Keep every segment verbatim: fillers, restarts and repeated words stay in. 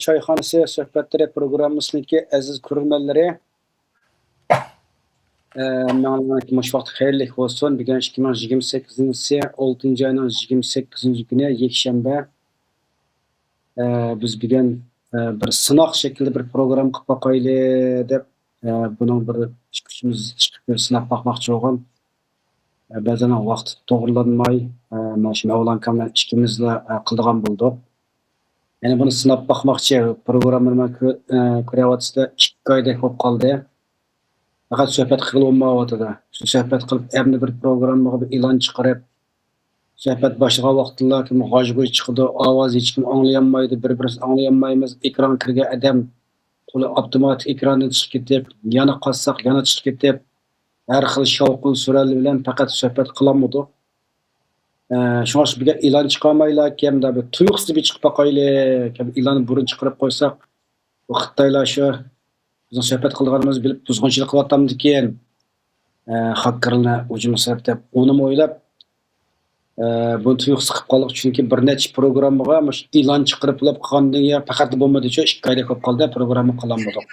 چايخانىسى سۆھبەتلىرى پروگراممىسىنىڭكى ئەزىز كۆرۈرمەنلىرى، ئە، ھەممىڭلارنىڭكى مۇشۇ ۋاقتى خەيرلىك بولسۇن. بۈگۈن ئىككى مىڭ يىگىرمە سەككىزىنچى يىلى ئالتىنچى ئاينىڭ يىگىرمە سەككىزىنچى كۈنى يەكشەنبە. ئە، بىز بۈگۈن، ئە، بىر سىناق شەكلىدە بىر پروگرامما قىلىپ باقايلى دەپ، ئە، بۇنىڭ بىر ئىككى ئۈچىمىز چىقىپ بىر سىناپ باقماقچى بولغان. ئە، بەزىلەرنىڭ ۋاقتى توغرىلانماي، ئە، مانا شۇ مەۋلان ئاكام بىلەن ئىككىمىزلا، ئە، قىلىدىغان بولدۇق. يەنى بۇنى سىناپ باقماقچى، پروگراممىنى مەن كۆ-، ئە، كۆرۈۋاتىسىلەر، ئىككى ئايدەك بولۇپ قالدى. پەقەت سۆھبەت قىلغىلى بولمايۋاتىدۇ. شۇ سۆھبەت قىلىپ، ئەمدى بىر پروگراممىغا بىر ئېلان چىقىرىپ، سۆھبەت باشلىغان ۋاقتىلا كىم غاژ-غۇژ چىقىدۇ، ئاۋاز ھېچكىم ئاڭلىيالمايدۇ، بىر-بىرسىنى ئاڭلىيالمايمىز. ئېكرانغا كىرگەن ئادەم تولا ئاپتوماتىك ئېكراندىن چىقىپ كېتىپ، يەنە قاتساق يەنە چىقىپ كېتىپ، ھەر خىل شاۋقۇن-سۈرەنلەر بىلەن پەقەت سۆھبەت قىلالمىدۇق. ئە، شۇڭا بۈگۈن ئېلان چىقارمايلا، كەمدە بىر تۇيۇقسىز بىر چىقىپ باقايلى، كەم ئېلاننى بۇرۇن چىقىرىپ قويساق، بۇ خىتايلار شۇ بىزنىڭ سۆھبەت قىلىدىغانلىرىمىزنى بىلىپ بۇزغۇنچىلىق قىلىۋاتامدىكىن، ئە، خاككېرلارنى ھۇجۇم قىلىپ دەپ، ئۇنىمۇ ئويلاپ، ئە، بۇنى تۇيۇقسىز قىلىپ قالدۇق، چۈنكى بىر نەچچە پروگراممىغا مۇشۇ ئېلان چىقىرىپ قىلىپ قالغاندىن كېيىن پەقەت بولمىدى، شۇ ئىككى ئايدەك بولۇپ قالدى، پروگرامما قىلالمىدۇق.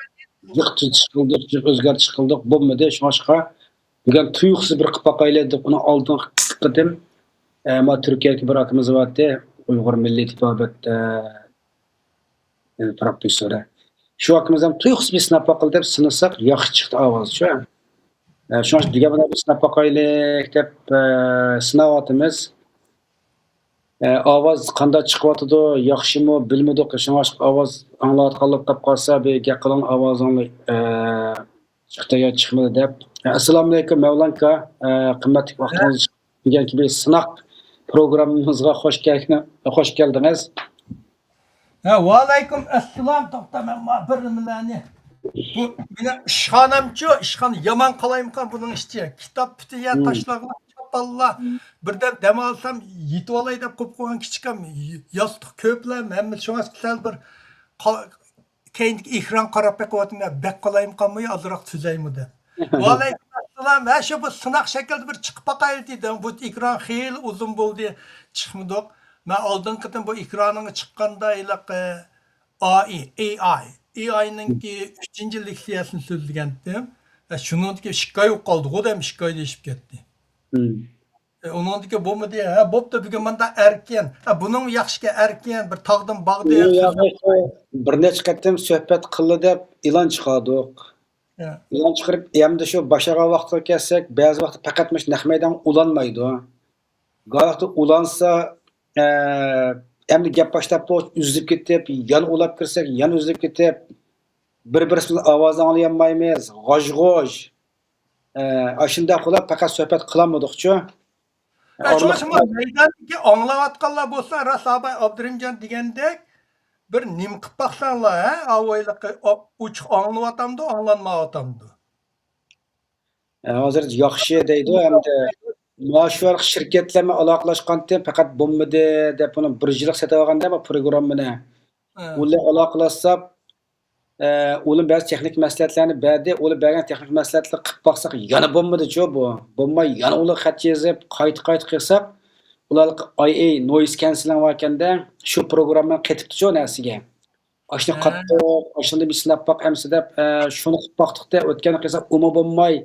جىق تۈزىتىش قىلدۇق، جىق ئۆزگەرتىش قىلدۇق، بولمىدى. شۇڭلاشقا بۈگۈن تۇيۇقسىز بىر قىلىپ باقايلى دەپ، ئۇنىڭ ئالدىنقى قېتىم، ئە، ما تۈركىيەدىكى بىر ئاكىمىز بارتى، ئۇيغۇر مىللىي تېبابەت، ئە، پروفېسسورى. شۇ ئاكىمىز ھەم تۇيۇقسىز بىر سىناپ باقىلى دەپ سىنىساق، ياخشى چىقتى ئاۋازى شۇ. ئە، شۇڭا بۈگۈن بۇنى بىر سىناپ باقايلى دەپ، ئە، سىناۋاتىمىز. ئە، ئاۋاز قانداق چىقىۋاتىدۇ، ياخشىمۇ، بىلمىدۇق. شۇڭا ئاۋاز ئاڭلاۋاتقانلار تاپ قالسا، بىر گەپ قىلىڭ، ئاۋازىڭلار، ئە، چىقتى يا چىقمىدى دەپ. ئە، ئەسسالامۇئەلەيكۇم، مەۋلان ئاكا. ئە، قىممەتلىك ۋاقتىڭىزنى دېگەن كىبى سىناق پروگراممىمىزغا خوش كەل-، خوش كەلدىڭىز. ھە، ۋەئەلەيكۇم ئەسسالام، توختا، مەن ما بىر نېمىلەرنى. بۇ مېنىڭ ئىشخانامچۇ، ئىشخانا يامان قالايمىقان بۇنىڭ ئىچى. كىتاب پۈتۈن يەر تاشلاغان، چاپانلار. بىردەم دەم ئالسام يېتىۋالاي دەپ قويۇپ قويغان كىچىككىنە ياستۇق كۆپلەر، ھەممە شۇڭا سەل بىر قا-، كەينىدىكى ئېكران قاراپ بېقىۋاتىمەن، بەك قالايمىقانمۇ يا ئازراق تۈزەيمۇ دەپ. ۋەئەلەيكۇم ئەسسالام. ھە، شۇ بۇ سىناق شەكىلدە بىر چىقىپ باقايلى دېدىم. بۇ ئېكران خېلى ئۇزۇن بولدى، چىقمىدۇق. مەن ئالدىنقى قېتىم بۇ ئېكرانىڭغا چىققاندا ھېلىقى ئائى، ئېئاي، ئېئاينىڭكى ئۈچىنچى لېكسىيەسىنى سۆزلىگەنتىم. ھە، شۇنىڭدىكى ئىككى ئاي بولۇپ قالدىغۇ دەم، ئىككى ئاي دېيىشىپ كەتتى. ئە، ئۇنىڭدىكى بولمىدى. ھە، بوپتۇ، بۈگۈن مانداق ئەركىن. ھە، بۇنىڭ ياخشىكەن، ئەركىن، بىر تاغدىن باغدىن بۇ سۆزلەپ ياخشى، بىر نەچچە قېتىم سۆھبەت قىلدى دەپ ئېلان چىقاردۇق. ھە. ئېلان چىقىرىپ، ئەمدى شۇ باشلىغان ۋاقتىغا كەلسەك، بەزى ۋاقىتتا پەقەت مۇشۇ نەق مەيدانغا ئۇلانمايدۇ. ھە ۋاقىتتا ئۇلانسا، ئە، ئەمدى گەپ باشلاپ بولۇش ئۈزۈلۈپ كېتىپ، يەنە ئۇلاپ كىرسەك، يەنە ئۈزۈلۈپ كېتىپ، بىر-بىرسىمىزنىڭ ئاۋازىنى ئاڭلىيالمايمىز، غاژ-غۇژ. ئە، ئاشۇنداق قىلىپ پەقەت سۆھبەت قىلالمىدۇقچۇ. ھە، شۇڭا، ئارىلىق شۇڭا مەيداندىكى ئاڭلاۋاتقانلار بولسا، راست ئاباي ئابدۇرېھىمجان دېگەندەك بىر نېمە قىلىپ باقساڭلار، ھە، ئاۋايلىقى ئا-، ئوچۇق ئاڭلىنىۋاتامدۇ، ئاڭلانمايۋاتامدۇ؟ ھە، ھازىر ياخشى دەيدۇ، ئەمدى مانا شۇ شىركەتلەر بىلەن ئالاقىلەشكەنتىم، پەقەت بولمىدى دەپ، ئۇنى بىر يىللىق سېتىۋالغاندا بۇ پروگراممىنى. ھە. ئۇلار ئالاقىلاشساق، ئە، ئۇلار بەزى تېخنىك مەسلىھەتلەرنى بەردى. ئۇلار بەرگەن تېخنىك مەسلىھەتلەر قىلىپ باقساق، يەنە بولمىدىچۇ بۇ. بولماي، يەنە ئۇلارغا خەت يېزىپ، قايتا-قايتا قىلساق، ئۇلار ئاي ئېي، نويس كەنسېلىڭ باركەندە، شۇ پروگراممىنى قېتىپتىچۇ نەرسىگە. ئاشۇنى ھە. قاتتىق، ئاشۇنى بىر سىناپ باق ئەمسە دەپ، ئە، شۇنى قىلىپ باقتۇق-دە، ئۆتكەن قىلساق، ئۇمۇ بولماي،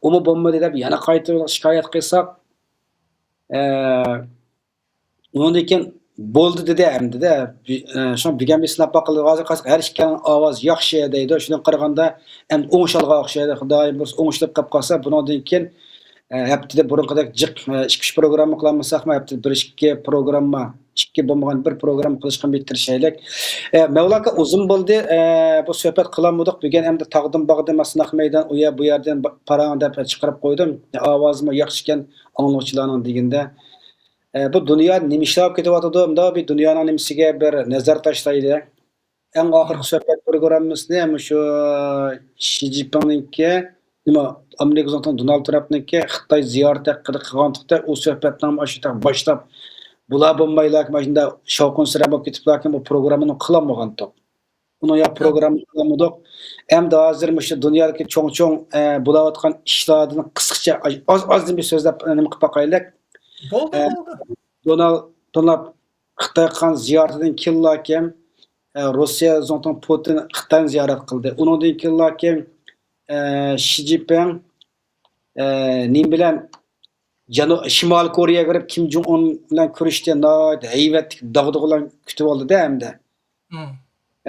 ئۇمۇ بولمىدى دەپ يەنە قايتا شىكايەت قىلساق، ئە، ئۇنىڭدىن كېيىن بولدى دېدى ئەمدى-دە. بى-، ئە، شۇڭا بۈگۈن بىر سىناپ باقىلى، ھازىر قارىساق ھەر ئىككىنىڭ ئاۋازى ياخشى دەيدۇ. شۇنىڭغا قارىغاندا ئەمدى ئوڭشالغان ئوخشايدۇ. خۇدايىم بۇيرۇسا ئوڭشىلىپ قېلىپ قالسا، بۇنىڭدىن كېيىن، ئە، ھەپتىدە بۇرۇنقىدەك جىق، ئە، ئىككى ئۈچ پروگرامما قىلالمىساقمۇ، ھەپتىدە بىر ئىككى پروگرامما، ئىككى بولمىغان بىر پروگرامما قىلىشقا بىر تىرىشايلى. ئە، مەۋلا ئاكا، ئۇزۇن بولدى، ئە، بۇ سۆھبەت قىلالمىدۇق. بۈگۈن ئەمدى تاغدىن باغدىن، سىناق مەيدان، ئۇ يەر، بۇ يەردىن پاراڭ دەپ چىقىرىپ قويدۇم. ئاۋازىمۇ ياخشىكەن، ئاڭلىغۇچىلارنىڭ دېگىندە. ئە، بۇ دۇنيا نېمە ئىشلار بولۇپ كېتىۋاتىدۇ؟ مۇنداق بىر دۇنيانىڭ نېمىسىگە بىر نەزەر تاشلايلى. ئەڭ ئاخىرقى سۆھبەت پروگراممىسىنى مۇشۇ شى جىنپىڭنىڭكى، نېمە، ئامېرىكا زۇڭتۇڭى دونالد ترامپنىڭكى خىتاي زىيارىتى ھەققىدە قىلغانتۇق-دە، ئۇ سۆھبەتنىڭ ئاشۇ باشلاپ، بۇلار بولمايلا، مانا شۇنداق شاۋقۇن-سۈرەن بولۇپ كېتىپلاركەن، بۇ پروگراممىنى قىلالمىغانتۇق. ئۇنىڭ يا پروگرامما قىلالمىدۇق. ئەمدى ھازىر مۇشۇ دۇنيادىكى چوڭ-چوڭ، ئە، بولاۋاتقان ئىشلاردىن قىسقىچە ئاز-ئازدىن بىر سۆزلەپ، نېمە قىلىپ باقايلى. بولدى، ئە، بولدى. دونالد ترامپ خىتايغا قىلغان زىيارىتىدىن كېيىنلاركەن، ئە، روسىيە زۇڭتۇڭ پۇتىن خىتاينى زىيارەت قىلدى. ئۇنىڭدىن كېيىنلاكىن، ئە، شى جىنپىڭ، ئە، نېمە بىلەن جەنۇ-، شىمالىي كورېيەگە بېرىپ، كىم جۇڭ ئۇن بىلەن كۆرۈشتى. ناھايىتى ھەيۋەتلىك داغدۇغىلار كۈتۈۋالدى-دە ئەمدى. مم.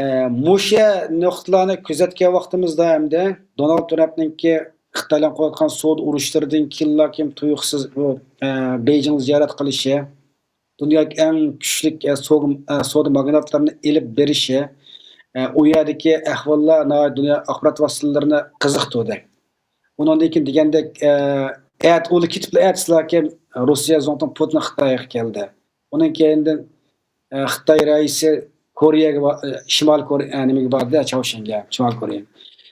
ئە، مۇشۇ نۇقتىلارنى كۆزەتكەن ۋاقتىمىزدا ئەمدى دونالد ترامپنىڭكى خىتاي بىلەن قىلىۋاتقان سودا ئۇرۇشلىرىدىن كېيىنلا كىم تۇيۇقسىز بۇ، ئە، بېيجىڭنى زىيارەت قىلىشى، دۇنيادىكى ئەڭ كۈچلۈك، ئە، سودا، ئە، سودا ماگناتلىرىنى ئېلىپ بېرىشى، ئە، ئۇ يەردىكى ئەھۋاللار ناھايىتى دۇنيا ئاخبارات ۋاسىتىلىرىنى قىزىقتۇردى. ئۇنىڭدىن كېيىن دېگەندەك، ئە، ئەت-، ئۇلار كېتىپلا ئەتىسىلا كېيىن روسىيە زۇڭتۇڭ پۇتىن خىتايغا كەلدى. ئۇنىڭ كەينىدىن، ئە، خىتاي رەئىسى كورېيەگە با-، ئە، شىمالىي كورېيە، ئە، نېمىگە باردى، چاۋشيەنگە، شىمالىي كورېيە.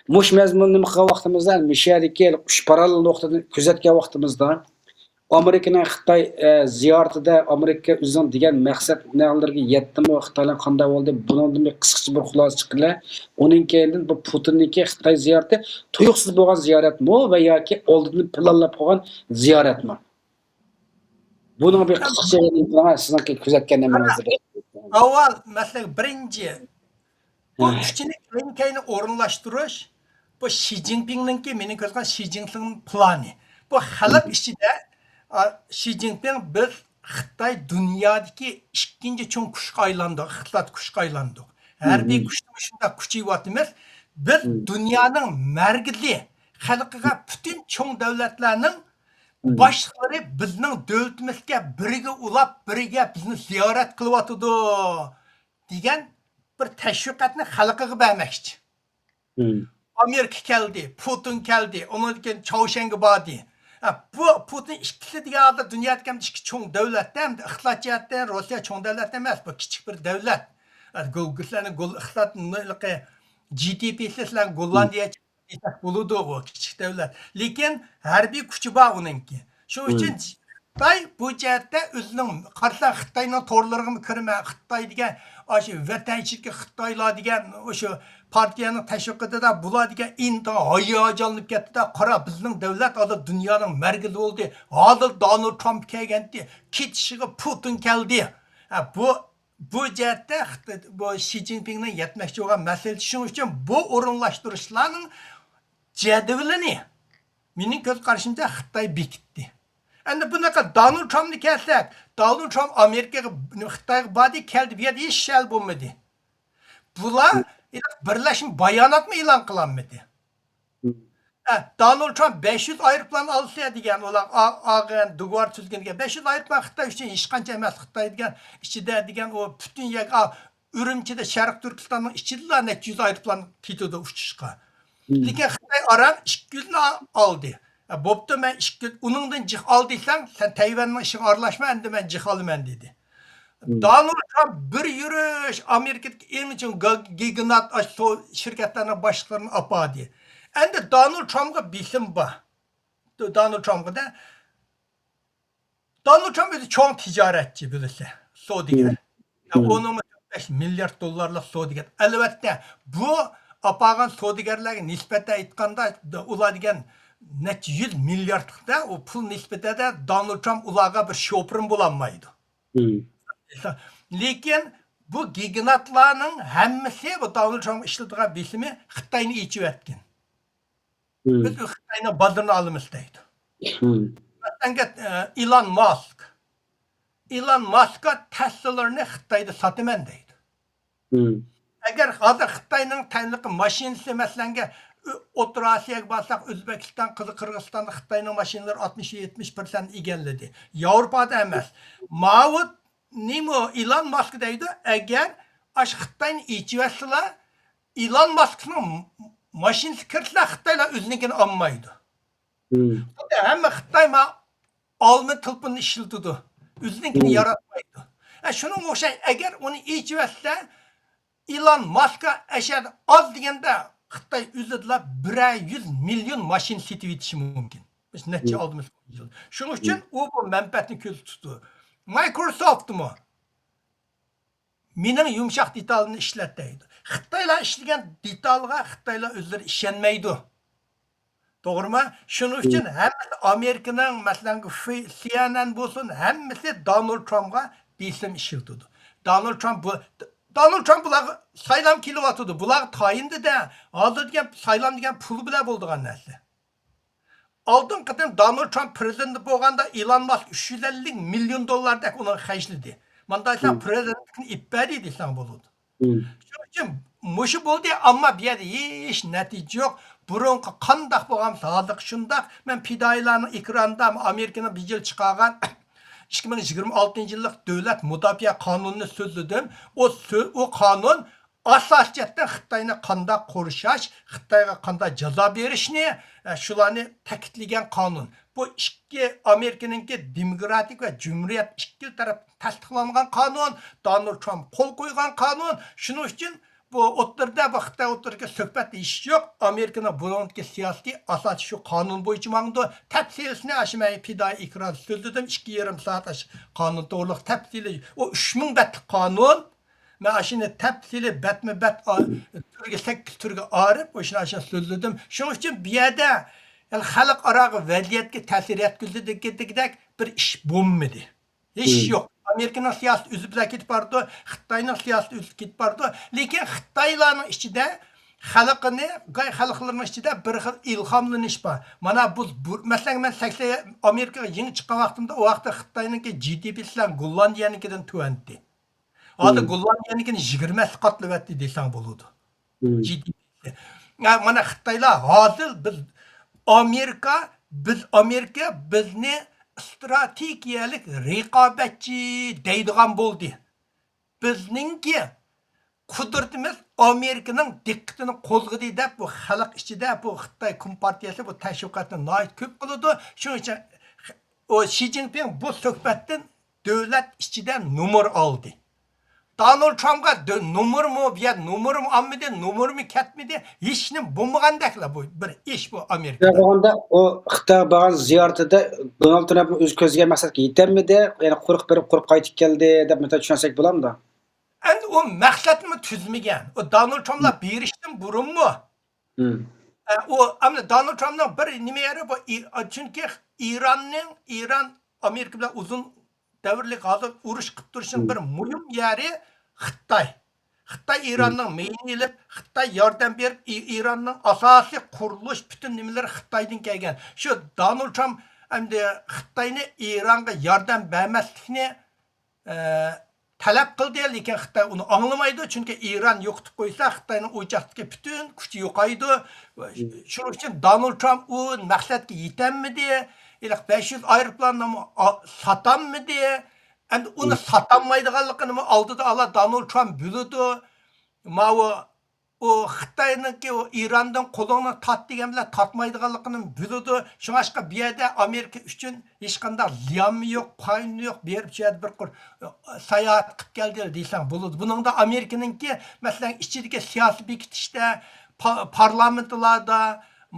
مۇشۇ مەزمۇننى نېمە قىلغان ۋاقتىمىزدا، مۇشۇ يەردىكى ئۈچ پاراللېل نۇقتىدىن كۆزەتكەن ۋاقتىمىزدا، ئامېرىكىنىڭ خىتاي، ئە، زىيارىتىدە ئامېرىكا ئۆزىنىڭ دېگەن مەقسەت نەلىرىگە يەتتىمۇ، خىتاي بىلەن قانداق بولدى، بۇنىڭدىن بىر قىسقىچە بىر خۇلاسە چىققىلى. ئۇنىڭ كەينىدىن بۇ پۇتىننىڭكى خىتاي زىيارىتى تۇيۇقسىز بولغان زىيارەتمۇ ۋە ياكى ئالدىدىن پىلانلاپ قويغان زىيارەتمۇ؟ بۇنىڭ بىر قىسقىچە، سىزنىڭكى كۆزەتكەن نېمىڭىزنى بىر. ئاۋۋال، مەسىلەن، بىرىنچى، بۇ ھە. ئۈچىنى كەينى-كەينى ئورۇنلاشتۇرۇش، بۇ شى جىنپىڭنىڭكى، مېنىڭ كۆرگەن شى جىنپىڭ پىلانى. بۇ خەلق ئىچىدە، ئا، شى جىنپىڭ، بىز خىتاي دۇنيادىكى ئىككىنچى چوڭ كۈچكە ئايلاندۇق، ئىقتىساد كۈچكە ئايلاندۇق. ھەربىي كۈچنى شۇنداق كۈچەيتىۋاتىمىز. بىز دۇنيانىڭ مەركىزى، خەلقىگە پۈتۈن چوڭ دۆلەتلەرنىڭ باشلىقلىرى بىزنىڭ دۆلىتىمىزگە بىرگە ئۇلاپ، بىرگە بىزنى زىيارەت قىلىۋاتىدۇ، دېگەن بىر تەشۋىقاتنى خەلقىگە بەرمەكچى. ئامېرىكا كەلدى، پۇتىن كەلدى، ئۇنىڭدىن كېيىن چاۋشيەنگە باردى. ھە، بۇ پۇتىن ئىككىسى دېگەن ھالدا دۇنيادىكى ئىككى چوڭ دۆلەتتە، ئىقتىساد جەھەتتىن روسىيە چوڭ دۆلەت ئەمەس، بۇ كىچىك بىر دۆلەت. ھە، گول-، سىلەرنىڭ گول-، ئىقتىساد، جى دى پى سىلەرنىڭ گوللاندىيە دېسەك بولىدۇ، ئۇ كىچىك دۆلەت. لېكىن ھەربىي كۈچى بار ئۇنىڭكى. شۇنىڭ ئۈچۈن خىتاي بۇ جەھەتتە ئۆزىنىڭ، قارىساڭ خىتاينىڭ تورلىرىغىمۇ كىرىمەن، خىتاي دېگەن، ئاشۇ ۋەتەن ئىچىدىكى خىتايلار دېگەن، ئاشۇ پارتىيەنىڭ تەشۋىقاتىدا بۇلار دېگەن ئىنتايىن ھاياجانلىنىپ كەتتى-دە، قارا، بىزنىڭ دۆلەت ھازىر دۇنيانىڭ مەركىزى بولدى، ھازىر دونالد ترامپ كەلگەنتى، كېتىشىگە پۇتىن كەلدى. ھە، بۇ بۇ جەھەتتە خىت-، بۇ شى جىنپىڭنىڭ يەتمەكچى بولغان مەسىلىسى. شۇنىڭ ئۈچۈن بۇ ئورۇنلاشتۇرۇشلارنىڭ جەدۋىلىنى، مېنىڭ كۆز قارىشىمچە، خىتاي بېكىتتى. ئەمدى بۇنىڭغا دونالد ترامپنى كەلسەك، دونالد ترامپ ئامېرىكىغا، خىتايغا باردى، كەلدى، بۇ يەردە ھېچ ئىش ھەل بولمىدى. بۇلار بىرلەشمە باياناتمۇ ئېلان قىلالمىدى. ھە، دونالد ترامپ بەش يۈز ئايروپىلان ئالسا دېگەن، ئۇلار ئا-، ئاغىن، دوگوۋار تۈزگەن دېگەن. بەش يۈز ئايروپىلان خىتاي ئۈچۈن ھېچقانچە ئەمەس. خىتاي دېگەن ئىچىدە دېگەن ئۇ پۈتۈن يەرگە، ئا، ئۈرۈمچىدە، شەرقىي تۈركىستاننىڭ ئىچىدىلا نەچچە يۈز ئايروپىلان كېتىدۇ ئۇچۇشقا. لېكىن خىتاي ئاران ئىككى يۈزنى ئالدى. ھە، بوپتۇ، مەن ئىككى يۈز، ئۇنىڭدىن جىق ئال دېسەڭ، سەن تەيۋەننىڭ ئىشىغا ئارىلاشما، ئەمدى مەن جىق ئالىمەن، دېدى. دونالد ترامپ بىر يۈرۈش ئامېرىكىدىكى ئەڭ چوڭ گا-، گىگنات ئاشۇ شىركەتلەرنىڭ باشلىقلىرىنى ئاپاردى. ئەمدى دونالد ترامپقا بېسىم بار. دونالد ترامپقا دە. دونالد ترامپ ئۆزى چوڭ تىجارەتچى، بىلىسە، سودىگەر. يا، ئۇنىڭ بەش مىليارد دوللارلىق سودىگەر. ئەلۋەتتە، بۇ ئاپارغان سودىگەرلەرگە نىسبەتەن ئېيتقاندا، ئۇلار دېگەن نەچچە يۈز مىلياردلىقتا، ئۇ پۇل نىسبىتىدە دونالد ترامپ ئۇلارغا بىر شوپۇرمۇ بولالمايدۇ. لېكىن بۇ گىگناتلارنىڭ ھەممىسى بۇ دونالد ترامپ ئىشلىتىدىغان بېسىمى خىتاينى ئېچىۋەتكەن. بىز خىتاينىڭ بازىرىنى ئالىمىز دەيدۇ. مەسىلەن، ئە، ئىلان ماسك. ئىلان ماسكقا تەسلىلىرىنى خىتايدا ساتىمەن دەيدۇ. ئەگەر ھازىر خىتاينىڭ تەنلىقى ماشىنىسى، مەسىلەنگە، ئۆ-، ئوتتۇرا ئاسىياغا بارساق، ئۆزبېكىستان، قىزىل-، قىرغىزىستاندا خىتاينىڭ ماشىنىلىرى ئاتمىش، يەتمىش پىرسەنت ئىگىلىدى. ياۋروپادا ئەمەس. ماۋۇ نېمە، ئىلان ماسك دەيدۇ، ئەگەر ئاشۇ خىتاينى ئېچىۋەتسىلا، ئىلان ماسكنىڭ ماشىنىسى كىرسىلا، خىتايلار ئۆزىنىڭكىنى ئالمايدۇ. خۇددى ھەممە خىتاي ما ئالما تېلېفوننى ئىشلىتىدۇ. ئۆزىنىڭكىنى ياراتمايدۇ. ھە، شۇنىڭغا ئوخشاش، ئەگەر ئۇنى ئېچىۋەتسە، ئىلان ماسكقا ئەشەدە ئاز دېگەندە، خىتاي ئۆزىدىلا بىرەر يۈز مىليون ماشىنا سېتىۋېتىشى مۇمكىن. بىز نەچچە ئالدىمىز. شۇنىڭ ئۈچۈن ئۇ بۇ مەنپەئەتنى كۆزدە تۇتىدۇ. مايكروسوفتمۇ مېنىڭ يۇمشاق دېتالىمنى ئىشلەت دەيدۇ. خىتايلار ئىشلىگەن دېتالغا خىتايلار ئۆزلىرى ئىشەنمەيدۇ. توغرىمۇ؟ شۇنىڭ ئۈچۈن ھەممىسى ئامېرىكىنىڭ، مەسىلەن، سى ئېن ئېن بولسۇن، ھەممىسى دونالد ترامپقا بېسىم ئىشلىتىدۇ. دونالد ترامپ بۇ دونالد ترامپ بۇلارغا سايلام كېلىۋاتىدۇ. بۇلارغا تايىندى-دە، ھازىر دېگەن سايلام دېگەن پۇل بىلەن بولىدىغان نەرسە. ئالدىنقى قېتىم دونالد ترامپ پرېزىدېنت بولغاندا ئىلون ماسك ئۈچ يۈز ئەللىك مىليون دوللاردەك ئۇنىڭغا خەجلىدى. ماندايسا پرېزىدېنتلىكنى ئېلىپ بەردى دېسەڭ بولىدۇ. شۇنىڭ ئۈچۈن مۇشۇ بولدى، ئەمما بۇ يەردە ھېچ نەتىجە يوق. بۇرۇنقى قانداق بولغان بولسا ھازىرقى شۇنداق. مەن پىدائىيلارنىڭ ئېكرانىدا ئامېرىكىنىڭ بىر يىل چىقارغان ئىككى مىڭ يىگىرمە ئالتىنچى يىللىق دۆلەت مۇداپىئە قانۇنىنى سۆزلىدىم. ئۇ سۆ-، ئۇ قانۇن ئاساسىي جەھەتتىن خىتاينى قانداق قورشاش، خىتايغا قانداق جازا بېرىشنى، ئە، شۇلارنى تەكىتلىگەن قانۇن. بۇ ئىككى ئامېرىكىنىڭكى دېموكراتىك ۋە جۇمھۇرىيەت ئىككى تەرەپ تەستىقلانغان قانۇن، دونالد ترامپ قول قويغان قانۇن. شۇنىڭ ئۈچۈن بۇ ئوتتۇرىدا، بۇ خىتاي ئوتتۇرىدىكى سۆھبەتتە ھېچ يوق. ئامېرىكىنىڭ بۇنىڭدىكى سىياسىتى ئاساسىي شۇ قانۇن بويىچە ماڭىدۇ. تەپسىلىسىنى ئاشۇ مەن پىدائىي ئېكراندا سۆزلىدىم. ئىككى يېرىم سائەت ئاشۇ قانۇن توغرىلىق تەپسىلىي. ئۇ ئۈچ مىڭ بەتلىك قانۇن. مەن ئاشۇنى تەپسىلىي بەتمۇ بەت ئا-، تۈرگە، سەككىز تۈرگە ئايرىپ، ئاشۇنى، ئاشۇنى سۆزلىدىم. شۇنىڭ ئۈچۈن بۇ يەردە، يەنى خەلقئاراغا ۋەزىيەتكە تەسىر يەتكۈزىدىغاندەك بىر ئىش بولمىدى. ھېچ يوق. ئامېرىكىنىڭ سىياسىتى ئۈزۈپ كېتىپ بارىدۇ، خىتاينىڭ سىياسىتى ئۈزۈپ كېتىپ بارىدۇ. لېكىن خىتايلارنىڭ ئىچىدە خەلقىنى، خىتاي خەلقلىرىنىڭ ئىچىدە بىر خىل ئىلھاملىنىش بار. مانا بۇ، بۇ، مەسىلەن، مەن سەكسەن، ئامېرىكىغا يېڭى چىققان ۋاقتىمدا، ئۇ ۋاقىتتا خىتاينىڭكى جى دى پىسى گوللاندىيەنىڭكىدىن تۆۋەنتى. ھازىر گوللاندىيەنىڭكىنى يىگىرمە ھەسسە قاتلىۋەتتى دېسەڭ بولىدۇ. جى دى پىسى. ھە، مانا خىتايلار ھازىر بىز ئامېرىكا، بىز ئامېرىكا بىزنى ئىستراتېگىيەلىك رىقابەتچى دەيدىغان بولدى. بىزنىڭكى قۇدرىتىمىز ئامېرىكىنىڭ دىققىتىنى قوزغىدى دەپ بۇ خەلق ئىچىدە بۇ خىتاي كومپارتىيەسى بۇ تەشۋىقاتنى ناھايىتى كۆپ قىلىدۇ. شۇنىڭ ئۈچۈن ئۇ شى جىنپىڭ بۇ سۆھبەتتىن دۆلەت ئىچىدە نومۇر ئالدى. دونالد ترامپقا دۆ-، نومۇرمۇ، بۇ يەر نومۇرمۇ ئالمىدى، نومۇرمۇ كەتمىدى، ھېچنېمە بولمىغاندەكلا بۇ بىر ئىش بۇ ئامېرىكىدا. بولغاندا ئۇ خىتايغا بارغان زىيارىتىدە دونالد ترامپنىڭ ئۆزى كۆزلىگەن مەقسەتكە يېتەلمىدى، يەنە قۇرۇق بېرىپ قۇرۇق قايتىپ كەلدى دەپ مەسىلەن چۈشەنسەك بولامدۇ؟ ئەمدى ئۇ مەقسەتنىمۇ تۈزمىگەن. ئۇ دونالد ترامپلار بېرىشتىن بۇرۇنمۇ، ئە، ئۇ، ئەمدى دونالد ترامپنىڭ بىر نېمە يېرى بۇ، ئى-، چۈنكى ئىراننىڭ، ئىران ئامېرىكا بىلەن ئۇزۇن دەۋرلىك ھازىر ئۇرۇش قىلىپ تۇرۇشنىڭ بىر مۇھىم يېرى خىتاي. خىتاي ئىراننىڭ مېيىنى ئېلىپ، خىتاي ياردەم بېرىپ، ئى-، ئىراننىڭ ئاساسىي قۇرۇلۇش پۈتۈن نېمىلىرى خىتايدىن كەلگەن. شۇ دونالد ترامپ ئەمدى خىتاينى ئىرانغا ياردەم بەرمەسلىكنى ئە، تەلەپ قىلدى، لېكىن خىتاي ئۇنى ئاڭلىمايدۇ، چۈنكى ئىران يوقىتىپ قويسا، خىتاينىڭ ئۇ جاقتىكى پۈتۈن كۈچى يوقايدۇ. شۇنىڭ ئۈچۈن دونالد ترامپ ئۇ مەقسەتكە يېتەلمىدى. ھېلىقى بەش يۈز ئايروپىلاننىمۇ ئا-، ساتالمىدى. ئەمدى ئۇنى ساتالمايدىغانلىقىنىمۇ ئالدىدا ئالا دونالد ترامپ بىلىدۇ. ماۋۇ ئۇ خىتاينىڭكى ئۇ ئىراندىن قولۇڭنى تارت دېگەن بىلەن تارتمايدىغانلىقىنى بىلىدۇ. شۇڭلاشقا بۇ يەردە ئامېرىكا ئۈچۈن ھېچقانداق زىيانمۇ يوق، پايدىمۇ يوق. بېرىپ شۇ يەردە بىر قۇر ساياھەت قىلىپ كەلدى دېسەڭ بولىدۇ. بۇنىڭدا ئامېرىكىنىڭكى، مەسىلەن، ئىچىدىكى سىياسىي بېكىتىشتە، پا-، پارلامېنتلاردا،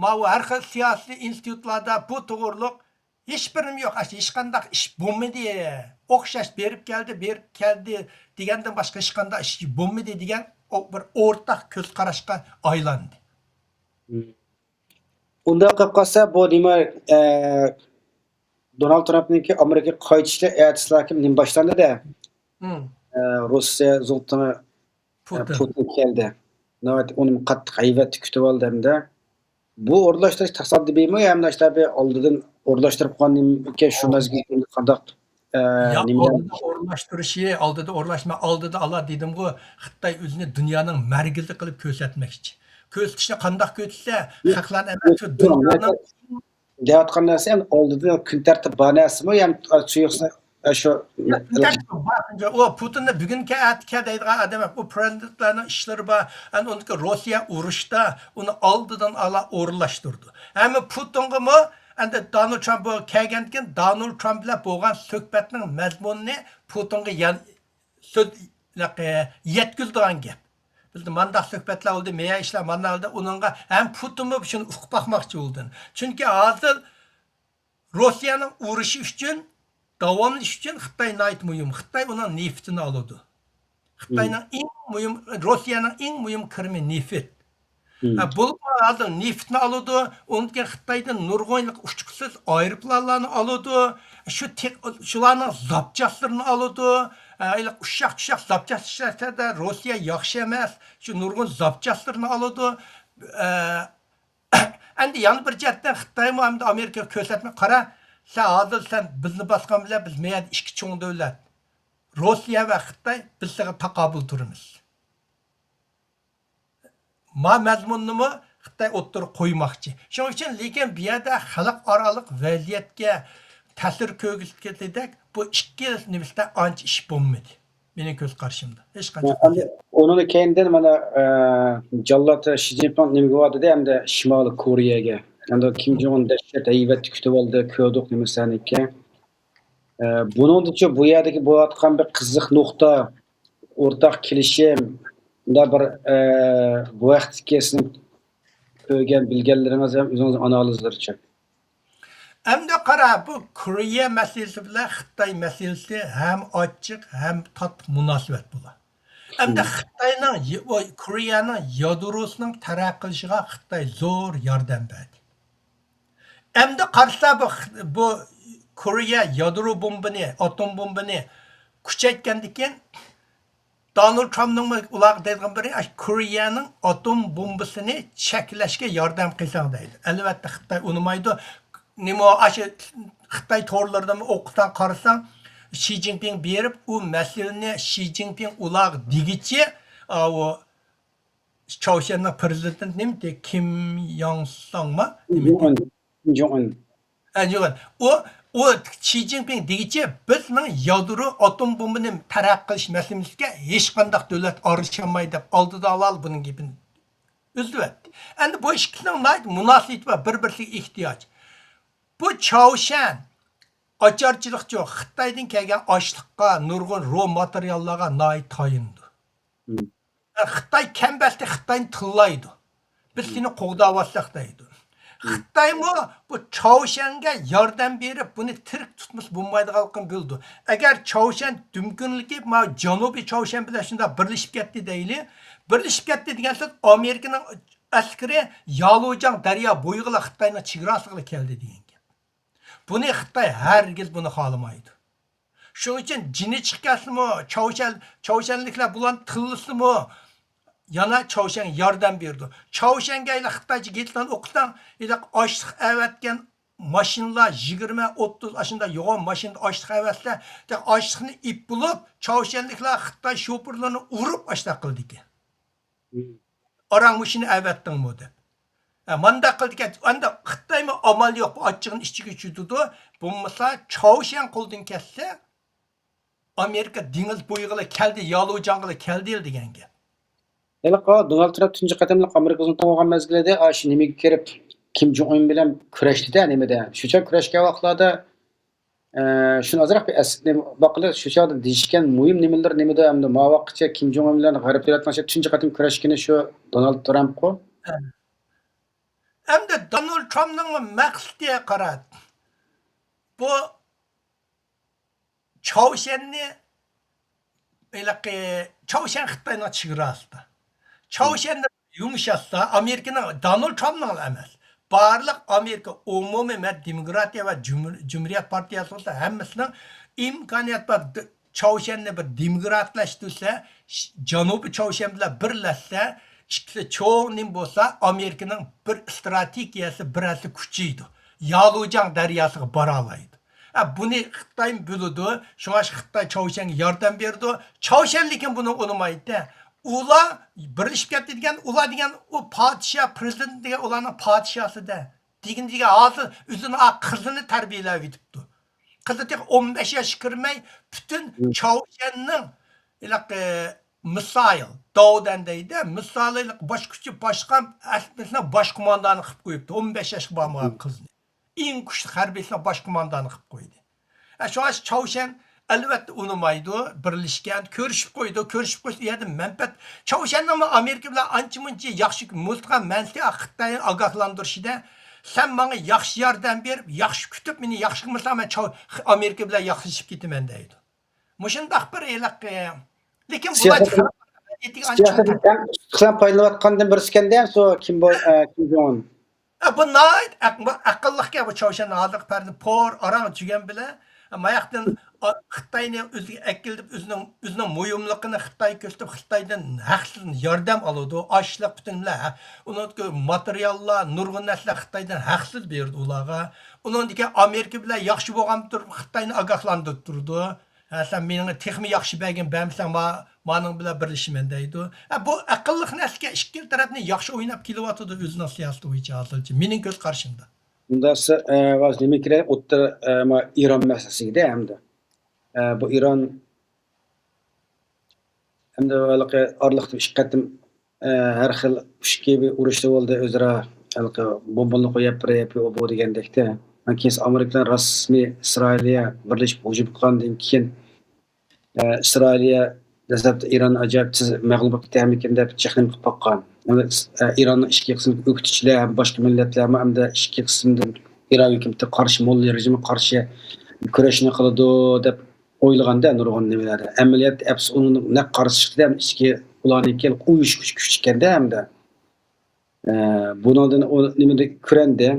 ماۋۇ ھەر خىل سىياسىي ئىنستىتۇتلاردا بۇ توغرۇلۇق ھېچبىرىمۇ يوق. ئاشۇ ھېچقانداق ئىش بولمىدى. ئوخشاش بېرىپ كەلدى، بېرىپ كەلدى دېگەندىن باشقا ھېچقانداق ئىش بولمىدى دېگەن ئو-، بىر ئورتاق كۆز قاراشقا ئايلاندى. ئۇنداق قىلىپ قالسا، بۇ نېمە، ئە، دونالد ترامپنىڭكى ئامېرىكىغا قايتىشى ئەتىسىلا نېمە باشلاندى-دە. ئە، روسىيە زۇڭتۇڭى ئە، پۇتىن. پۇتىن كەلدى. ناھايىتى ئۇنى قاتتىق ھەيۋەتتە كۈتۈۋالدى ھەمدە بۇ ئورۇنلاشتۇرۇش تاسادىپىيمۇ يا ئەمدى ئاشۇنداق بىر ئالدىدىن ئورۇنلاشتۇرۇپ قويغان نېمىكەن شۇ مەزگىلدە قانداق، ئە، يا نېمىلەر؟ ئالدىدا ئورۇنلاشتۇرۇشى، ئالدىدا ئورۇنلاشما، ئالدىدا ئالا دېدىمغۇ، خىتاي ئۆزىنى دۇنيانىڭ مەركىزى قىلىپ كۆرسەتمەكچى. كۆرسىتىشنى قانداق كۆرسىتسە، خەقلەرنى ئەمەس، شۇ دۇنيانىڭ دەۋاتقان نەرسە ئەمدى ئالدىدا كۈن تەرتىپ بار نەرسىمۇ يا شۇ يوقسا شۇ ئۇ پۇتىننى بۈگۈن كەل، ئەتە كەل دەيدىغان ئادەم ئەمەس. ئۇ پرېزىدېنتلارنىڭ ئىشلىرى بار. ئەنە ئۇنىڭكى روسىيە ئۇرۇشتا ئۇنى ئالدىدىن ئالا ئورۇنلاشتۇردى. ھەممە پۇتىنغىمۇ ئەمدى دونالد ترامپ بۇ كەلگەندىن كېيىن دونالد ترامپ بىلەن بولغان سۆھبەتنىڭ مەزمۇنىنى پۇتىنغا يان-، سۆز-، يەتكۈزىدىغان گەپ. بىلدى، مانداق سۆھبەتلەر بولدى، مېيا ئىشلار مانداق بولدى. ئۇنىڭغا ھەم پۇتىنمۇ شۇنى ئۇقۇپ باقماقچى بولدى. چۈنكى ھازىر روسىيەنىڭ ئۇرۇشى ئۈچۈن، داۋاملىشىش ئۈچۈن خىتاي ناھايىتى مۇھىم. خىتاي ئۇنىڭ نېفىتىنى ئالىدۇ. خىتاينىڭ ئىڭ مۇھىم، روسىيەنىڭ ئىڭ مۇھىم كىرىمى نېفىت. ھە، بولۇپمۇ ھازىر نېفىتنى ئالىدۇ، ئۇنىڭدىن كېيىن خىتايدىن نۇرغۇن ئۇچقۇچىسىز ئايروپىلانلارنى ئالىدۇ، شۇ تېخ-، شۇلارنىڭ زاپچاسلىرىنى ئالىدۇ، ئە، ئۇششاق-چۈششەق زاپچاس ئىشلەتسە-دە، روسىيە ياخشى ئەمەس، شۇ نۇرغۇن زاپچاسلىرىنى ئالىدۇ. ئە، ئەمدى يەنە بىر جەھەتتىن خىتايمۇ ئەمدى ئامېرىكىغا كۆرسەتمە، قارا، سەن ھازىر سەن بىزنى باسقان بىلەن بىز مەيەردە ئىككى چوڭ دۆلەت، روسىيە ۋە خىتاي، بىز ساڭا تاقابىل تۇرىمىز. ما مەزمۇننىمۇ خىتاي ئوتتۇرىغا قويماقچى. شۇنىڭ ئۈچۈن، لېكىن بۇ يەردە خەلقئارالىق ۋەزىيەتكە تەسىر كۆرسىتىدەك بۇ ئىككى نېمىسىدە ئانچە ئىش بولمىدى. مېنىڭ كۆز قارىشىمدا. ھېچقانچە ئەمدى ئۇنىڭ كەينىدىن مانا، ئە، جاللات شى جىنپىڭ نېمىگە باردى ئەمدى شىمالىي كورېيەگە. ئەمدى كىم جوڭ ئۇن دەھشەت ھەيۋەتتە كۈتۈۋالدى، كۆردۇق نېمىسىنىكى. ئە، بۇنىڭدىچۇ بۇ يەردىكى بولۇۋاتقان بىر قىزىق نۇقتا، ئورتاق كېلىشىم، مۇنداق بىر، ئە، بۇ ھەقتىكى سىزنىڭ كۆرگەن، بىلگەنلىرىڭىز ھەم ئۆزىڭىزنىڭ ئانالىزلىرىچۇ؟ ئەمدى قارا، بۇ كورېيە مەسىلىسى بىلەن خىتاي مەسىلىسى ھەم ئاچچىق، ھەم تاتلىق مۇناسىۋەت بۇلار. ئەمدى خىتاينىڭ ي-، ئۇ كورېيەنىڭ يادروسىنىڭ تەرەققىي قىلىشىغا خىتاي زور ياردەم بەردى. ئەمدى قارىسا، بۇ، بۇ كورېيە يادرو بومبىنى، ئاتوم بومبىنى كۈچەيتكەندىكىن، دونالد ترامپنىڭمۇ ئۇلارغا دەيدىغان بىرى، ئاشۇ كورېيەنىڭ ئاتوم بومبىسىنى چەكلەشكە ياردەم قىلساڭ دەيدۇ. ئەلۋەتتە، خىتاي ئۇنىمايدۇ. نېمە، ئاشۇ خىتاي تورلىرىدىمۇ ئوقۇساڭ، قارىساڭ، شى جىنپىڭ بېرىپ، ئۇ مەسىلىنى شى جىنپىڭ ئۇلارغا دېگۈچە، ئاۋۇ چاۋشيەننىڭ پرېزىدېنتى نېمىدى؟ كىم ياڭساڭما؟ نېمىدى؟ جوڭ ئۇن. جوڭ ئۇن. ھە، جوڭ ئۇن. ئۇ، ئۇ شى جىنپىڭ دېگۈچە، بىزنىڭ يادرو ئاتوم بومبىنى تەرەققىي قىلىش مەسىلىمىزگە ھېچقانداق دۆلەت ئارىلىشالمايدۇ دەپ، ئالدىدا ئاۋۋال بۇنىڭ گېپىنى ئۈزۈۋەتتى. ئەمدى بۇ ئىككىسىنىڭ ناھايىتى مۇناسىۋىتى بار، بىر-بىرسىگە ئېھتىياج. بۇ چاۋشيەن ئاچارچىلىقچۇ، خىتايدىن كەلگەن ئاشلىققا نۇرغۇن رو ماتېرىياللارغا ناھايىتى تايىنىدۇ. خىتاي كەمبەتتى، خىتاينى تىللايدۇ. بىز سېنى قوغداۋاتساق دەيدۇ. خىتايمۇ بۇ چاۋشيەنگە ياردەم بېرىپ، بۇنى تىرىك تۇتمىسا بولمايدىغانلىقىنى بىلىدۇ. ئەگەر چاۋشيەن دۈمكۈنلىكى، ما جەنۇبىي چاۋشيەن بىلەن شۇنداق بىرلىشىپ كەتتى دەيلى. بىرلىشىپ كەتتى دېگەن سۆز ئامېرىكىنىڭ ئەسكىرى يالۇجياڭ دەريا بويىغىلا خىتاينىڭ چېگراسىغىلا كەلدى دېگەن گەپ. بۇنى خىتاي ھەرگىز بۇنى خالىمايدۇ. شۇنىڭ ئۈچۈن جېنى چىقىپ كەتسىمۇ، چاۋشيەن، چاۋشيەنلىكلەر بۇلارنى تىللىسىمۇ، يەنە چاۋشيەنگە ياردەم بېرىدۇ. چاۋشيەنگە ھېلىقى خىتايچە گېزىتلەرنى ئوقۇساڭ، ھېلىقى ئاشلىق ئەۋەتكەن ماشىنىلار يىگىرمە، ئوتتۇز ئاشۇنداق يوغان ماشىنىدا ئاشلىق ئەۋەتسە، ئاشلىقنى ئېلىپ بولۇپ، چاۋشيەنلىكلەر خىتاي شوپۇرلىرىنى ئۇرۇپ ئاشۇنداق قىلىدىكەن. ئاراڭ مۇشۇنى ئەۋەتتىڭمۇ دەپ. ھە، مانداق قىلىدىكەن. ئەمدى خىتايمۇ ئامال يوق، بۇ ئاچچىقىنى ئىچىگە چۈشۈرىدۇ. بولمىسا، چاۋشيەن قولدىن كەتسە، ئامېرىكا دېڭىز بويىغىلا كەلدى، يالۇجياڭغىلا كەلدى دېگەن گەپ. ھېلىقى دونالد ترامپ تۇنجى قېتىملىق ئامېرىكا ئۇزۇن تاڭ بولغان مەزگىلىدە، ئاشۇ نېمىگە كىرىپ، كىم جوڭ ئۇن بىلەن كۈرەشتى-دە، نېمىدە. شۇ چاغ كۈرەشكەن ۋاقىتلاردا، ئە، شۇنى ئازراق بىر ئەسلىدىن باققىلى، شۇ چاغدا دېيىشكەن مۇھىم نېمىلىرى نېمىدە، ئەمدى ما ۋاقىتقىچە كىم جوڭ ئۇن بىلەن غەرب دۆلەتنىڭ شۇ تۇنجى قېتىم كۈرەشكىنى شۇ دونالد ترامپقۇ؟ ئەمدى دونالد ترامپنىڭ مەقسىتى قارا. بۇ چاۋشيەننى، ھېلىقى، چاۋشيەن خىتاينىڭ چېگراسىدا. چاۋشيەننى يۇمشاتسا، ئامېرىكىنىڭ، دونالد ترامپنىڭلا ئەمەس، بارلىق ئامېرىكا ئومۇمىي، مەن دېموكراتىيە ۋە جۇمھۇر-، جۇمھۇرىيەت پارتىيەسى بولسا، ھەممىسىنىڭ ئىمكانىيەت بار، د-، چاۋشيەننى بىر دېموكراتلاشتۇرسا، ش-، جەنۇبىي چاۋشيەن بىلەن بىرلەشسە، ئىككىسى چوڭ نېمە بولسا، ئامېرىكىنىڭ بىر ئىستراتېگىيەسى، بىر ھەسسە كۈچىيىدۇ. يالۇجياڭ دەرياسىغا بارالايدۇ. ھە، بۇنى خىتاي بىلىدۇ. شۇڭا خىتاي چاۋشيەنگە ياردەم بېرىدۇ. چاۋشيەن لېكىن بۇنى ئۇنىمايدۇ. ئۇلار بىرلىشىپ كەتتى دېگەن، ئۇلار دېگەن ئۇ پادىشاھ، پرېزىدېنت دېگەن ئۇلارنىڭ پادىشاھسى-دە. دېگىنى دېگەن ھازىر ئۆزىنىڭ ئا قىزىنى تەربىيەلەۋېتىپتۇ. قىزى تېخى ئون بەش ياشقا كىرمەي، پۈتۈن چاۋشيەننىڭ ھېلىقى مىسسايل، داۋدەن دەيدۇ، مىسسايل ھېلىقى باش كۈچى باشقا، ئەسلىدە باش قوماندانى قىلىپ قويۇپتۇ، ئون بەش ياشقا بارمىغان قىزنى. ئەڭ كۈچلۈك ھەربىيلەرنىڭ باش قوماندانى قىلىپ قويدى. ئە، شۇڭا چاۋشيەن ئەلۋەتتە ئۇنىمايدۇ، بىرلىشكەن، كۆرۈشۈپ قويىدۇ، كۆرۈشۈپ قويسا، ئۇ يەردە مەنپەئەت. چاۋشيەننىڭمۇ ئامېرىكا بىلەن ئانچە-مۇنچە ياخشى مۇلتىقا مەنسى خىتاينى ئاگاھلاندۇرۇشىدا، سەن ماڭا ياخشى ياردەم بېرىپ، ياخشى كۈتۈپ، مېنى ياخشى قىلمىساڭ، مەن چاۋ-، ئامېرىكا بىلەن ياخشىلىشىپ كېتىمەن دەيدۇ. مۇشۇنداق بىر ھېلىقى، لېكىن بۇلار سىياسەتنىڭ، سىياسەتنىڭ ئەڭ ئۇستىسىغا پايدىلىنىۋاتقاندىن بىرسىكەندە، شۇ كىم بو-، ئە، كىم جوڭ ئۇن. ئە، بۇ ناھايىتى ئەق-، بۇ ئەقىللىقكەن، بۇ چاۋشيەن ھازىرقى پەردە پور، ئاراڭ چۈگەن بىلەن، ماياقتىن خىتاينى ئۆزىگە ئەكېلىپ، ئۆزىنىڭ، ئۆزىنىڭ مۇھىملىقىنى خىتايغا كۆرسىتىپ، خىتايدىن ھەقسىز ياردەم ئالىدۇ. ئاشلىق پۈتۈن بىلەن، ئۇنىڭ ماتېرىياللار، نۇرغۇن نەرسىلەر خىتايدىن ھەقسىز بېرىدۇ ئۇلارغا. ئۇنىڭدىن كېيىن ئامېرىكا بىلەن ياخشى بولغان تۇرۇپ، خىتاينى ئاگاھلاندۇرۇپ تۇرىدۇ. ھە، سەن مېنىڭ تېخىمۇ ياخشى بەرگىن، بەرمىسەڭ ما-، مانىڭ بىلەن بىرلىشىمەن دەيدۇ. ھە، بۇ ئەقىللىق نەرسىكەن، ئىككىلا تەرەپنى ياخشى ئويناپ كېلىۋاتىدۇ ئۆزىنىڭ سىياسىتى بويىچە ھازىرچە. مېنىڭ كۆز قارىشىمدا. ئۇنداق دېسە، ئە، ھازىر نېمە كېرەك؟ ئوتتۇرا، ئە، ما، ئىران مەسىلىسىگە ئەمدى. ئە، بۇ ئىران ئەمدى ھېلىقى ئارىلىقتا ئىككى قېتىم، ئە، ھەر خىل ئىككى بىر ئۇرۇشتا بولدى ئۆزئارا، ھېلىقى بومبىنى قويۇپ بېرىپ، ئۇ بۇ دېگەندەكتە. كېيىن ئامېرىكا بىلەن رەسمىي ئىسرائىلىيە بىرلىشىپ ھۇجۇم قىلغاندىن كېيىن، ئە، ئىسرائىلىيە دەسلەپتە ئىران ئاجايىپ تېز مەغلۇپ بولۇپ كېتەرمىكىن دەپ چەكلىمە قىلىپ باققان. ئەمدى ئىس-، ئە، ئىراننىڭ ئىچكى قىسمىدىكى ئۆكتىچىلەر ھەم باشقا مىللەتلەرمۇ ئەمدى ئىچكى قىسىمدىن ئىران ھۆكۈمىتىگە قارشى، موللا رېژىمىغا قارشى كۈرەشنى قىلىدۇ دەپ ئويلىغاندا نۇرغۇن نېمىلەردە. ئەمەلىيەتتە ئەپسۇ ئۇنىڭ نەق قارشى چىقتى ھەم ئىچكى ئۇلارنىڭكى ئۇيۇشقۇچ كۈچ ئىكەندە ھەمدە. ئە، بۇنىڭدىن ئۇ نېمىدە كۆرەندى.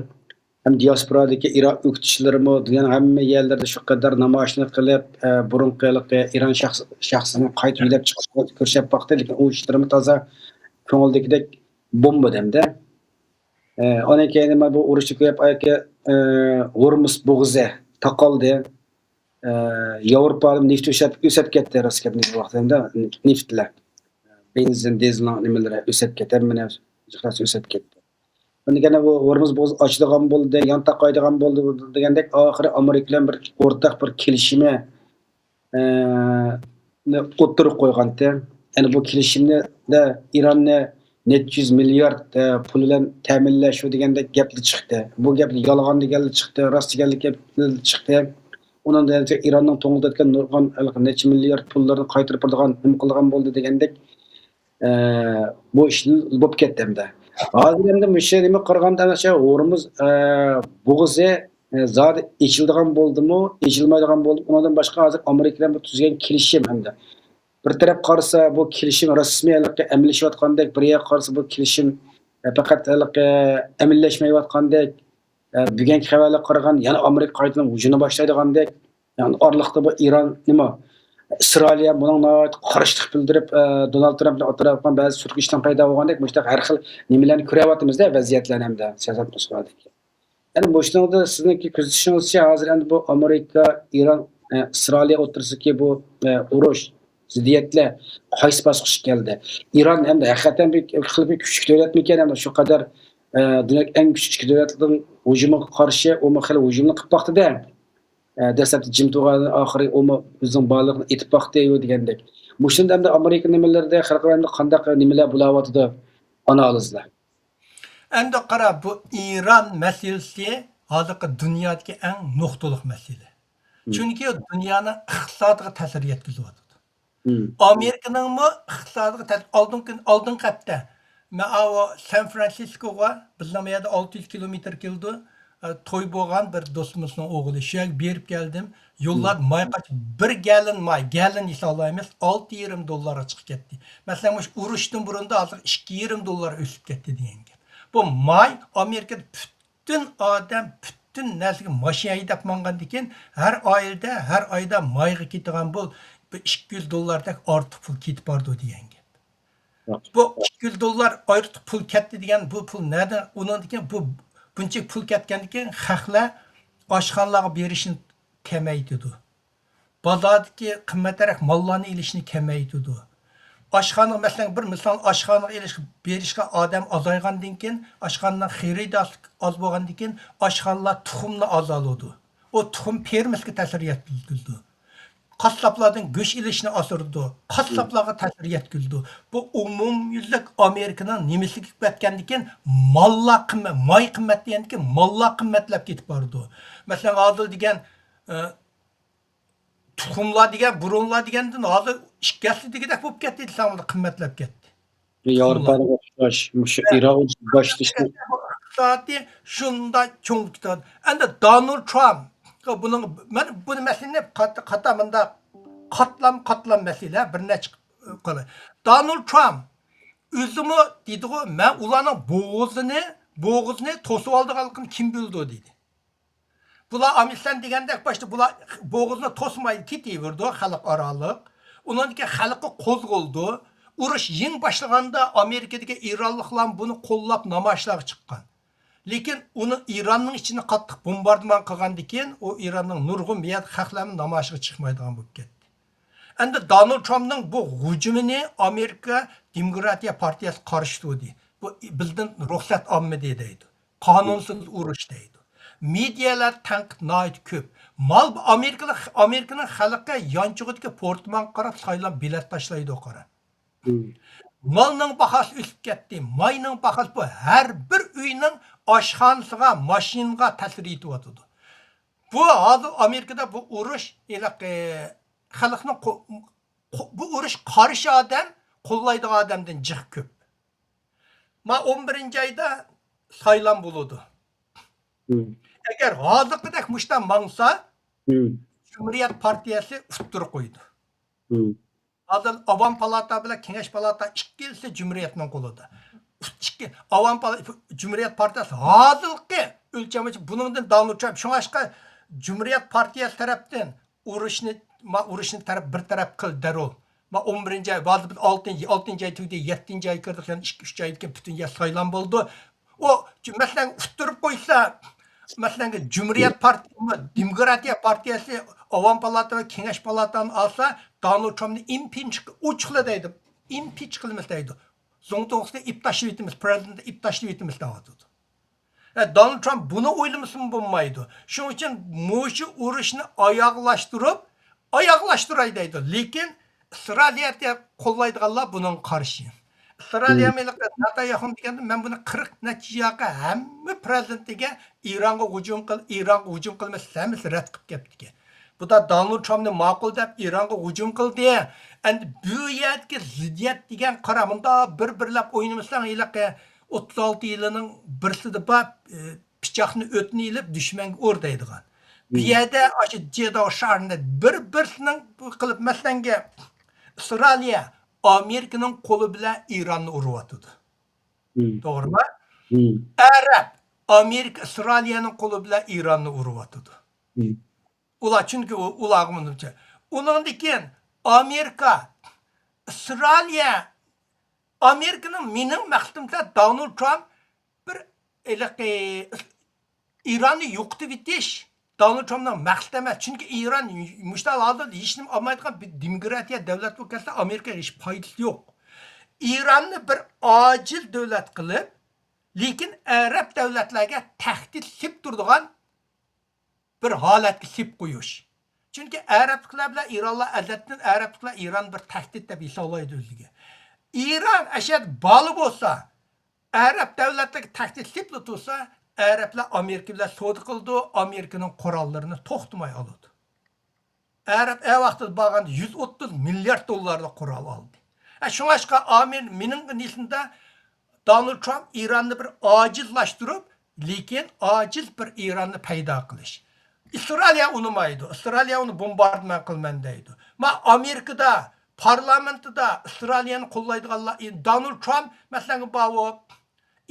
ھەم دىياسپورادىكى ئىران ئۆكتىچىلىرىمۇ دۇنيانىڭ ھەممە يەرلىرىدە شۇ قەدەر نامايىشنى قىلىپ، ئە، بۇرۇنقى ھېلىقى ئىران شەخس-، شەخسىنى قايتا يۆلەپ چىقىشقا كۈرىشىپ باقتى، لېكىن ئۇ ئىشلىرىمۇ تازا كۆڭۈلدىكىدەك بولمىدى ھەمدە. ئە، ئۇنىڭ كېيىن نېمە بۇ ئۇرۇشتا كۆپ ئايكى، ئە، ھورمۇز بوغۇزى تاقالدى. ئە، ياۋروپادا نېفىت ئۆسۈپ، ئۆسۈپ كەتتى، راست گەپنى ئېيتقاندا، نېفىتلەر. بېنزىن، دىزېلنىڭ نېمىلىرى ئۆسۈپ كەتتى، ھەممە نەرسە ئۆسۈپ كەتتى. ئۇنىڭ كېيىن بۇ ھورمۇز بوغۇزى ئاچىدىغان بولدى، يان تاقايدىغان بولدى دېگەندەك، ئاخىرى ئامېرىكا بىلەن بىر ئوتتۇرا بىر كېلىشىمى، ئە، نى ئوتتۇرىغا قويغانتى. يەنى بۇ كېلىشىمدە ئىراننى نەچچە يۈز مىليارد، ئە، پۇل بىلەن تەمىنلەش دېگەندەك گەپلەر چىقتى. بۇ گەپ يالغان دېگەنلەر چىقتى، راست دېگەنلىك گەپلەر چىقتى. ئۇنىڭ بىلەن ئىراننىڭ توڭلىتىۋەتكەن نۇرغۇن ھېلىقى نەچچە مىليارد پۇللىرىنى قايتۇرۇپ بېرىدىغان نېمە قىلىدىغان بولدى دېگەندەك، ئە، بۇ ئىش بولۇپ كەتتى ئەمدى. ھازىر ئەمدى مۇشۇ نېمە قارىغاندا، مۇشۇ ھورمۇز، ئە، بوغۇزى، ئە، زادى ئېچىلىدىغان بولدىمۇ، ئېچىلمايدىغان بولدىمۇ، ئۇنىڭدىن باشقا ھازىر ئامېرىكا بىلەن بۇ تۈزگەن كېلىشىم ئەمدى. بىر تەرەپ قارىسا، بۇ كېلىشىم رەسمىي ھېلىقى ئەمەلىيلىشىۋاتقاندەك، بىر يەرگە قارىسا، بۇ كېلىشىم، ئە، پەقەت ھېلىقى ئەمەلىيلەشمەيۋاتقاندەك، ئە، بۈگۈنكى خەۋەرلەرگە قارىغاندا، يەنە ئامېرىكا قايتىدىن ھۇجۇمنى باشلايدىغاندەك، يەنى ئارىلىقتا بۇ ئىران نېمە، ئىسرائىلىيە بۇنىڭ ناھايىتى قارشىلىق بىلدۈرۈپ، ئە، دونالد ترامپنى ئوتتۇرىغا قويغان بەزى سۈركۈشلەر پەيدا بولغاندەك، مۇشۇنداق ھەر خىل نېمىلەرنى كۆرۈۋاتىمىز-دە، ۋەزىيەتلەرنى ھەمدە سىياسەت مۇناسىۋىتىدىكى. يەنى مۇشۇنىڭدا سىزنىڭكى كۆزىتىشىڭىزچە، ھازىر ئەمدى بۇ ئامېرىكا، ئىران، ئە، ئىسرائىلىيە ئوتتۇرىسىدىكى بۇ، ئە، ئۇرۇش، زىددىيەتلەر قايسى باسقۇچقا كەلدى؟ ئىران ئەمدى ھەقىقەتەن بىر، بىر خىل بىر كۈچلۈك دۆلەتمىكەن؟ ئەمدى شۇ قەدەر، ئە، دۇنيادىكى ئەڭ كۈچلۈك دۆلەتنىڭ ھۇجۇمىغا قارشى ئۇمۇ خېلى ھۇجۇمنى قىلىپ باقتى-دە. ئە، دەسلەپتە جىم تۇرغان، ئاخىرى ئۇمۇ ئۆزىنىڭ بارلىقىنى ئېيتىپ باقتى دېگەندەك. مۇشۇندا ئەمدى ئامېرىكا نېمىلىرىدە، خەلقئارا قانداق نېمىلەر بولاۋاتىدۇ؟ ئانالىزلار. ئەمدى قارا، بۇ ئىران مەسىلىسى ھازىرقى دۇنيادىكى ئەڭ نۇقتىلىق مەسىلە. مم. چۈنكى دۇنيانىڭ ئىقتىسادىغا تەسىر يەتكۈزۈۋاتىدۇ. مم. ئامېرىكىنىڭمۇ ئىقتىسادىغا تەسىر. ئالدىنقى، ئالدىنقى ھەپتە مەن ئاۋۇ سان فرانسىسكوغا، بىزنىڭ بۇ يەردە ئالتە يۈز كىلومېتىر كېلىدۇ، ئە، توي بولغان بىر دوستىمىزنىڭ ئوغلى. شۇ يەرگە بېرىپ كەلدىم. يوللاردا مم. ماي قاچ-، بىر گالون ماي، گالون دېسە ئالايمىز، ئالتە يېرىم دوللارغا چىقىپ كەتتى. مەسىلەن، مۇشۇ ئۇرۇشتىن بۇرۇندا ھازىر ئىككى يېرىم دوللار ئۆسۈپ كەتتى دېگەن گەپ. بۇ ماي ئامېرىكىدا پۈتۈن ئادەم، پۈتۈن نەرسىگە ماشىنا ھەيدەپ ماڭغاندىكىن، ھەر ئائىلىدە، ھەر ئايدا مايغا كېتىدىغان بۇ بىر ئىككى يۈز دوللاردەك ئارتۇق پۇل كېتىپ بارىدۇ دېگەن گەپ. بۇ ئىككى يۈز دوللار ئارتۇق پۇل كەتتى دېگەن، بۇ پۇل نەدە؟ ئۇنىڭدىن كېيىن بۇ، بۇنچە پۇل كەتكەندىن كېيىن خەقلەر ئاشخانىلارغا بېرىشنى كېمەيتىدۇ. بازاردىكى قىممەترەك ماللارنى ئېلىشنى كېمەيتىدۇ. ئاشخانا، مەسىلەن، بىر مىسال، ئاشخانىغا ئېلىش، بېرىشقا ئادەم ئازايغاندىن كېيىن، ئاشخانىنىڭ خېرىدارى ئاز بولغاندىن كېيىن، ئاشخانىلار تۇخۇمنى ئاز ئالىدۇ. ئۇ تۇخۇم فېرمىسىغا تەسىر يەتكۈزىدۇ. قاسساپلاردىن گۆش ئېلىشنى ئاسىرىدۇ. قاسساپلارغا تەسىر يەتكۈزىدۇ. بۇ ئومۇميۈزلۈك ئامېرىكىنىڭ نېمىسىگە كېلىپ كەتكەندىكىن، ماللار قىممەت، ماي قىممەت دېگەندىكىن، ماللار قىممەتلەپ كېتىپ بارىدۇ. مەسىلەن، ھازىر دېگەن، ئە، تۇخۇملار دېگەن، بۇرۇنلار دېگەندىن ھازىر ئىككى ھەسسە دېگۈدەك بولۇپ كەتتى دېسەڭ، قىممەتلەپ كەتتى. ياۋروپاغا ئوخشاش، مۇشۇ ئىران باشلىشى. بۇ ئىقتىسادى شۇنداق چوڭ كېتىۋاتىدۇ. ئەمدى دونالد ترامپ، بۇنىڭ، مەن بۇ مەسىلىنى قات-، قاتا مۇنداق قاتلام، قاتلام مەسىلە، بىر نەچچە قىلاي. دونالد ترامپ ئۆزىمۇ دېدىغۇ، مەن ئۇلارنىڭ بوغۇزىنى، بوغۇزىنى توسۇۋالىدىغانلىقىنى كىم بىلىدۇ دېدى. بۇلار ئامېرىكىلار دېگەندەك باشتا بۇلار بوغۇزنى توسماي كېتىۋېرىدۇ خەلقئارالىق. ئۇنىڭدىن كېيىن خەلققە قوزغىلىدۇ. ئۇرۇش يېڭى باشلىغاندا ئامېرىكىدىكى ئىرانلىقلار بۇنى قوللاپ نامايىشلارغا چىققان. لېكىن ئۇنى ئىراننىڭ ئىچىنى قاتتىق بومباردىمان قىلغاندىن كېيىن ئۇ ئىراننىڭ نۇرغۇن بۇ يەردە خەقلەرمۇ نامايىشقا چىقمايدىغان بولۇپ كەتتى. ئەمدى دونالد ترامپنىڭ بۇ ھۇجۇمىنى ئامېرىكا دېموكراتىيە پارتىيەسى قارشى تۇردى. بۇ بىزدىن رۇخسەت ئالمىدى دەيدۇ. قانۇنسىز ئۇرۇش دەيدۇ. مېدىيەلەر تەنقىد ناھايىتى كۆپ. مال ئامېرىكىلىق، ئامېرىكىنىڭ خەلقى يانچۇقىدىكى پورتمانغا قاراپ سايلام بېلەت تاشلايدۇ قارا. مالنىڭ باھاسى ئۆسۈپ كەتتى، ماينىڭ باھاسى، بۇ ھەر بىر ئۆينىڭ ئاشخانىسىغا، ماشىنىغا تەسىر يېتىۋاتىدۇ. بۇ ھازىر ئامېرىكىدا بۇ ئۇرۇش ھېلىقى خەلقنىڭ قو-، قو-، بۇ ئۇرۇش قارشى ئادەم، قوللايدىغان ئادەمدىن جىق كۆپ. ما ئون بىرىنچى ئايدا سايلام بولىدۇ. ئەگەر ھازىرقىدەك مۇشتا ماڭسا، جۇمھۇرىيەت پارتىيەسى ئۇتتۇرۇپ قويىدۇ. ھازىر ئاۋام پالاتا بىلەن كېڭەش پالاتا ئىككىلىسى جۇمھۇرىيەتنىڭ قولىدا. ئىككى، ئاۋام پالا-، جۇمھۇرىيەت پارتىيەسى ھازىرقى ئۆلچەم بويىچە بۇنىڭدىن دونالد ترامپ، شۇڭلاشقا جۇمھۇرىيەت پارتىيەسى تەرەپتىن ئۇرۇشنى، ما-، ئۇرۇشنى تەرەپ، بىر تەرەپ قىل دەررۇ. ما ئون بىرىنچى ئاي، ھازىر بىز ئالتىنچى، ئالتىنچى ئاي تۈگىدى، يەتتىنچى ئايغا كىردۇق، يەنە ئىككى، ئۈچ ئايدىن كېيىن پۈتۈن يەر سايلام بولىدۇ. ئۇ، مەسىلەن، ئۇتتۇرۇپ قويسا، مەسىلەن، جۇمھۇرىيەت پارتىيە، دېموكراتىيە پارتىيەسى ئاۋام پالاتا ۋە كېڭەش پالاتانى ئالسا، دونالد ترامپنى ئىمپىچ ئوچۇقلا دەيدۇ. ئىمپىچ قىلىمىز دەيدۇ. زۇڭتۇڭخۇسنى ئېلىپ تاشلاپ ئېتىمىز، پرېزىدېنتنى ئېلىپ تاشلاپ ئېتىمىز دەۋاتىدۇ. ھە، دونالد ترامپ بۇنى ئويلىمىسىمۇ بولمايدۇ. شۇنىڭ ئۈچۈن مۇشۇ ئۇرۇشنى ئاياغلاشتۇرۇپ، ئاياغلاشتۇراي دەيدۇ. لېكىن ئىسرائىلىيەتنى قوللايدىغانلار بۇنىڭغا قارشى. ئىسرائىلىيە مىللىتى ناتانياھۇ دېگەندە، مەن بۇنى قىرىق نەچچە ياقى ھەممە پرېزىدېنتىگە ئىرانغا ھۇجۇم قىل، ئىرانغا ھۇجۇم قىلمىسا ھەممىسى رەت قىلىپ كەپتىكەن. بۇ دا دونالد ترامپنى ماقۇل دەپ ئىرانغا ھۇجۇم قىلدى. ئەمدى بۇ يەردىكى زىددىيەت دېگەن قارا، مۇنداق بىر-بىرلەپ ئوينىمىساڭ، ھېلىقى ئوتتۇز ئالتە يىلىنىڭ بىرسىدە بار، ئى، پىچاقنى ئۆتنى ئېلىپ دۈشمەنگە ئۇر دەيدىغان. بۇ يەردە ئاشۇ جېداۋ شارنى بىر-بىرسىنىڭ بۇ قىلىپ، مەسىلەنگە، ئىسرائىلىيە ئامېرىكىنىڭ قولى بىلەن ئىراننى ئۇرۇۋاتىدۇ. توغرىمۇ؟ ئەرەب ئامېرىكا ئىسرائىلىيەنىڭ قولى بىلەن ئىراننى ئۇرۇۋاتىدۇ. ئۇلار، چۈنكى ئۇ، ئۇلارغا مۇنچە. ئۇنىڭدىن كېيىن ئامېرىكا، ئىسرائىلىيە، ئامېرىكىنىڭ، مېنىڭ مەقسىتىمچە دونالد ترامپ بىر ھېلىقى ئىراننى يوقىتىۋېتىش دونالد ترامپنىڭ مەقسىتى ئەمەس. چۈنكى ئىران مۇشۇنداق ھالدا ھېچنېمە ئالمايدىغان بىر دېموكراتىيە دۆلەت بولۇپ كەتسە، ئامېرىكىغا ھېچ پايدىسى يوق. ئىراننى بىر ئاجىز دۆلەت قىلىپ، لېكىن ئەرەب دۆلەتلەرگە تەھدىت سېلىپ تۇرىدىغان بىر ھالەتكە سېلىپ قويۇش. چۈنكى ئەرەبلىكلەر بىلەن ئىرانلار، ئەزەلدىن ئەرەبلىكلەر ئىران بىر تەھدىت دەپ ھېسابلايدۇ ئۆزىگە. ئىران ئەشەددىي بالا بولسا، ئەرەب دۆلەتلىرىگە تەھدىت سېلىپلا تۇرسا، ئەرەبلەر ئامېرىكا بىلەن سودا قىلىدۇ، ئامېرىكىنىڭ قوراللىرىنى توختىماي ئالىدۇ. ئەرەب ئەۋاقىتىدا بارغاندا يۈز ئوتتۇز مىليارد دوللارلىق قورال ئالدى. ھە، شۇڭلاشقا ئامېر-، مېنىڭ نېسىمدە دونالد ترامپ ئىراننى بىر ئاجىزلاشتۇرۇپ، لېكىن ئاجىز بىر ئىراننى پەيدا قىلىش. ئىسرائىلىيە ئۇنىمايدۇ. ئىسرائىلىيە ئۇنى بومباردىمان قىلىمەن دەيدۇ. ما ئامېرىكىدا، پارلامېنتىدا ئىسرائىلىيەنى قوللايدىغانلار، دونالد ترامپ، مەسىلەن، باۋۇ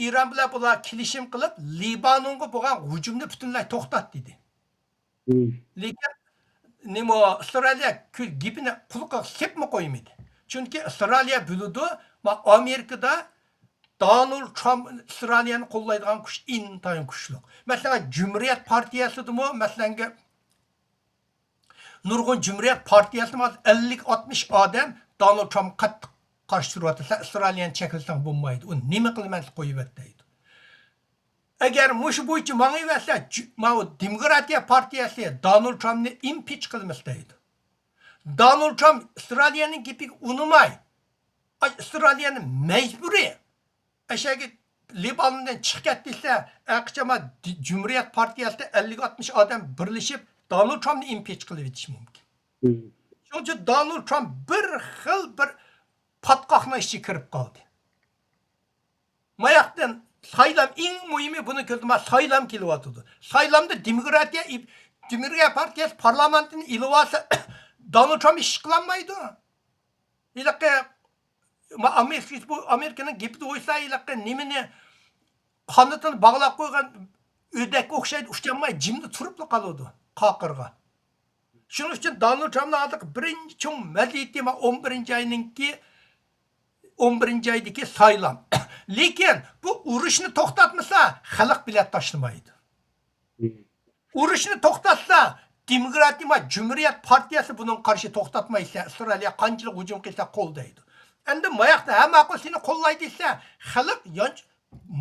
ئىران بىلەن بۇلار كېلىشىم قىلىپ، لىبانونغا بولغان ھۇجۇمنى پۈتۈنلەي توختات دېدى. لېكىن نېمە، ئىسرائىلىيە كۆ-، گېپىنى قۇلىقىغا سېلىپمۇ قويمىدى. چۈنكى ئىسرائىلىيە بىلىدۇ، ما ئامېرىكىدا دونالد ترامپ، ئىسرائىلىيەنى قوللايدىغان كۈچ ئىنتايىن كۈچلۈك. مەسىلەن، جۇمھۇرىيەت پارتىيەسىدىمۇ، مەسىلەنگە، نۇرغۇن جۇمھۇرىيەت پارتىيەسىدىمۇ ئەللىك ئاتمىش ئادەم دونالد ترامپقا قاتتىق قارشى تۇرۇۋاتىدۇ. سەن ئىسرائىلىيەنى چەكلىسەڭ بولمايدۇ. ئۇ نېمە قىلىمەن دەپ قويۇۋەت دەيدۇ. ئەگەر مۇشۇ بويىچە ماڭىۋەرسە، جۇ-، ماۋۇ دېموكراتىيە پارتىيەسى دونالد ترامپنى ئىمپىچ قىلىمىز دەيدۇ. دونالد ترامپ ئىسرائىلىيەنىڭ گېپىگە ئۇنىماي، ئاي، ئىسرائىلىيەنى مەجبۇرىي ئەشەگە لىبانوندىن چىقىپ كەت دېسە، ئەقىچاما دى-، جۇمھۇرىيەت پارتىيەسىدە ئەللىك ئاتمىش ئادەم بىرلىشىپ دونالد ترامپنى ئىمپىچ قىلىۋېتىشى مۇمكىن. شۇنىڭ ئۈچۈن دونالد ترامپ بىر خىل بىر پاتقاقنىڭ ئىچىگە كىرىپ قالدى. ماياقتىن سايلام، ئەڭ مۇھىمى بۇنى كۆردۈم، سايلام كېلىۋاتىدۇ. سايلامدا دېموكراتىيە، دېموكراتىيە پارتىيەسى پارلامېنتنى ئېلىۋالسا، دونالد ترامپ ئىش قىلالمايدۇ. ھېلىقى ما-، ئامېرىكا، بۇ ئامېرىكىنىڭ گېپىدە بولسا، ھېلىقى نېمىنى، قانىتىنى باغلاپ قويغان ئۆدەككە ئوخشايدۇ، ئۇچالماي جىملا تۇرۇپلا قالىدۇ قاقىرغا. شۇنىڭ ئۈچۈن دونالد ترامپنىڭ ھازىرقى بىرىنچى چوڭ مەدەنىيىتى مانا ئون بىرىنچى ئاينىڭكى، ئون بىرىنچى ئايدىكى سايلام. لېكىن بۇ ئۇرۇشنى توختاتمىسا، خەلق بېلەت تاشلىمايدۇ. ئۇرۇشنى توختاتسا، دېموكراتىيە، جۇمھۇرىيەت پارتىيەسى بۇنىڭغا قارشى توختاتمايسىلەر، ئىسرائىلىيە قانچىلىك ھۇجۇم قىلسا قوللايدۇ. ئەمدى ماياقتا ھە ماقۇل سېنى قوللاي دېسە، خەلق يانچ-،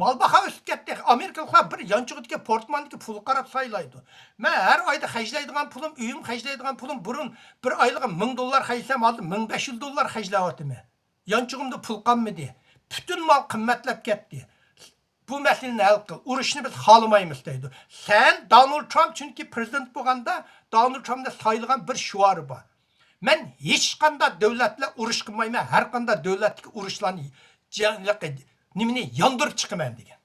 مال باھا ئۆسۈپ كەتتى. ئامېرىكىلىقلار بىر يانچۇقىدىكى پورتماندىكى پۇلغا قاراپ سايلايدۇ. مەن ھەر ئايدا خەجلەيدىغان پۇلۇم، ئۆيۈم خەجلەيدىغان پۇلۇم، بۇرۇن بىر ئايلىقىم مىڭ دوللار خەجلىسەم، ھازىر مىڭ بەش يۈز دوللار خەجلەۋاتىمەن. يانچۇقۇمدا پۇل قالمىدى. پۈتۈن مال قىممەتلەپ كەتتى. بۇ مەسىلىنى ھەل قىل. ئۇرۇشنى بىز خالىمايمىز دەيدۇ. سەن دونالد ترامپ، چۈنكى پرېزىدېنت بولغاندا دونالد ترامپنى سايلىغان بىر شوئارى بار. مەن ھېچقانداق دۆلەت بىلەن ئۇرۇش قىلمايمەن، ھەر قانداق دۆلەتتىكى ئۇرۇشلارنى جەڭ-، نېمىنى ياندۇرۇپ چىقىمەن دېگەن.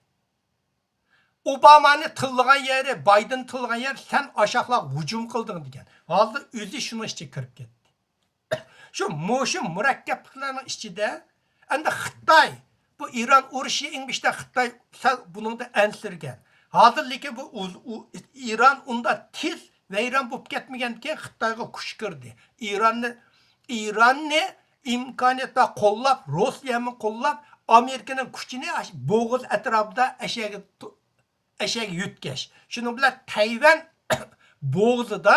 ئوبامانى تىللىغان يېرى، بايدېننى تىللىغان يېرى، سەن ئاشاقلارغا ھۇجۇم قىلدىڭ دېگەن. ھازىر ئۆزى شۇنىڭ ئىچىگە كىرىپ كەتتى. شۇ مۇشۇ مۇرەككەپلىكلەرنىڭ ئىچىدە ئەمدى خىتاي، بۇ ئىران ئۇرۇشى ئېڭىشتا خىتاي سەل بۇنىڭدا ئەنسىرىگەن. ھازىر لېكىن بۇ ئۇز-، ئۇ-، ئىران ئۇنداق تېز ۋەيران بولۇپ كەتمىگەندىكىن خىتايغا كۈچ كىردى. ئىراننى، ئىراننى ئىمكانىيەت بار قوللاپ، روسىيەمۇ قوللاپ، ئامېرىكىنىڭ كۈچىنى ئاش-، بوغۇز ئەتراپىدا ئەشەگە تو-، ئەشەگە يۆتكەش. شۇنىڭ بىلەن تەيۋەن بوغۇزىدا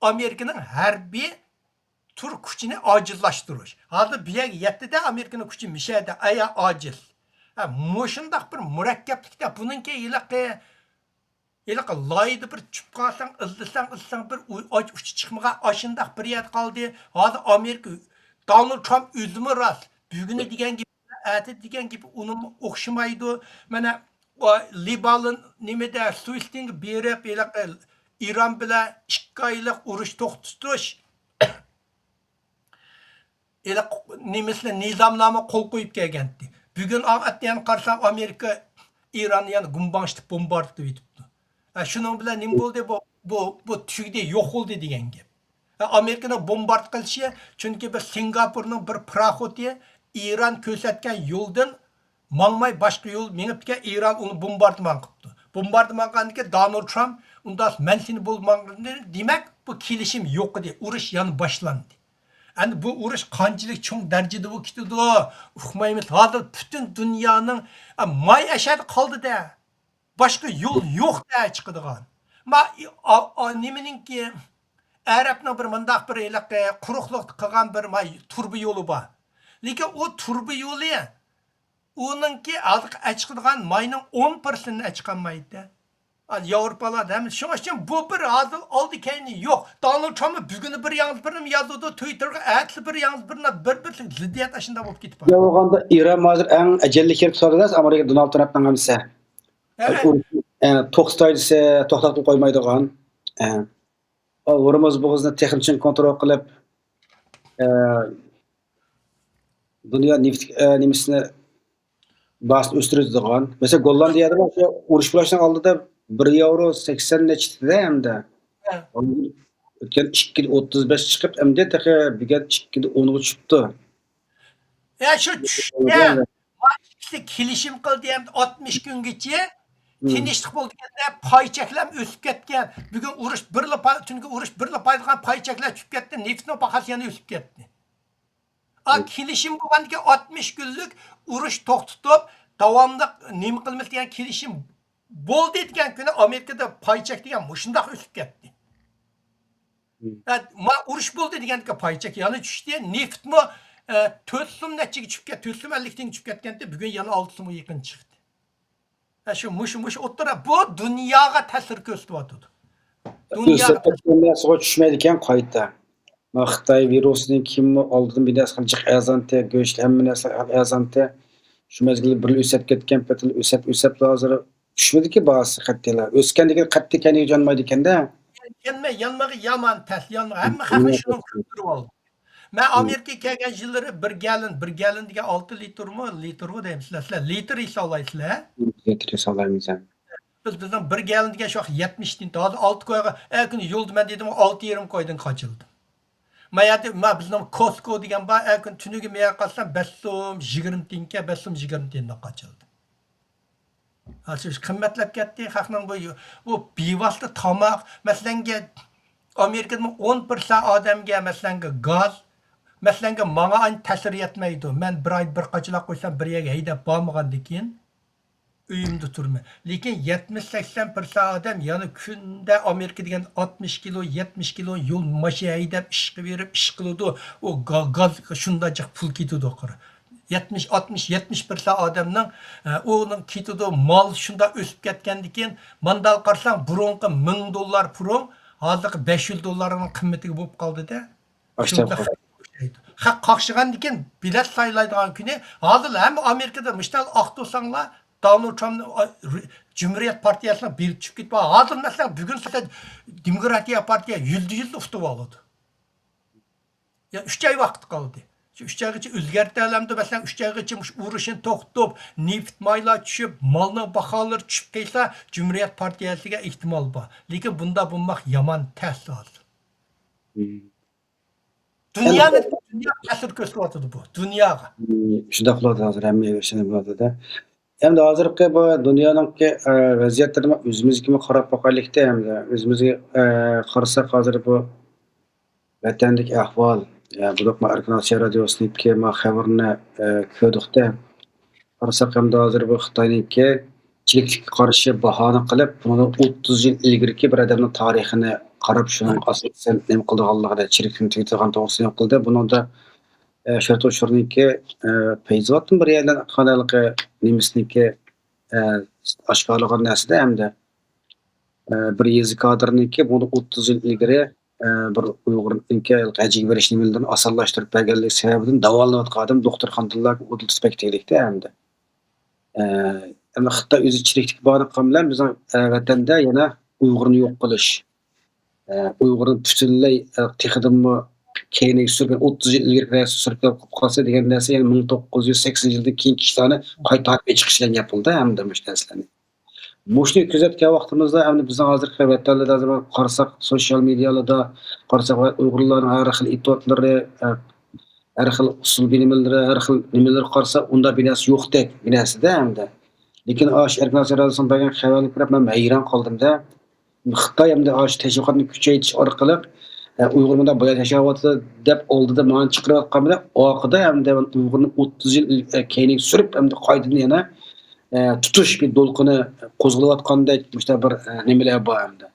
ئامېرىكىنىڭ ھەربىي تۈر كۈچىنى ئاجىزلاشتۇرۇش. ھازىر بۇ يەرگە يەتتىدە، ئامېرىكىنىڭ كۈچى مىشەدە ئايا ئاجىز. ھە، مۇشۇنداق بىر مۇرەككەپلىكتە بۇنىڭكى ھېلىقى، ھېلىقى لايدا بىر چۈشۈپ قالساڭ، ئىزدىسەڭ، ئىزدىسەڭ، بىر ئۇ-، ئاچ ئۇچى چىقمىغان ئاشۇنداق بىر يەردە قالدى. ھازىر ئامېرىكا، دونالد ترامپ ئۆزىمۇ راست، بۈگۈنى دېگەن گېپى، ئەتە دېگەن گېپى ئۇنىڭمۇ ئوخشىمايدۇ. مانا، ئۇ لىبالىن نېمىدە، سۇيسىتىنغا بېرىپ، ھېلىقى ئىران بىلەن ئىككى ئايلىق ئۇرۇش توختىتىش، ھېلىقى نېمىسىنى، نىزامنامە قول قويۇپ كەلگەنتى. بۈگۈن ئەتىگەن قارىسام، ئامېرىكا ئىراننى يەنە گۇمباڭشىتىپ بومباردىلىۋېتىپتۇ. ھە، شۇنىڭ بىلەن نېمە بولدى؟ بۇ، بۇ، بۇ تۈگىدى، يوق بولدى دېگەن گەپ. ھە، ئامېرىكىنىڭ بومبارد قىلىشى، چۈنكى بىر سىنگاپورنىڭ بىر پاراخوتى ئىران كۆرسەتكەن يولدىن ماڭماي باشقا يول مېڭىپتىكەن، ئىران ئۇنى بومباردىمان قىپتۇ. بومباردىمان قىلغاندىكىن دونالد ترامپ ئۇنداق مەن سېنى بولماڭ، دېمەك، بۇ كېلىشىم يوق ئىدى، ئۇرۇش يەنە باشلاندى. ئەمدى بۇ ئۇرۇش قانچىلىك چوڭ دەرىجىدە بولۇپ كېتىدۇ، ئۇقمايمىز. ھازىر پۈتۈن دۇنيانىڭ، ئە، ماي ئەشەدە قالدى-دە. باشقا يول يوق-دە چىقىدىغان. ما، ئا، ئا، نېمىنىڭكى، ئەرەبنىڭ بىر مۇنداق بىر ھېلىقى قۇرۇقلۇقتا قىلغان بىر ماي تۇرۇبا يولى بار. لېكىن ئۇ تۇرۇبا يولى ئۇنىڭكى ھازىرقى ئەچىقىدىغان ماينىڭ ئون پىرسېنتىنى ئەچىقالمايدۇ. ياۋروپالاردا ھەممە شۇنىڭ ئۈچۈن بۇ بىر ھازىر ئالدى كەينى يوق. دونالد ترامپ بۈگۈنى بىر ياڭزا بىرنى يازىدۇ، تۋىتتېرغا ئەتىسى بىر ياڭزا بىرنى، بىر بىر زىددىيەت ئاشۇنداق بولۇپ كېتىپ بارىدۇ. بولغاندا ئىران ھازىر ئەڭ ئەجەللىك يەرگە تۇرىدۇ ئامېرىكا دونالد ترامپنىڭ ھەممىسى. ئەمە توختايدىسى توختاتقىلى قويمايدىغان. ئە، ھورمۇز بوغۇزىنى تېخىمۇ چىڭ كونترول قىلىپ، ئە، دۇنيا نېفىت، ئە، نېمىسىنى، باھاسىنى ئۆستۈرىدىغان. مەسىلەن، گوللاندىيەدە شۇ ئۇرۇش باشلاشنىڭ ئالدىدا بىر ياۋرو سەكسەن نەچچە ئىدى ئەمدى. ھە. ئۆتكەن ئىككىدە ئوتتۇز بەش چىقىپ، ئەمدى تېخى بۈگۈن ئىككىدە ئونغا چۈشۈپتۇ. يا، شۇ چۈشتى. ما ئىككىسى كېلىشىم قىلدى، ئەمدى ئاتمىش كۈنگىچە تىنچلىق بولىدىكەن دەپ، پاي چەكلەر ئۆسۈپ كەتكەن. بۈگۈن ئۇرۇش بىرلا پاي، تۈنۈگۈن ئۇرۇش بىرلا پايلىغان پاي چەكلەر چۈشۈپ كەتتى، نېفىتنىڭ باھاسى يەنە ئۆسۈپ كەتتى. ئا، كېلىشىم بولغاندىكىن ئاتمىش كۈنلۈك ئۇرۇش توختىتىپ، داۋاملىق نېمە قىلىمىز دېگەن كېلىشىم بولدى دېگەن كۈنى ئامېرىكىدا پاي چەك دېگەن مۇشۇنداق ئۆسۈپ كەتتى. ھە، ما ئۇرۇش بولدى دېگەندىكىن پاي چەك يەنە چۈشتى. نېفىتمۇ، ئە، تۆت سوم نەچچىگە چۈشۈپ كەتتى، تۆت سوم ئەللىك تىيىنگە چۈشۈپ كەتكەنتى، بۈگۈن يەنە ئالتە سومغا يېقىن چىقتى. ھە، شۇ، مۇشۇ، مۇشۇ ئوتتۇرا، بۇ دۇنياغا تەسىر كۆرسىتىۋاتىدۇ. دۇنياغا تەسىر. نەرسىگە چۈشمەيدىكەن قايتا. ما خىتاي ۋىرۇسىنى كىممۇ ئالدىن بىر نەرسە قىلىپ جىق ئەرزانتى، گۆش ھەممە نەرسە ئەرزانتى. شۇ مەزگىلدە بىرلا ئۆسەپ كەتكەن، پېتىلا ئۆسەپ، ئۆسەپلا ھازىر چۈشمىدىكى باھاسى قەتئىيلا. ئۆسكەندىكىن قەتئىي كەينىگە يانمايدىكەن-دە. يانماي، يانمىغا يامان تەس، يانمىغا. ھەممە خەقنى شۇنىڭ كۆندۈرۈۋالدى. مەن ئامېرىكىغا كەلگەن يىللىرى بىر گالون، بىر گالون دېگەن ئالتە لىتىرمۇ، لىتىرغۇ دەيمىز سىلەر. سىلەر لىتىر ھېسابلايسىلەر. لىتىر ھېسابلايمىز ھە. بىز، بىزنىڭ بىر گالون دېگەن شۇ ۋاقىت يەتمىش تىيىن. ھازىر ئالتە كويغا، ئەر كۈنى يولدا مەن دېدىم، ئالتە يېرىم كويدىن قاچىلدىم. ما يەردە، ما بىزنىڭ كوسكو دېگەن بار، ئەر كۈنى تۈنۈگۈن مەن يەرگە قارىسام، بەش سوم يىگىرمە تىيىنكەن، بەش سوم يىگىرمە تىيىندىن قاچىلدىم. قىممەتلەپ كەتتى. خەقنىڭ بۇ، بۇ بىۋاسىتە تاماق، مەسىلەنگە، ئامېرىكىدىمۇ ئون پىرسەنت ئادەمگە، مەسىلەنگە، گاز، مەسىلەنگە، ماڭا ئانچە تەسىر يەتمەيدۇ. مەن بىر ئاي بىر قاچىلاپ قويسام، بىر يەرگە ھەيدەپ بارمىغاندىن كېيىن، ئۆيۈمدە تۇرىمەن. لېكىن يەتمىش سەكسەن پىرسەنت ئادەم يەنە كۈندە ئامېرىكا دېگەن ئاتمىش كىلو، يەتمىش كىلو يول ماشىنا ھەيدەپ، ئىشقا بېرىپ ئىش قىلىدۇ. ئۇ گا-، گازغا شۇنداق جىق پۇل كېتىدۇ. يەتمىش، ئاتمىش، يەتمىش پىرسەنت ئادەمنىڭ، ئە، ئۇنىڭ كېتىدۇ. مال شۇنداق ئۆسۈپ كەتكەندىكىن، مانداق قارىساڭ، بۇرۇنقى مىڭ دوللار پۇرۇڭ ھازىرقى بەش يۈز دوللارنىڭ قىممىتىگە بولۇپ قالدى-دە. شۇنداق خەق قاقشايدۇ. خەق قاقشىغاندىكىن بېلەت سايلايدىغان كۈنى، ھازىر ھەممە ئامېرىكىدا مۇشۇنداق ئاق تۇرساڭلار، دونالد ترامپنى، ئا، رې-، جۇمھۇرىيەت پارتىيەسىنىڭ بېرىپ چۈشۈپ كېتىپ، ھازىر مەسىلەن، بۈگۈن سىلەر دېموكراتىيە پارتىيە يۈزدە يۈز ئۇتۇپ ئالىدۇ. يا ئۈچ ئاي ۋاقىت قالدى. شۇ ئۈچ ئايغىچە ئۆزگەرتەلەمدۇ، مەسىلەن، ئۈچ ئايغىچە مۇشۇ ئۇرۇشنى توختىتىپ، نېفىت مايلار چۈشۈپ، مالنىڭ باھالىرى چۈشۈپ قېلسا، جۇمھۇرىيەت پارتىيەسىگە ئېھتىمال بار. لېكىن بۇنداق بولماق يامان تەس ھازىر. دۇنيانى، دۇنيا تەسىر كۆرسىتىۋاتىدۇ بۇ دۇنياغا. شۇنداق بولىدۇ ھازىر، ھەممە يەردە شۇنداق بولىدۇ. ئەمدى ھازىرقى بۇ دۇنيانىڭكى، ئە، ۋەزىيەتلىرىنى ئۆزىمىزگىمۇ قاراپ باقايلىقتە، ئەمدى ئۆزىمىزگە، ئە، قارىساق، ھازىر بۇ ۋەتەندىكى ئەھۋال، ئە، بۇ ما ئەركىن ئاسىيا رادىيوسىنىڭكى ما خەۋىرىنى، ئە، كۆردۇقتە. قارىساق، ئەمدى ھازىر بۇ خىتاينىڭكى چىرىكلىككە قارشى باھانە قىلىپ، بۇنىڭدىن ئوتتۇز يىل ئىلگىرىكى بىر ئادەمنىڭ تارىخىنى قاراپ، شۇنىڭ ئاساسەن نېمە قىلىدىغانلىقىنى، چىرىكلىكنى تۈگىتىدىغان توغرىسىدا نېمە قىلدى. بۇنىڭدا، ئە، شۆھرەت ھوشۇرنىڭكى، ئە، پەيزىۋاتتىن بىر يەرلەر قانالىقى نېمىسىنىڭكى، ئە، ئاشكارىلىغان نەرسىدە ھەمدە، ئە، بىر يېزا كادىرىنىڭكى بۇنىڭدىن ئوتتۇز يىل ئىلگىرى، ئە، بىر ئۇيغۇرنىڭكى ھەجگە بېرىش نېمىلىرىنى ئاسانلاشتۇرۇپ بەرگەنلىكى سەۋەبىدىن داۋالىنىۋاتقان ئادەم دوختۇرخانىدىلا ئۇدۇل تۈپەك تېگىلىكتە ھەمدە. ئە، ئەمما خىتاي ئۆزى چىرىكلىك بار قىلغان بىلەن بىزنىڭ، ئە، ۋەتەندە يەنە ئۇيغۇرنى يوق قىلىش، ئە، ئۇيغۇرنى پۈتۈنلەي، ئە، تېخىدىنمۇ كەينىگە سۈرگەن، ئوتتۇز يىل ئىلگىرىكى رەسىم سۈرۈپ قويۇپ قالسا دېگەن نەرسە يەنە مىڭ توققۇز يۈز سەكسىنىنچى يىلدىكى كېيىنكى ئىشلارنى قايتا تارتىپ ئېچىقىش دېگەن گەپ بولدى ھەمدە مۇشۇ نەرسىلەرنى. مۇشۇنى كۆزەتكەن ۋاقتىمىزدا، ئەمدى بىزنىڭ ھازىرقى ۋەتەنلەردە ھازىر قارىساق، سوشىيال مېدىيالاردا قارىساق، ئۇيغۇرلارنىڭ ھەر خىل ئېتىۋاتلىرى، ھەر خىل ئۇسسۇل بىنىمىلىرى، ھەر خىل نېمىلىرى قارىسا، ئۇنداق بىناسى يوقتەك بىناسىدە ئەمدى. لېكىن ئاشۇ ئەركىن ئاسىيا رادىيوسىنىڭ بەرگەن خەۋەرنى كۆرۈپ، مەن ھەيران قالدىم-دە. خىتاي ئەمدى ئاشۇ تەشۋىقاتنى كۈچەيتىش ئارقىلىق، ئە، ئۇيغۇر مۇنداق بايا ياشاۋاتىدۇ دەپ ئالدىدا مانا چىقىرىۋاتقان بىلەن، ئارقىدا ئەمدى ئۇيغۇرنى ئوتتۇز يىل، ئە، كەينىگە سۈرۈپ، ئەمدى قايتىدىن يەنە، ئە، تۇتۇش بىر دولقۇنى قوزغىلىۋاتقاندەك مۇشۇنداق بىر، ئە، نېمىلەر بار ئەمدى.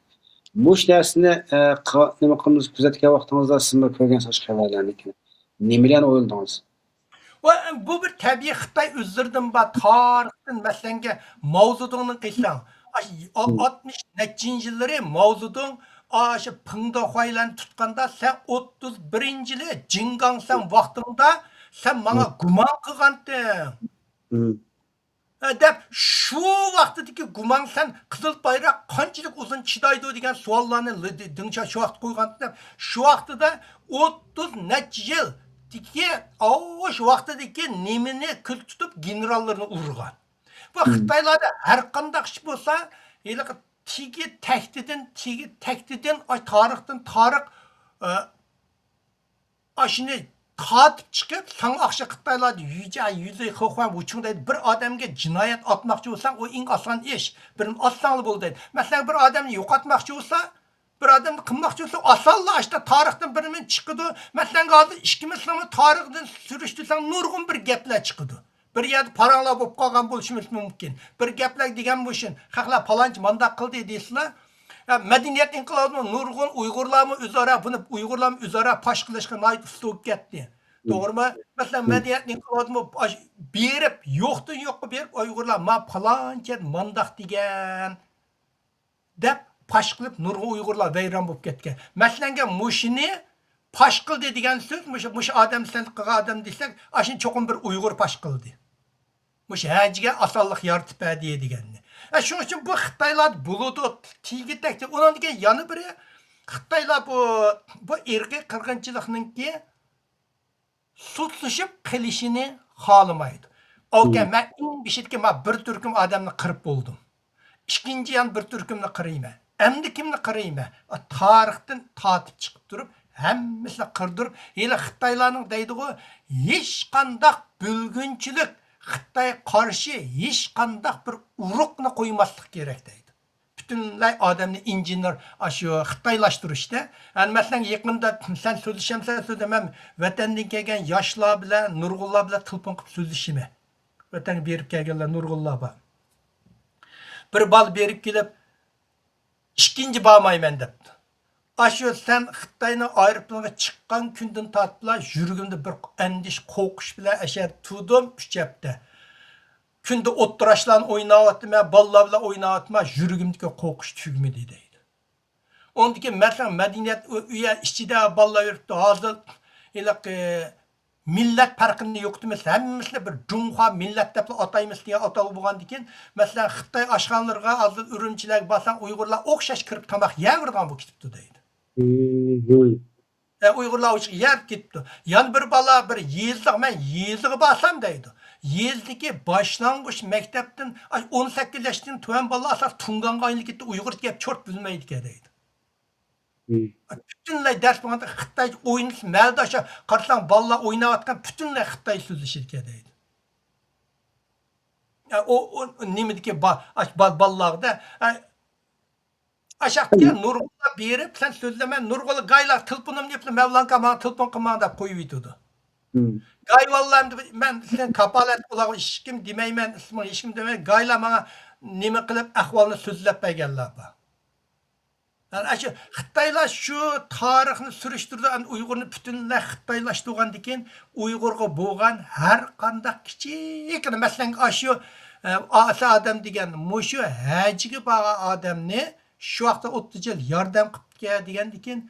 مۇشۇ نەرسىنى، ئە، قا-، نېمە قىلىمىز، كۆزەتكەن ۋاقتىڭىزدا سىزمۇ كۆرگەنسىز ئاشۇ خەۋەرلەرنى. نېمىلەرنى ئويلىدىڭىز؟ ۋە بۇ بىر تەبىئىي خىتاي ئۆزلىرىدىن بار تارىختىن، مەسىلەنگە، ماۋزېدۇڭنى قىلساڭ، ئاشۇ ئاتمىش نەچچىنچى يىللىرى ماۋزېدۇڭ ئاشۇ پىڭدېخۇەيلەرنى تۇتقاندا، سەن ئوتتۇز بىرىنچى يىلى جىڭگاڭسەن ۋاقتىڭدا سەن ماڭا گۇمان قىلغانتىڭ. ھە، دەپ، شۇ ۋاقتىدىكى گۇماڭسەن قىزىل بايراق قانچىلىك ئۇزۇن چىدايدۇ دېگەن سوئاللارنى لى-، دى-، دېڭشياۋ شۇ ۋاقىتتا قويغانتى دەپ، شۇ ۋاقتىدا ئوتتۇز نەچچە يىلدىكى، ئاۋۇ شۇ ۋاقتىدىكى نېمىنى كۆز تۇتۇپ گېنېراللىرىنى ئۇرغان. بۇ خىتايلاردا ھەر قانداق ئىش بولسا، ھېلىقى تېگى تەكتىدىن، تېگى تەكتىدىن، ئاي، تارىختىن تارىخ، ئە، ئاشۇنى تارتىپ چىقىپ، ساڭا ئاخشى خىتايلاردا يۈجيا، يۈزى، خېخۇەن، ۋۇچۇڭ دەيدۇ. بىر ئادەمگە جىنايەت ئاتماقچى بولساڭ، ئۇ ئەڭ ئاسان ئىش. بىر ئاتساڭلا بولدى دەيدۇ. مەسىلەن، بىر ئادەمنى يوقاتماقچى بولسا، بىر ئادەمنى قىلماقچى بولسا، ئاسانلا ئاشتا تارىختىن بىر نېمە چىقىدۇ. مەسىلەن، ھازىر ئىككىمىزنىڭمۇ تارىخىدىن سۈرۈشتۈرسەڭ، نۇرغۇن بىر گەپلەر چىقىدۇ. بىر يەردە پاراڭلار بولۇپ قالغان بولۇشىمىز مۇمكىن. بىر گەپلەر دېگەن بولۇشۇن، خەقلەر پالانچى مانداق قىلدى دېسىلا، ھە، مەدەنىيەت ئىنقىلابىمۇ نۇرغۇن ئۇيغۇرلارمۇ ئۆزئارا، بۇنى ئۇيغۇرلارمۇ ئۆزئارا پاش قىلىشقا ناھايىتى ئۇستا بولۇپ كەتتى. توغرىمۇ؟ مەسىلەن، مەدەنىيەت ئىنقىلابىمۇ ئاش-، بېرىپ، يوقتىن يوققا بېرىپ، ئۇيغۇرلار، ما پالانچى مانداق دېگەن دەپ پاش قىلىپ، نۇرغۇن ئۇيغۇرلار ۋەيران بولۇپ كەتكەن. مەسىلەنگە، مۇشۇنى پاش قىلدى دېگەن سۆز، مۇشۇ، مۇشۇ ئادەم سەن قىلغان ئادەم دېسەك، ئاشۇنى چوقۇم بىر ئۇيغۇر پاش قىلدى. مۇشۇ ھەجىگە ئاسانلىق يارىتىپ بەردى دېگەننى. ھە، شۇنىڭ ئۈچۈن بۇ خىتايلار بولىدۇ، تېگى تەكتى. ئۇنىڭدىن كېيىن يەنە بىرى، خىتايلار بۇ، بۇ ئىرقىي قىرغىنچىلىقنىڭكى سۇسلىشىپ قېلىشىنى خالىمايدۇ. ئوكەي، مەن ئەڭ بېشىدىكى مانا بىر تۈركۈم ئادەمنى قىرىپ بولدۇم. ئىككىنچى يەنە بىر تۈركۈمنى قىرىيمەن. ئەمدى كىمنى قىرىيمەن؟ تارىختىن تارتىپ چىقىپ تۇرۇپ، ھەممىسىنى قىردۇرۇپ، ھېلى خىتايلارنىڭ دەيدىغۇ، ھېچقانداق بۆلگۈنچىلىك، خىتاي قارشى ھېچقانداق بىر ئۇرۇقنى قويماسلىق كېرەك دەيدۇ. پۈتۈنلەي ئادەمنى ئىنژېنېر، ئاشۇ خىتايلاشتۇرۇشتا. ئەنە مەسىلەن، يېقىندا سەن سۆزلىشەمسەن، سۆزلىمەم، ۋەتەندىن كەلگەن ياشلار بىلەن، نۇرغۇنلار بىلەن تېلېفون قىلىپ سۆزلىشىمەن. ۋەتەنگە بېرىپ كەلگەنلەر نۇرغۇنلار بار. بىر بالا بېرىپ كېلىپ، ئىككىنچى بارمايمەن دەپتۇ. ئاشۇ سەن خىتاينىڭ ئايروپىلانىغا چىققان كۈندىن تارتىپلا يۈرىكىمدە بىر ئەندىشە، قورقۇش بىلەن ئەشەدە تۇردۇم ئۈچ ھەپتە. كۈندە ئوتتۇراشلارنى ئويناۋاتىمەن، بالىلار بىلەن ئويناۋاتىمەن، يۈرىكىمدىكى قورقۇش تۈگىمىدى دەيدۇ. ئۇندىكى مەسىلەن، مەدەنىيەت ئۆ-، ئۆيى ئىچىدە بالىلار يۈرۈپتۇ. ھازىر ھېلىقى مىللەت پەرقىنى يوقىتىمىز، ھەممىسىنى بىر جۇڭخۇا مىللەت دەپلا ئاتايمىز دېگەن ئاتاۋ بولغاندىكىن، مەسىلەن، خىتاي ئاشخانىلىرىغا ھازىر ئۈرۈمچىلەرگە بارساڭ، ئۇيغۇرلار ئوخشاش كىرىپ تاماق يەۋېرىدىغان بولۇپ كېتىپتۇ دەيدۇ. ئە، ئۇيغۇرلار ئوخشاش يەپ كېتىپتۇ. يەنە بىر بالا بىر يېزىغا، مەن يېزىغا بارسام دەيدۇ. يېزىدىكى باشلانغۇچ مەكتەپتىن، ئاي، ئون سەككىز ياشتىن تۆۋەن بالىلار ئاساسەن تۇڭگانغا ئايلىنىپ كەتتى، ئۇيغۇر گەپ چورت بىلمەيدىكەن دەيدۇ. مم. پۈتۈنلەي دەرس بولغاندا خىتاي ئوينىسا، مەلدە ئاشۇ قارىساڭ بالىلار ئويناۋاتقان پۈتۈنلەي خىتاي سۆزلىشىدىكەن دەيدۇ. ئە، ئۇ، ئۇ نېمىدىكى با-، ئاش-، با-، بالىلاردا، ئە، ئاشاقتىكى نۇرغۇنلار بېرىپ، سەن سۆزلىمە، نۇرغۇنلار گايلار تېلېفونۇمنى يېپىپ، مەۋلانكا ماڭا تېلېفون قىلماڭ دەپ قويۇۋېتىدۇ. مم. گايۋاللار ئەمدى مەن سېنىڭ كاپالەتلىك ئۇلارغا ھېچكىم دېمەيمەن، ئىسمىڭ ھېچكىم دېمەي، گايلار ماڭا نېمە قىلىپ ئەھۋالنى سۆزلەپ بەرگەنلەر بار. ئەنە شۇ خىتايلار شۇ تارىخنى سۈرۈشتۈرىدۇ، ئەنە ئۇيغۇرنى پۈتۈنلەي خىتايلاشتۇرغاندىن كېيىن، ئۇيغۇرغا بولغان ھەر قانداق كىچىككىنە، مەسىلەن، ئاشۇ، ئە، ئاسىي ئادەم دېگەن مۇشۇ ھەجگە بارغان ئادەمنى شۇ ۋاقىتتا ئوتتۇز يىل ياردەم قىپتىكەن دېگەندىن كېيىن،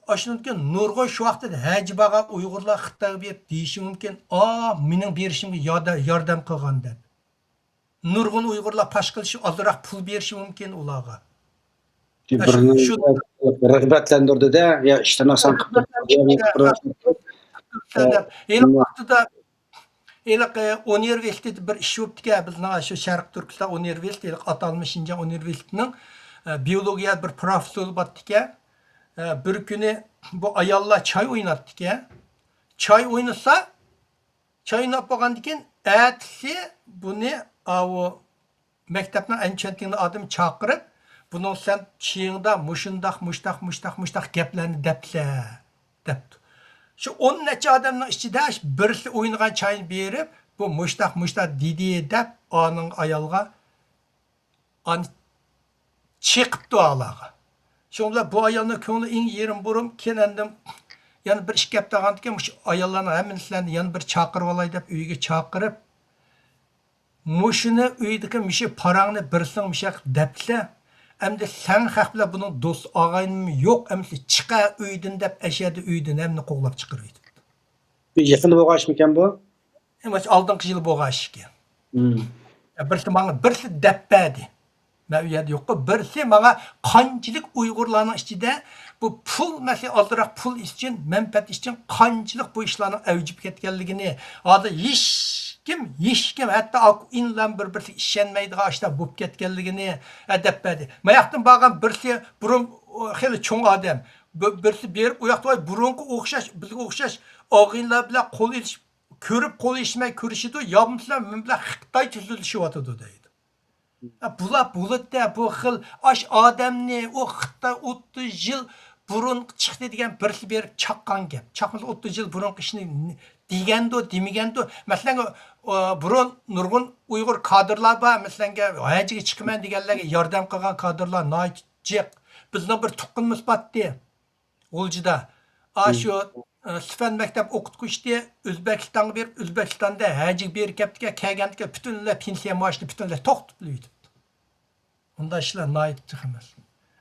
ئاشۇنىڭدىن كېيىن نۇرغۇن شۇ ۋاقىتتا ھەجگە بارغان ئۇيغۇرلار خىتايغا بېرىپ دېيىشى مۇمكىن، ئا، مېنىڭ بېرىشىمگە يادا-، ياردەم قىلغان دەپ. نۇرغۇن ئۇيغۇرلار پاش قىلىشى، ئازراق پۇل بېرىشى مۇمكىن ئۇلارغا. يا شۇ، بىرىنى شۇ رىغبەتلەندۈردى-دە، يا ئىشتىن ئاسان قىلدى. رىغبەتلەندۈردى. ھېلىقى ۋاقتىدا، ھېلىقى ئۇنىۋېرسىتېتتا بىر ئىش بوپتىكەن، بىزنىڭ شۇ شەرقىي تۈركىستان ئۇنىۋېرسىتېتى، ھېلىقى ئاتالمىش شىنجاڭ ئۇنىۋېرسىتېتىنىڭ، ئە، بىيولوگىيە بىر پروفېسسورى بارتىكەن. ئە، بىر كۈنى بۇ ئاياللار چاي ئويناپتىكەن. چاي ئوينىسا، چاي ئويناپ بولغاندىن كېيىن، ئەتىسى بۇنى، ئاۋۇ مەكتەپنىڭ ئەنچۈەنتىڭلىق ئادىمى چاقىرىپ، بۇنىڭ سەن چېيىڭدا مۇشۇنداق، مۇشتاق، مۇشتاق، مۇشتاق گەپلەرنى دەپسە، دەپتۇ. شۇ ئون نەچچە ئادەمنىڭ ئىچىدە بىرسى ئوينىغان چاينى بېرىپ، بۇ مۇشتاق، مۇشتاق دېدى دەپ، ئانىڭ ئايالغا ئانى چېقىپتۇ ئالاغا. شۇنىڭ بىلەن بۇ ئايالنىڭ كۆڭلى ئېڭى يېرىم بۇرۇم، كېيىن ئەمدى يەنە بىر ئىككى ھەپتە قالغاندىكىن مۇشۇ ئاياللارنىڭ ھەممىسىلەرنى يەنە بىر چاقىرىۋالاي دەپ ئۆيىگە چاقىرىپ، مۇشۇنى ئۆيدىكى مۇشۇ پاراڭنى بىرسىڭ مۇشۇ دەپسە، ئەمدى سەن خەق بىلەن بۇنىڭ دوست ئاغىنىمۇ يوق، ئەمدى چىقە ئۆيدىن دەپ ئەشەدە ئۆيدىن ھەممىنى قوغلاپ چىقىرىۋېتىپتۇ. يېقىندا بولغان ئىشمىكەن بۇ؟ ئالدىنقى يىلى بولغان ئىش ئىكەن. مم. بىرسى ماڭا، بىرسى دەپ بەردى. مەن ئۇ يەردە يوققۇ. بىرسى ماڭا قانچىلىك ئۇيغۇرلارنىڭ ئىچىدە بۇ پۇل مەسىلە، ئازراق پۇل ئۈچۈن، مەنپەئەت ئۈچۈن قانچىلىك بۇ ئىشلارنىڭ ئەۋجىگە كەتكەنلىكىنى، ھازىر ھېچكىم، ھېچكىم، ھەتتا ئاكا ئىنىلارمۇ بىر-بىرسىگە ئىشەنمەيدىغان ئاشۇنداق بولۇپ كەتكەنلىكىنى، ھە، دەپ بەردى. ماياقتىن بارغان بىرسى بۇرۇن، خېلى چوڭ ئادەم. بىر-، بىرسى بېرىپ، ئۇ ياقتا، ۋاي، بۇرۇنقى ئوخشاش، بىزگە ئوخشاش ئاغىنىلار بىلەن قول ئېلىشىپ، كۆرۈپ قول ئېلىشماي كۆرۈشىدۇ، يا بولمىسا مەن بىلەن خىتايچە سۆزلىشىۋاتىدۇ دەيدۇ. ھە، بۇلار بولىدۇ-دە، بۇ خىل ئاش ئادەمنى، ئۇ خىتاي ئوتتۇز يىل بۇرۇن چىقتى دېگەن بىرسى بېرىپ چاققان گەپ. چاقمىسا ئوتتۇز يىل بۇرۇنقى ئىشنى دېگەندۇ، دېمىگەندۇ. مەسىلەن، ئۇ، بۇرۇن نۇرغۇن ئۇيغۇر كادىرلار بار، مەسىلەن، ھەجگە چىقىمەن دېگەنلەرگە ياردەم قىلغان كادىرلار ناھايىتى جىق. بىزنىڭ بىر تۇغقىنىمىز بارتتى. غۇلجىدا. ئاشۇ، ئە، سىفەن مەكتەپ ئوقۇتقۇچىسى ئۆزبېكىستانغا بېرىپ، ئۆزبېكىستاندا ھەجگە بېرىپ كەپتىكەن، كەلگەندىكىن پۈتۈنلەي پېنسىيە مائاشىنى پۈتۈنلەي توختىتىۋېتىپتۇ. ئۇنداق ئىشلار ناھايىتى جىق ئەمەس.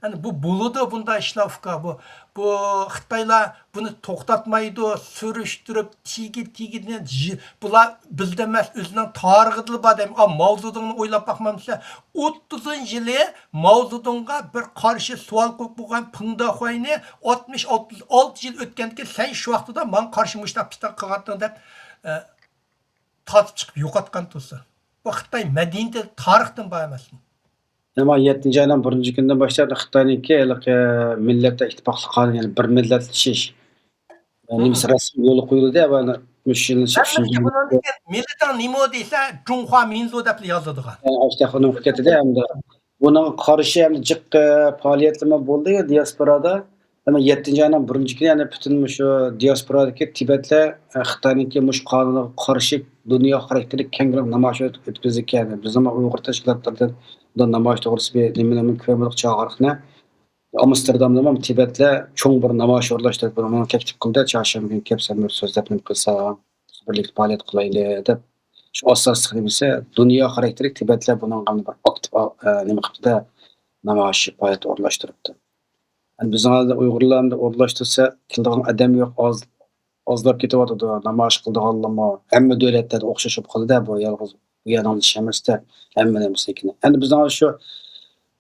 ئەنە بۇ بولىدۇ، بۇنداق ئىشلار، ئۇكا. بۇ، بۇ خىتايلار بۇنى توختاتمايدۇ، سۈرۈشتۈرۈپ، تېگى-تېگىدىن جى-، بۇلار بىلدە ئەمەس، ئۆزىنىڭ تارىخىدىلا بار دەيمەن. ئا، ماۋزېدۇڭنى ئويلاپ باقمامسىلەر؟ ئوتتۇزىنچى يىلى ماۋزېدۇڭغا بىر قارشى سوئال قويۇپ بولغان پېڭ داخۇەينى ئالتمىش ئالتە، ئالتە يىل ئۆتكەندىكىن، سەن شۇ ۋاقتىدا ماڭا قارشى مۇشۇنداق پىتنە قىلغانتىڭ دەپ، ئە، تارتىپ چىقىپ يوقاتقان تۇرسا. بۇ خىتاي مەدەنىيىتى تارىختىن بار ئەمەسمۇ؟ ئەمما يەتتىنچى ئاينىڭ بىرىنچى كۈنىدىن باشلاپ خىتاينىڭكى ھېلىقى مىللەتلەر ئىتتىپاقلىق قانۇنى، يەنى بىر مىللەتلىشىش، ھە، نېمىسى رەسمىي يولغا قويۇلدى، ئەمما مۇشۇ يىلنىڭ ئۈچىنچى ئايىدا. مىللىتىڭ نېمە دېسە، جۇڭخۇا مىنزۇ دەپلا يازىدىغان. ئاشۇنداق ئۇنىڭ كېتىدۇ ئەمدى. بۇنىڭغا قارشى ئەمدى جىق، ئە، پائالىيەتلىرىمۇ بولدى دىياسپورادا. ئەمما يەتتىنچى ئاينىڭ بىرىنچى كۈنى يەنە پۈتۈن مۇشۇ دىياسپورادىكى تىبەتلەر، ئە، خىتاينىڭكى مۇشۇ قانۇنىغا قارشى دۇنيا خاراكتېرلىك كەڭ كۆلەم نامايىش ئۆت-، ئۆتكۈزدىكەن. بىزنىڭ ئۇيغۇر تەشكىلاتلىرىدىن بۇ نامايىش توغرىسىدا بىر نېمە، نېمە كۆرمىدۇق چاقىرىقنى. ئامستېردامدىمۇ تىبەتلەر چوڭ بىر نامايىش ئورۇنلاشتۇرۇپ، بۇنى تەكلىپ قىلدى. چارشەنبە كۈنى كەپ سەن بىر سۆزلەپ نېمە قىلساڭ، بىرلىكتە پائالىيەت قىلايلى دەپ، شۇ ئاساسلىق نېمىسى، دۇنيا خاراكتېرلىك تىبەتلەر بۇنىڭغا بىر ئاكتىپ، ئە، نېمە قىپتىدا، نامايىش پائالىيەت ئورۇنلاشتۇرۇپتۇ. ئەمدى بىزنىڭ ھازىر ئۇيغۇرلار ئەمدى ئورۇنلاشتۇرسا، كېلىدىغان ئادەم يوق، ئاز، ئازلاپ كېتىۋاتىدۇ. نامايىش قىلىدىغانلارمۇ ھەممە دۆلەتلەردە ئوخشاش بولۇپ قالدى-دە، بۇ يالغۇز بۇ يەرنىڭ ئىشى ئەمەس-دە، ھەممە نېمىسىنىڭكىنى. ئەمدى بىزنىڭ شۇ،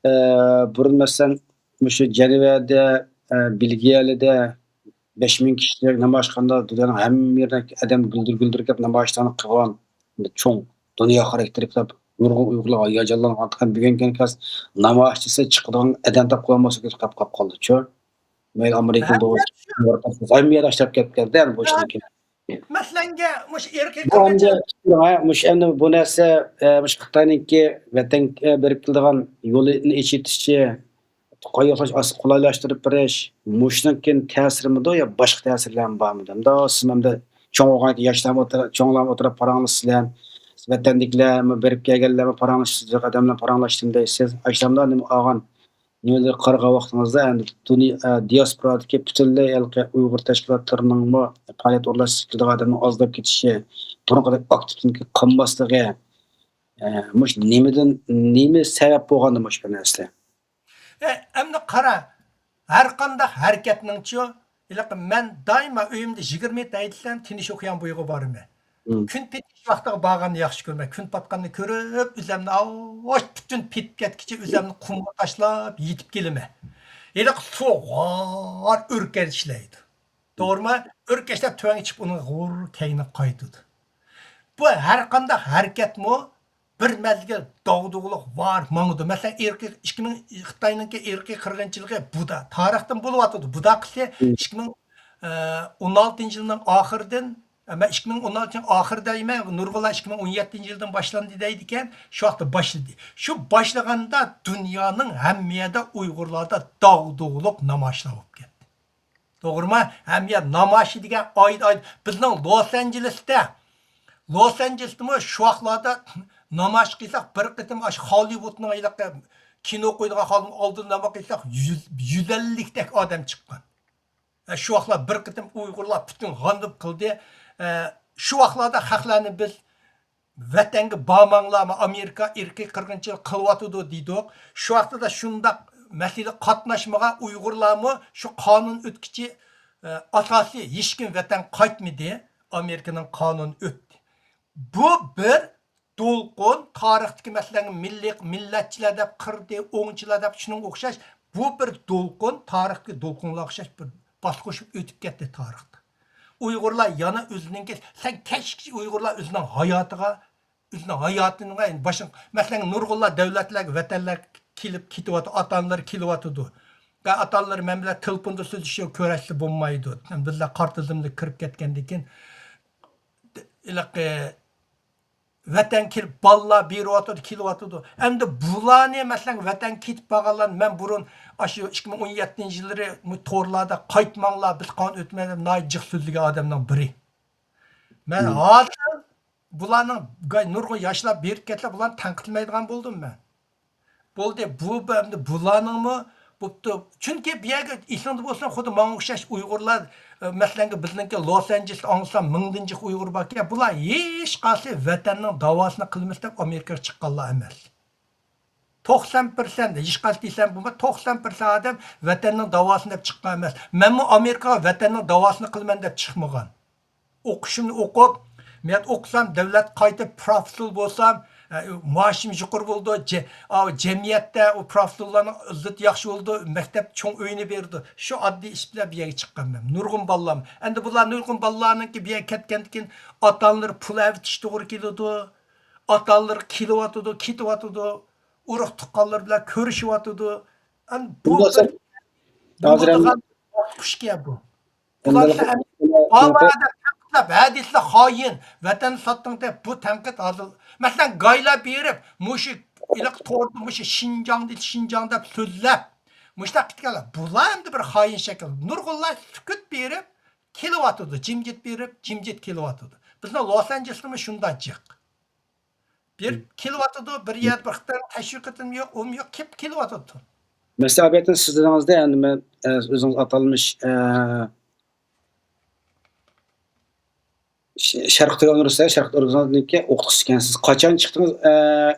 ئە، بۇرۇن مەسىلەن، مۇشۇ جەنۋەدە، ئە، بېلگىيەلىدە بەش مىڭ كىشىلىك نامايىش قىلغاندا، دۇنيانىڭ ھەممە يېرىدىن ئادەم گۈلدۈر-گۈلدۈر كېلىپ نامايىشلارنى قىلغان، چوڭ دۇنيا خاراكتېرلىك نۇرغۇن ئۇيغۇرلارغا ھاياجانلانغان. بۈگۈنكى كۈنى نامايىش دېسە چىقىدىغان ئادەم تاپقىلى بولماسلىق كېلىپ قاپ قالدىچۇ. مەيلى ئامېرىكىدا بولسۇن، ھەممە يەردە ئاشتاپ كەتكەندە، يەنى بۇ ئىشتىن كېيىن. مەسىلەنگە، مۇشۇ ئىرقىي بۇ ئەمدى، قىرغىنچىلىق. ھە، مۇشۇ ئەمدى بۇ نەرسە، ئە، مۇشۇ خىتاينىڭكى ۋەتەنگە بېرىپ كېلىدىغان يولىنى ئېچىۋېتىشى، قاياقلاش ئاستى قولايلاشتۇرۇپ بېرىش، مۇشۇنىڭكىن تەسىرمىدۇ يا باشقا تەسىرلەرمۇ بارمىدۇ؟ ئەمدى سىز ئەمدى چوڭ بولغان ياشلارمۇ ئوتتۇرا، چوڭلارمۇ ئوتتۇرا پاراڭلىشىسىلەر، ۋەتەندىكىلەرمۇ بېرىپ كەلگەنلەرمۇ پاراڭلىشىسىز، ئادەملەر پاراڭلاشتىم دەيسىز. ئاشۇنداق نېمە ئالغان نېمىلەرگە قارىغان ۋاقتىڭىزدا، ئەمدى دۇنيا، ئە، دىياسپورادىكى پۈتۈنلەي ھېلىقى ئۇيغۇر تەشكىلاتلىرىنىڭمۇ پائالىيەت ئورۇنلاشتۇرۇش كېلىدىغان ئادەمنىڭ ئازلاپ كېتىشى، بۇرۇنقىدەك ئاكتىپلىقى قالماسلىقى، ئە، مۇشۇ نېمىدىن، نېمە سەۋەب بولغاندا مۇشۇ بىر نەرسىلەر؟ ئە، ئەمدى قارا، ھەر قانداق ھەرىكەتنىڭچۇ، ھېلىقى مەن دائىما ئۆيۈمدە يىگىرمە يىل ھەيدىسەم، تىنچ ئوكيان بويىغا بارىمەن. مم. كۈن پېتىش ۋاقتىغا بارغاننى ياخشى كۆرىمەن. كۈن پاتقاننى كۆرۈپ، ئۆزۈمنى ئاۋاش پۈتۈن پېتىپ كەتكىچە ئۆزۈمنى قۇمغا تاشلاپ يېتىپ كېلىمەن. ھېلىقى سۇ غار ئۆركەشلەيدۇ. توغرىمۇ؟ ئۆركەشلەپ تۆۋەنگە چىقىپ، ئۇنىڭ غۇر كەينىگە قايتىدۇ. بۇ ھەر قانداق ھەرىكەتمۇ بىر مەزگىل داغدۇغىلىق بار ماڭىدۇ. مەسىلەن، ئىرقىي، ئىككى مىڭ، خىتاينىڭكى ئىرقىي قىرغىنچىلىقى بۇدا، تارىختىن بولۇۋاتىدۇ. بۇدا قىسى مم. ئىككى مىڭ ئون ئالتىنچى يىلنىڭ ئاخىرىدىن، مەن ئىككى مىڭ ئون ئالتىنچى يىل ئاخىرى دەيمەن، نۇرغۇنلار ئىككى مىڭ ئون يەتتىنچى يىلدىن باشلاندى دەيدىكەن، شۇ ۋاقىتتا باشلىدى. شۇ باشلىغاندا دۇنيانىڭ ھەممە يەردە ئۇيغۇرلاردا داغدۇغىلىق نامايىشلار بولۇپ كەتتى. توغرىمۇ؟ ھەممە يەر نامايىش دېگەن ئايدا، ئايدا. بىزنىڭ لوس ئانژېلېستا، لوس ئانژېلېستىمۇ شۇ ۋاقىتلاردا نامايىش قىلساق، بىر قېتىم ئاشۇ خوللىۋۇدنىڭ ھېلىقى كىنو قويىدىغان خالىنىڭ ئالدىدا نامايىش قىلساق، يۈز، يۈز ئەللىكتەك ئادەم چىققان. ئە، شۇ ۋاقىتلار بىر قېتىم ئۇيغۇرلار پۈتۈن غەزەپ قىلدى. ئە، شۇ ۋاقىتلاردا خەقلەرنى بىز ۋەتەنگە بارماڭلار، ئامېرىكا ئىرقىي قىرغىنچىلىق قىلىۋاتىدۇ دېدۇق. شۇ ۋاقتىدا شۇنداق مەسىلىگە قاتناشمىغان ئۇيغۇرلارمۇ شۇ قانۇن ئۆتكۈچى، ئە، ئاساسىي ھېچكىم ۋەتەن قايتمىدى. ئامېرىكىنىڭ قانۇنى ئۆتتى. بۇ بىر دولقۇن، تارىختىكى مەسىلەن، مىللىي، مىللەتچىلەر دەپ قىردى، ئوڭچىلار دەپ، شۇنىڭغا ئوخشاش، بۇ بىر دولقۇن، تارىختىكى دولقۇنلارغا ئوخشاش بىر باسقۇچ ئۆتۈپ كەتتى تارىختا. ئۇيغۇرلار يەنە ئۆزىنىڭكى، سەن كەچكىچە ئۇيغۇرلار ئۆزىنىڭ ھاياتىغا، ئۆزىنىڭ ھاياتىنىڭ باشىنى، مەسىلەن، نۇرغۇنلار دەۋلەتلەرگە، ۋەتەنلەرگە كېلىپ كېتىۋاتىدۇ، ئاتا-ئانىلىرى كېلىۋاتىدۇ. ئاتا-ئانىلىرى مەن بىلەن تېلېفوندا سۆزلىشىپ كۆرۈشسە بولمايدۇ. بىزلەر قارت ئىزىمدىن كىرىپ كەتكەندىن كېيىن، ھېلىقى ۋەتەنگە كېلىپ بالىلار بېرىۋاتىدۇ، كېلىۋاتىدۇ. ئەمدى بۇلارنى، مەسىلەن، ۋەتەنگە كېتىپ بارغانلارنى، مەن بۇرۇن ئاشۇ ئىككى مىڭ ئون يەتتىنچى يىللىرى بۇ تورلاردا «قايتماڭلار، بىز قانۇن ئۆتمەيمىز» دەپ ناھايىتى جىق سۆزلىگەن ئادەمنىڭ بىرى. مەن مم. ھازىر بۇلارنىڭ گاي-، نۇرغۇن ياشلار بېرىپ كەتسە، بۇلارنى تەنقىدلىمەيدىغان بولدۇم مەن. بولدى، بۇ، بۇ ئەمدى بۇلارنىڭمۇ بوپتۇ. چۈنكى بۇ يەرگە ئېسىڭدە بولسۇن، خۇددى ماڭا ئوخشاش ئۇيغۇرلار، ئە، مەسىلەنگە بىزنىڭكى لوس ئانژېلېستا ئاڭلىسام مىڭدىن جىق ئۇيغۇر باركەن، بۇلار ھېچقايسى ۋەتەننىڭ داۋاسىنى قىلىمىز دەپ ئامېرىكىغا چىققانلار ئەمەس. توقسان پىرسەنت، ھېچقايسى دېسەم بولمايدۇ، توقسان پىرسەنت ئادەم ۋەتەننىڭ داۋاسىنى دەپ چىققان ئەمەس. مەنمۇ ئامېرىكىغا ۋەتەننىڭ داۋاسىنى قىلىمەن دەپ چىقمىغان. ئوقۇشۇمنى ئوقۇپ، مەن ئوقۇسام، دۆلەت قايتىپ پروفېسسور بولسام، ئە، مائاشىم يۇقىرى بولىدۇ، جە-، ئاۋۇ جەمئىيەتتە ئۇ پروفېسسورلارنىڭ ئىززىتى ياخشى بولىدۇ، مەكتەپ چوڭ ئۆينى بېرىدۇ. شۇ ئاددىي ئىش بىلەن بۇ يەرگە چىققان مەن. نۇرغۇن بالىلار. ئەمدى بۇلار نۇرغۇن بالىلارنىڭكى بۇ يەرگە كەتكەندىن كېيىن ئاتا-ئانىلىرى پۇل ئەۋېتىش توغرا كېلىدۇ. ئاتا-ئانىلىرى كېلىۋاتىدۇ، كېتىۋاتىدۇ. ئۇرۇق-تۇغقانلىرى بىلەن كۆرۈشۈۋاتىدۇ. ئەمدى بۇ بولمىسا، بىر ھازىر بولىدىغان ئەمدى باسقۇچكەن بۇ. ئەمدى بۇلار بۇ-، بۇ-، بۇ-، بۇ-، بۇ-، دەپ، ھەدىسلەر خائىن، ۋەتەننى ساتتىڭ دەپ، بۇ تەنقىد ھازىر. مەسىلەن، گايلار بېرىپ، مۇشۇ ھېلىقى توردا مۇشۇ شىنجاڭ دېدى، شىنجاڭ دەپ سۆزلەپ، مۇشۇنداق كېتىدىكەنلەر. بۇلار ئەمدى بىر خائىن شەكىل. نۇرغۇنلار سۈكۈت بېرىپ كېلىۋاتىدۇ، جىمجىت بېرىپ، جىمجىت كېلىۋاتىدۇ. بىزنىڭ لوس ئانژېلېسمۇ شۇنداق جىق. بېرىپ كېلىۋاتىدۇ، بىر يەردە بىر خىتاينىڭ تەشۋىقاتىمۇ يوق، ئۇمۇ يوق، كېلىپ كېلىۋاتىدۇ. مەسىلەن، ئەلۋەتتە، سىز دېدىڭىزدە، ئەمدى مەن، ئە، ئۆزىڭىز ئاتالمىش، ئە، ش-، شەرقىي تۈركىستان، شەرقىي تۈركىستاندىكى ئوقۇتقۇچى ئىكەنسىز. قاچان چىقتىڭىز، ئە،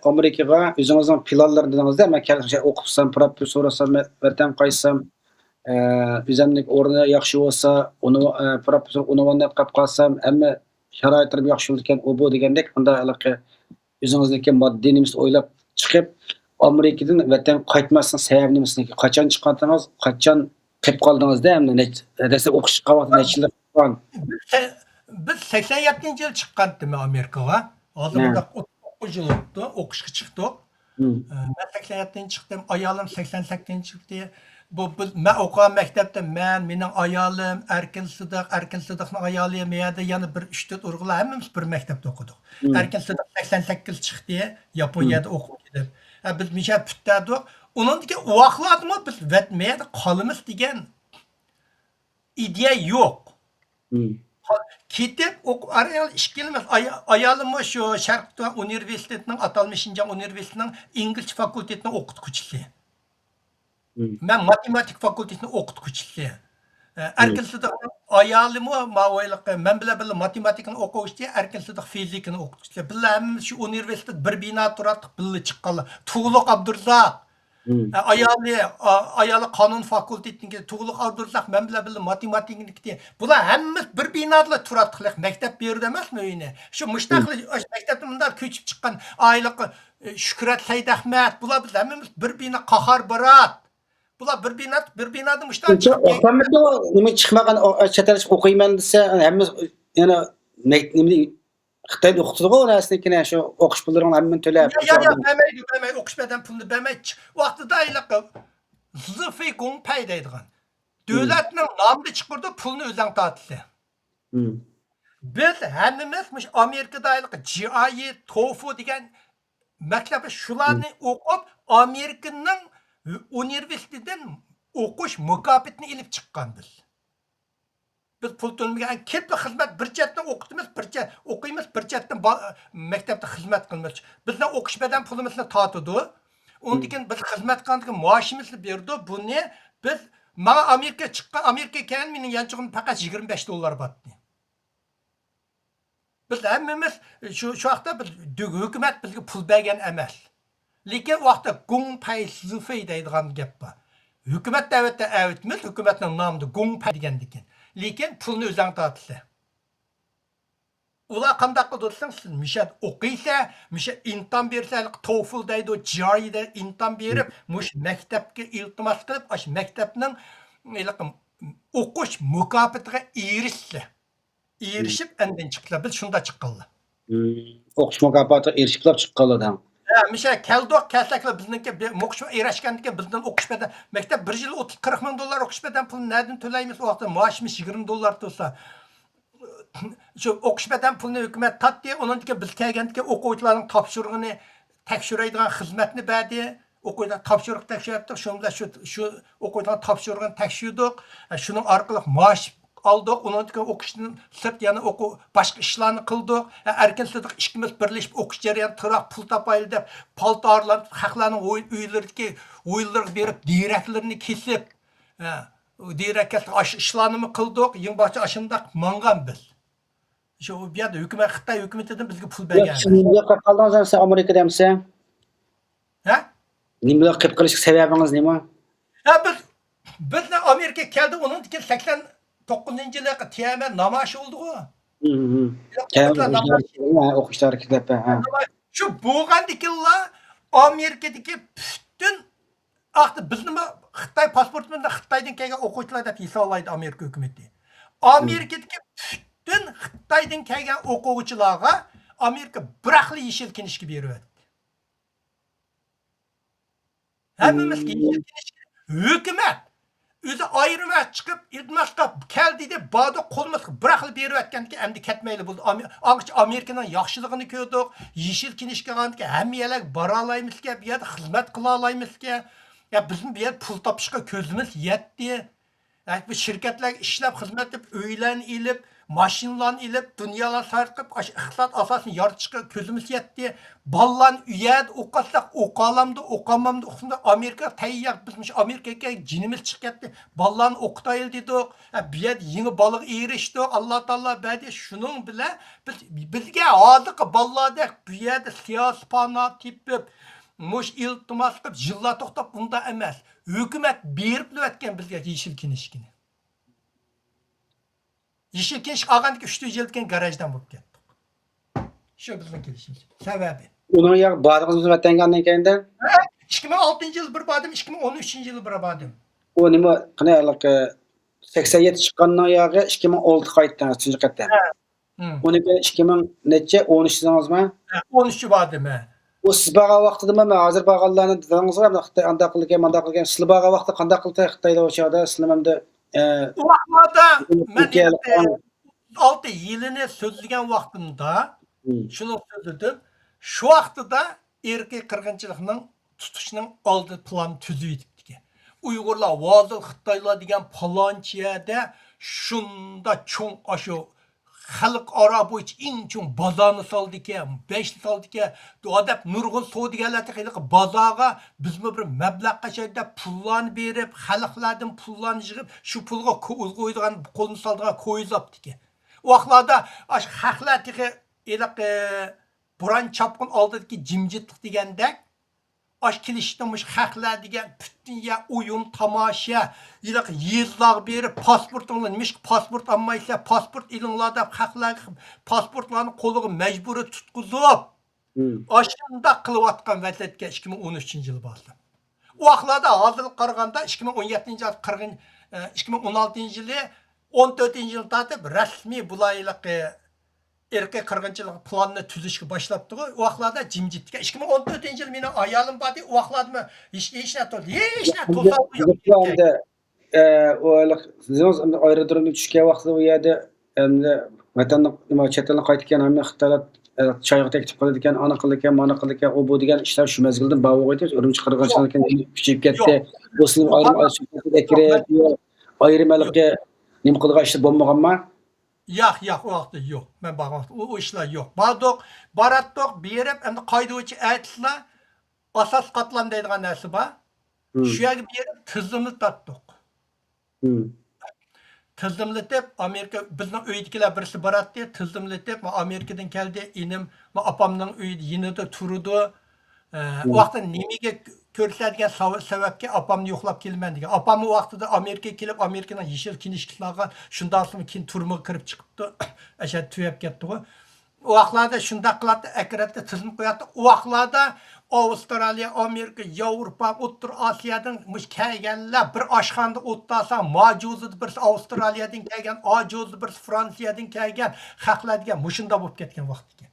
ئامېرىكىغا؟ ئۆزىڭىزنىڭ پىلانلىرى دېدىڭىزدە، مەن كەلسەم شۇ ئوقۇپسام، پروفېسسور بولسام، ۋەتەن قايتسام، ئە، ئۆزۈمنىڭ ئورنى ياخشى بولسا، ئۇنى، ئە، پروفېسسور ئۇنۋاننى قاپ قالسام، ھەممە شارائىتلىرىم ياخشى بولىدىكەن، ئۇ بۇ دېگەندەك، ئۇنداق ھېلىقى ئۆزىڭىزنىڭكى ماددىي نېمىسىنى ئويلاپ چىقىپ، ئامېرىكىدىن ۋەتەنگە قايتماسلىقنىڭ سەۋەبى نېمىسىنى، قاچان چىققانتىڭىز، قاچان قېلىپ قالدىڭىزدە، ئەمدى نەچ-، دەسلەپ ئوقۇش چىققان ۋاقتى نەچچە يىل بولغان؟ بىز سە-، بىز سەكسەن يەتتىنچى يىلى چىققانتىمىز ئامېرىكىغا. ھازىر ھە. مۇنداق ئوتتۇز توققۇز يىل بولۇپتۇ، ئوقۇشقا چىقتۇق. مم. ئە، مەن سەكسەن يەتتىنچى چىقتىم، ئايالىم سەكسەن سەككىزىنچى چىقتى. بۇ، بىز، مەن ئوقۇغان مەكتەپتە مەن، مېنىڭ ئايالىم، ئەركىن سىدىق، ئەركىن سىدىقنىڭ ئايالى، مەيەردە يەنە بىر ئۈچ تۆت ئۇيغۇرلار، ھەممىمىز بىر مەكتەپتە ئوقۇدۇق. مم. ئەركىن سىدىق سەكسەن سەككىز چىقتى، ياپونىيەدە ئوقۇپ كېلىپ. ھە، بىز مىشە پۈتتەردۇق. ئۇنىڭدىن كېيىن ئۇ ۋاقىتلاردىمۇ بىز ۋەت-، مەيەردە قالىمىز دېگەن ئىدىيە يوق. مم. كېتىپ ئوقۇپ، ئاران ئىككى يىلىمىز، ئاي-، ئايالىممۇ شۇ شەرقىي تۈركىستان ئۇنىۋېرسىتېتىنىڭ، ئاتالمىش شىنجاڭ ئۇنىۋېرسىتېتىنىڭ ئىنگلىزچە فاكۇلتېتىنىڭ ئوقۇتقۇچىسى. مم. مەن ماتېماتىكا فاكۇلتېتىنىڭ ئوقۇتقۇچىسى. ئە، مم. ئەركىن سىدىقنىڭ ئايالىمۇ ماۋۇ ھېلىقى مەن بىلەن بىللە ماتېماتىكىنى ئوقۇغۇچى، ئەركىن سىدىق فىزىكىنى ئوقۇتقۇچىسى. بىللە ھەممىمىز شۇ ئۇنىۋېرسىتېت بىر بىنادا تۇراتتۇق، بىللە چىققانلار. تۇغلۇق ئابدۇرزاق. مم. ئە، ئايالى، ئا-، ئايالى قانۇن فاكۇلتېتىنىڭكى تۇغلۇق ئابدۇرزاق، مەن بىلەن بىللە ماتېماتىكىنىڭكى. بۇلار ھەممىمىز بىر بىنادىلا تۇراتتۇق. مەكتەپ بىر يەردە ئەمەسمۇ ئۆينى؟ شۇ مۇشتاقلا، مم. ئاشۇ مەكتەپتىن مۇنداق كۆچۈپ چىققان ئائىلە، ئە، شۆھرەت سەيدئەخمەت، بۇلار بىز ھەممىمىز بىر بىنا، قاھار بارات. بۇلار بىر بىنا، بىر بىنادا مۇشتاق شۇنچە چىقىپ كەتكەن. ئوقۇيمەن دېسە، نېمە چىقمىغان، ئو-، ئو-، چەت ئەلگە ئوقۇيمەن دېسە، ھەممە يەنە مەك-، نېمىنى، خىتايدا ئوقۇتىدىغۇ ئۇ نەرسىنىڭكىنى، شۇ ئوقۇش پۇللىرىڭنى ھەممىنى تۆلەپ، يا، يا، يا، بەرمەيدۇ، بەرمەيدۇ، ئوقۇش بەدەن پۇلىنى بەرمەيدۇ. ۋاقتىدا ھېلىقى زىفېي گۇڭپەي دەيدىغان. مم. دۆلەتنىڭ نامىدا چىقىرىدۇ، پۇلنى ئۆزۈڭ تارتىسەن. مم. بىز ھەممىمىز مۇشۇ ئامېرىكىدا ھېلىقى جى ئاي ئى، توفۇ دېگەن مەكتەپ، شۇلارنى مم. ئوقۇپ، ئامېرىكىنىڭ ئۇنىۋېرسىتېتىدىن ئوقۇش مۇكاپاتىنى ئېلىپ چىققان بىز. بىز پۇل تۆلىمىگەن، كېلىپلا خىزمەت، بىر چەتتىن ئوقۇتىمىز، بىر چەت-، ئوقۇيمىز، بىر چەتتىن با-، مەكتەپتە خىزمەت قىلىمىز. بىزنىڭ ئوقۇش بەدەن پۇلىمىزنى تارتىدۇ. ئۇندىن مم. كېيىن بىز خىزمەت قىلغاندىن كېيىن مائاشىمىزنى بېرىدۇ. بۇنى بىز، ماڭا ئامېرىكا چىققان، ئامېرىكا كەلگەن مېنىڭ يانچۇقۇمدا پەقەت يىگىرمە بەش دوللار بارتتى. بىز ھەممىمىز شۇ، شۇ ۋاقىتتا بىز، ھۆكۈمەت بىزگە پۇل بەرگەن ئەمەس. لېكىن ئۇ ۋاقىتتا گۇڭ پەي زىفېي دەيدىغان گەپ بار. ھۆكۈمەت دەۋەتتى ئەۋەتمىز، ھۆكۈمەتنىڭ نامىدا گۇڭ پەي دېگەندىكىن. لېكىن پۇلنى ئۆزۈڭ تارتىسەن. ئۇلار قانداق قىلىدۇ دېسەڭ، سىز مۇشۇ يەردە ئوقۇيسەن، مۇشۇ يەردە ئىمتىھان بېرىسەن، ھېلىقى توفل دەيدۇ، جى ئار ئى دە ئىمتىھان بېرىپ، مۇشۇ مەكتەپكە ئىلتىماس قىلىپ، ئاشۇ مەكتەپنىڭ ھېلىقى ئوقۇش مۇكاپاتىغا ئېرىشسە، ئېرىشىپ ئاندىن چىقتىلا، بىز شۇنداق چىققانلا. مم. ئوقۇش مۇكاپاتىغا ئېرىشىپلا چىققانلا دەڭ. ھە، مۇشۇ كەلدۇق، كەلسەكلا بىزنىڭكى بىر مۇقىشما ئېرىشكەندىكىن بىزدىن ئوقۇش بەدەن، مەكتەپ بىر يىل ئوتتۇز، قىرىق مىڭ دوللار ئوقۇش بەدەن پۇلىنى نەدىن تۆلەيمىز؟ ئۇ ۋاقىتتا مائاشىمىز يىگىرمە دوللار تۇرسا. شۇ ئوقۇش بەدەن پۇلىنى ھۆكۈمەت تارتتى، ئۇنىڭدىن كېيىن بىز كەلگەندىكىن ئوقۇغۇچىلارنىڭ تاپشۇرۇقىنى تەكشۈرەيدىغان خىزمەتنى بەردى. ئوقۇغۇچىلار تاپشۇرۇق تەكشۈرەتتۇق، شۇنىڭ بىلەن شۇ، شۇ ئوقۇغۇچىلارنىڭ تاپشۇرۇقىنى تەكشۈردۇق. شۇنىڭ ئارقىلىق مائاش ئالدۇق. ئۇنىڭدىن كېيىن ئوقۇشتىن سىرت يەنە ئوقۇ-، باشقا ئىشلارنى قىلدۇق. ئەركىن سىدىق ئىككىمىز بىرلىشىپ ئوقۇش جەريانىدا تۇراق پۇل تاپايلى دەپ، پالتا ئارىلاپ، خەقلەرنىڭ ئۆي-، ئۆيلىرىدىكى، ئۆيلىرىگە بېرىپ، دېرەكلىرىنى كېسىپ، ھە، دېرەك كەسىپ ئاشۇ ئىشلارنىمۇ قىلدۇق. يېڭىباغچە ئاشۇنداق ماڭغان بىز. شۇ بۇ يەردە ھۆكۈمەت، خىتاي ھۆكۈمىتىدىن بىزگە پۇل بەرگەن ئەمەس. سىز نېمە بىلەن قېلىپ قالدىڭىز ئەمسە ئامېرىكىدا ئەمسە؟ ھە؟ نېمە بىلەن قېلىپ قېلىشقا سەۋەبىڭىز نېمە؟ ھە، بىز، بىزنى ئامېرىكا كەلدى، ئۇنىڭدىن كېيىن سەكسەن توققۇزىنچى يىلى تيەنئەنمېن نامايىشى بولدىغۇ. مم، مم. ياق، تيەنئەنمېن ئوقۇغۇچىلار، ھە، ئوقۇغۇچىلار كېلىپ، ھە. شۇ بولغاندىكىنلا ئامېرىكىدىكى پۈتۈن ئاختا بىزنىمۇ خىتاي پاسپورتىمىزنى خىتايدىن كەلگەن ئوقۇغۇچىلار دەپ ھېسابلايدۇ ئامېرىكا ھۆكۈمىتى. ئامېرىكىدىكى پۈتۈن خىتايدىن كەلگەن ئوقۇغۇچىلارغا ئامېرىكا بىراقلا يېشىل كىنىشكا بېرىۋەتتى. ھەممىمىزگە يېشىل كىنىشكا. ھۆكۈمەت ئۆزى ئايرىم چىقىپ، ئىلتىماس قىلىپ، كەل دېدى، باردۇق، قولىمىزغا بىر خىل بېرىۋەتكەندىكىن، ئەمدى كەتمەيلى بولدى. ئاڭغىچە ئامېرىكىنىڭ ياخشىلىقىنى كۆردۇق. يېشىل كىنىشكا ئالغاندىكىن ھەممە يەرلەرگە بارالايمىزكەن، بۇ يەردە خىزمەت قىلالايمىزكەن. يا بىزمۇ بۇ يەردە پۇل تاپىشقا كۆزىمىز يەتتى. ھە، بۇ شىركەتلەرگە ئىشلەپ، خىزمەت قىلىپ، ئۆيلەرنى ئېلىپ، ماشىنىلارنى ئېلىپ، دۇنيالار ساياھەت قىلىپ، ئاشۇ ئىقتىساد ئاساسىنى يارىتىشقا كۆزىمىز يەتتى. بالىلارنى ئۇ يەردە ئوقۇتساق، ئوقالامدۇ، ئوقالمامدۇ، ئۇقمىدى. ئامېرىكا تەييار، بىز مۇشۇ ئامېرىكىغا جېنىمىز چىقىپ كەتتى. بالىلارنى ئوقۇتايلى دېدۇق. ھە، بۇ يەردە يېڭى بالىغا ئېرىشتۇق. ئاللا تائالا بەردى. شۇنىڭ بىلەن بىز، بىزگە ھازىرقى بالىلاردەك بۇ يەردە سىياسىي پانا تېپىپ، مۇشۇ ئىلتىماس قىلىپ يىللار توختاپ، ئۇنداق ئەمەس. ھۆكۈمەت بېرىپلا ئۆتكەن بىزگە يېشىل كىنىشكىنى. يېشىل كىنىشكا ئالغاندىكىن ئۈچ تۆت يىلدىن كېيىن گاراژدان بولۇپ كەتتۇق. شۇ بىزنىڭ كېلىشىمىز. سەۋەبى؟ ئۇنىڭ ياق باردىڭىزمۇ ۋەتەنگە ئاندىن كېيىندە؟ ھە، ئىككى مىڭ ئالتىنچى يىل بىر باردىم، ئىككى مىڭ ئون ئۈچىنچى يىل بىر باردىم. ئۇ نېمە، قېنى، ھېلىقى سەكسەن يەتتە چىققاننىڭ ياغى ئىككى مىڭ ئالتە قايتتىڭىز، تۇنجى قېتىم. ھە. ھە. ئۇنى بىر ئىككى مىڭ نەچچە، ئون ئۈچ دېدىڭىزمۇ؟ ھە، ئون ئۈچ باردىم، ھە. ئۇ سىز بارغان ۋاقتىدىمۇ، مەن ھازىر بارغانلارنى دېدىڭىزغۇ، خىتاي ئانداق قىلىدىكەن، مانداق قىلىدىكەن. سىلەر بارغان ۋاقىتتا قانداق قىلدى خىتايلار ئۇ چاغدا؟ سىلەر ئەمدى، ئە، ئۇ ۋاقىتلاردا مەن تۈركىيە ھېلىقى ئالتە يىلىنى سۆزلىگەن ۋاقتىمدا، مم. شۇنى سۆزلىدىم. شۇ ۋاقتىدا ئىرقىي قىرغىنچىلىقنىڭ تۇتۇشنىڭ ئالدى پىلانى تۈزۈۋېتىپتىكەن. ئۇيغۇرلار ۋازىل خىتايلار دېگەن پالانچى يەردە شۇنداق چوڭ ئاشۇ خەلقئارا بويىچە ئەڭ چوڭ بازارنى سالدىكەن، بەشنى سالدىكەن. دەپ نۇرغۇن سودىگەرلەر تېخى ھېلىقى بازارغا بىزمۇ بىر مەبلەغ قاچايلى دەپ پۇللارنى بېرىپ، خەلقلەردىن پۇللارنى يىغىپ، شۇ پۇلغا كو-، قويىدىغان، قولنى سالىدىغان كويزاپتىكەن. ئۇ ۋاقىتلاردا ئاشۇ خەقلەر تېخى ھېلىقى بوران چاپقۇن ئالدىدىكى جىمجىتلىق دېگەندەك، ئاش كېلىشتە مۇشۇ خەقلەر دېگەن پۈتۈن يەر ئويۇن تاماشا، ھېلىقى يېزىلارغا بېرىپ، پاسپورتۇڭلار، نېمىشقا پاسپورت ئالمايسىلەر، پاسپورت ئېلىڭلار دەپ خەقلەرگە پاسپورتلارنى قولىغا مەجبۇرىي تۇتقۇزۇپ، مم. ئاشۇنداق قىلىۋاتقان ۋەتەتكە ئىككى مىڭ ئون ئۈچىنچى يىلى باردىم. ئۇ ۋاقىتلاردا ھازىرغا قارىغاندا ئىككى مىڭ ئون يەتتىنچى يىل قىرغىن، ئە، ئىككى مىڭ ئون ئالتىنچى يىلى، ئون تۆتىنچى يىلى تارتىپ رەسمىي بۇلار ھېلىقى ئىرقىي قىرغىنچىلىق پىلانىنى تۈزۈشكە باشلاپتىغۇ. ئۇ ۋاقىتلاردا جىمجىتكەن. ئىككى مىڭ ئون تۆتىنچى يىلى مېنىڭ ئايالىم باردى. ئۇ ۋاقىتلاردىمۇ ھېچ، ھېچ نە توسا-، ھېچ نە توسالغۇ يوق ئىدى. ئەمدى، ئە، ئۇ ھېلىقى ئايرودرومدىن چۈشكەن ۋاقتىدا ئۇ يەردە ئەمدى ۋەتەننىڭ، نېمە، چەت ئەلدىن قايتىدىكەن ھەممە خىتايلار، ئە، چايغا تەكلىپ قىلىدىكەن، ئانا قىلىدىكەن، مانا قىلىدىكەن، ئۇ بۇ دېگەن ئىشلار شۇ مەزگىلدىن بار بولغىيدى. ئۈرۈمچى قىرغىنچىلىقى كېيىن كۈچىيىپ كەتتى. يوق. بۇ سىلەر ئايرىم، ئايرىم ئايرىم ھېلىقى نېمە قىلىدىغان ئىشلار بولمىغانما؟ ياق، ياق، ئۇ ۋاقىتتا يوق. مەن بارغان ۋاقىتتا ئۇ، ئۇ ئىشلار يوق. باردۇق، باردۇق، بېرىپ، ئەمدى قايدا بويىچە ئەتىسىلا ئاساسىي قاتلام دەيدىغان نەرسە بار. مم. شۇ يەرگە بېرىپ تىزىملىتاتتۇق. مم. تىزىملىتىپ، ئامېرىكا، بىزنىڭ ئۆيدىكىلەر بىرسى باراتتى، تىزىملىتىپ، ما ئامېرىكىدىن كەلدى، ئىنىم، ما ئاپامنىڭ ئۆيىدە، يېنىدا تۇرىدۇ. ئە، ئۇ ۋاقىتتا نېمىگە كۆرسە دېگەن سەۋ-، سەۋەبكە ئاپامنى يوقلاپ كېلىمەن دېگەن. ئاپاممۇ ۋاقتىدا ئامېرىكىغا كېلىپ، ئامېرىكىنىڭ يېشىل كىنىشكىسىنى ئالغان، شۇنداقلا كېيىن تۈرمىگە كىرىپ چىقىپتۇ. ئەشەدە تۈگەپ كەتتىغۇ. ئۇ ۋاقىتلاردا شۇنداق قىلاتتى، ئەكىرەتتى، تىزىم قوياتتى. ئۇ ۋاقىتلاردا ئاۋسترالىيە، ئامېرىكا، ياۋروپا، ئوتتۇرا ئاسىيادىن مۇشۇ كەلگەنلەر بىر ئاشخانىدا ئولتۇرسا، ما جوزىدا بىرسى ئاۋسترالىيەدىن كەلگەن، ئا جوزىدا بىرسى فرانسىيەدىن كەلگەن خەقلەر دېگەن مۇشۇنداق بولۇپ كەتكەن ۋاقىت ئىكەن.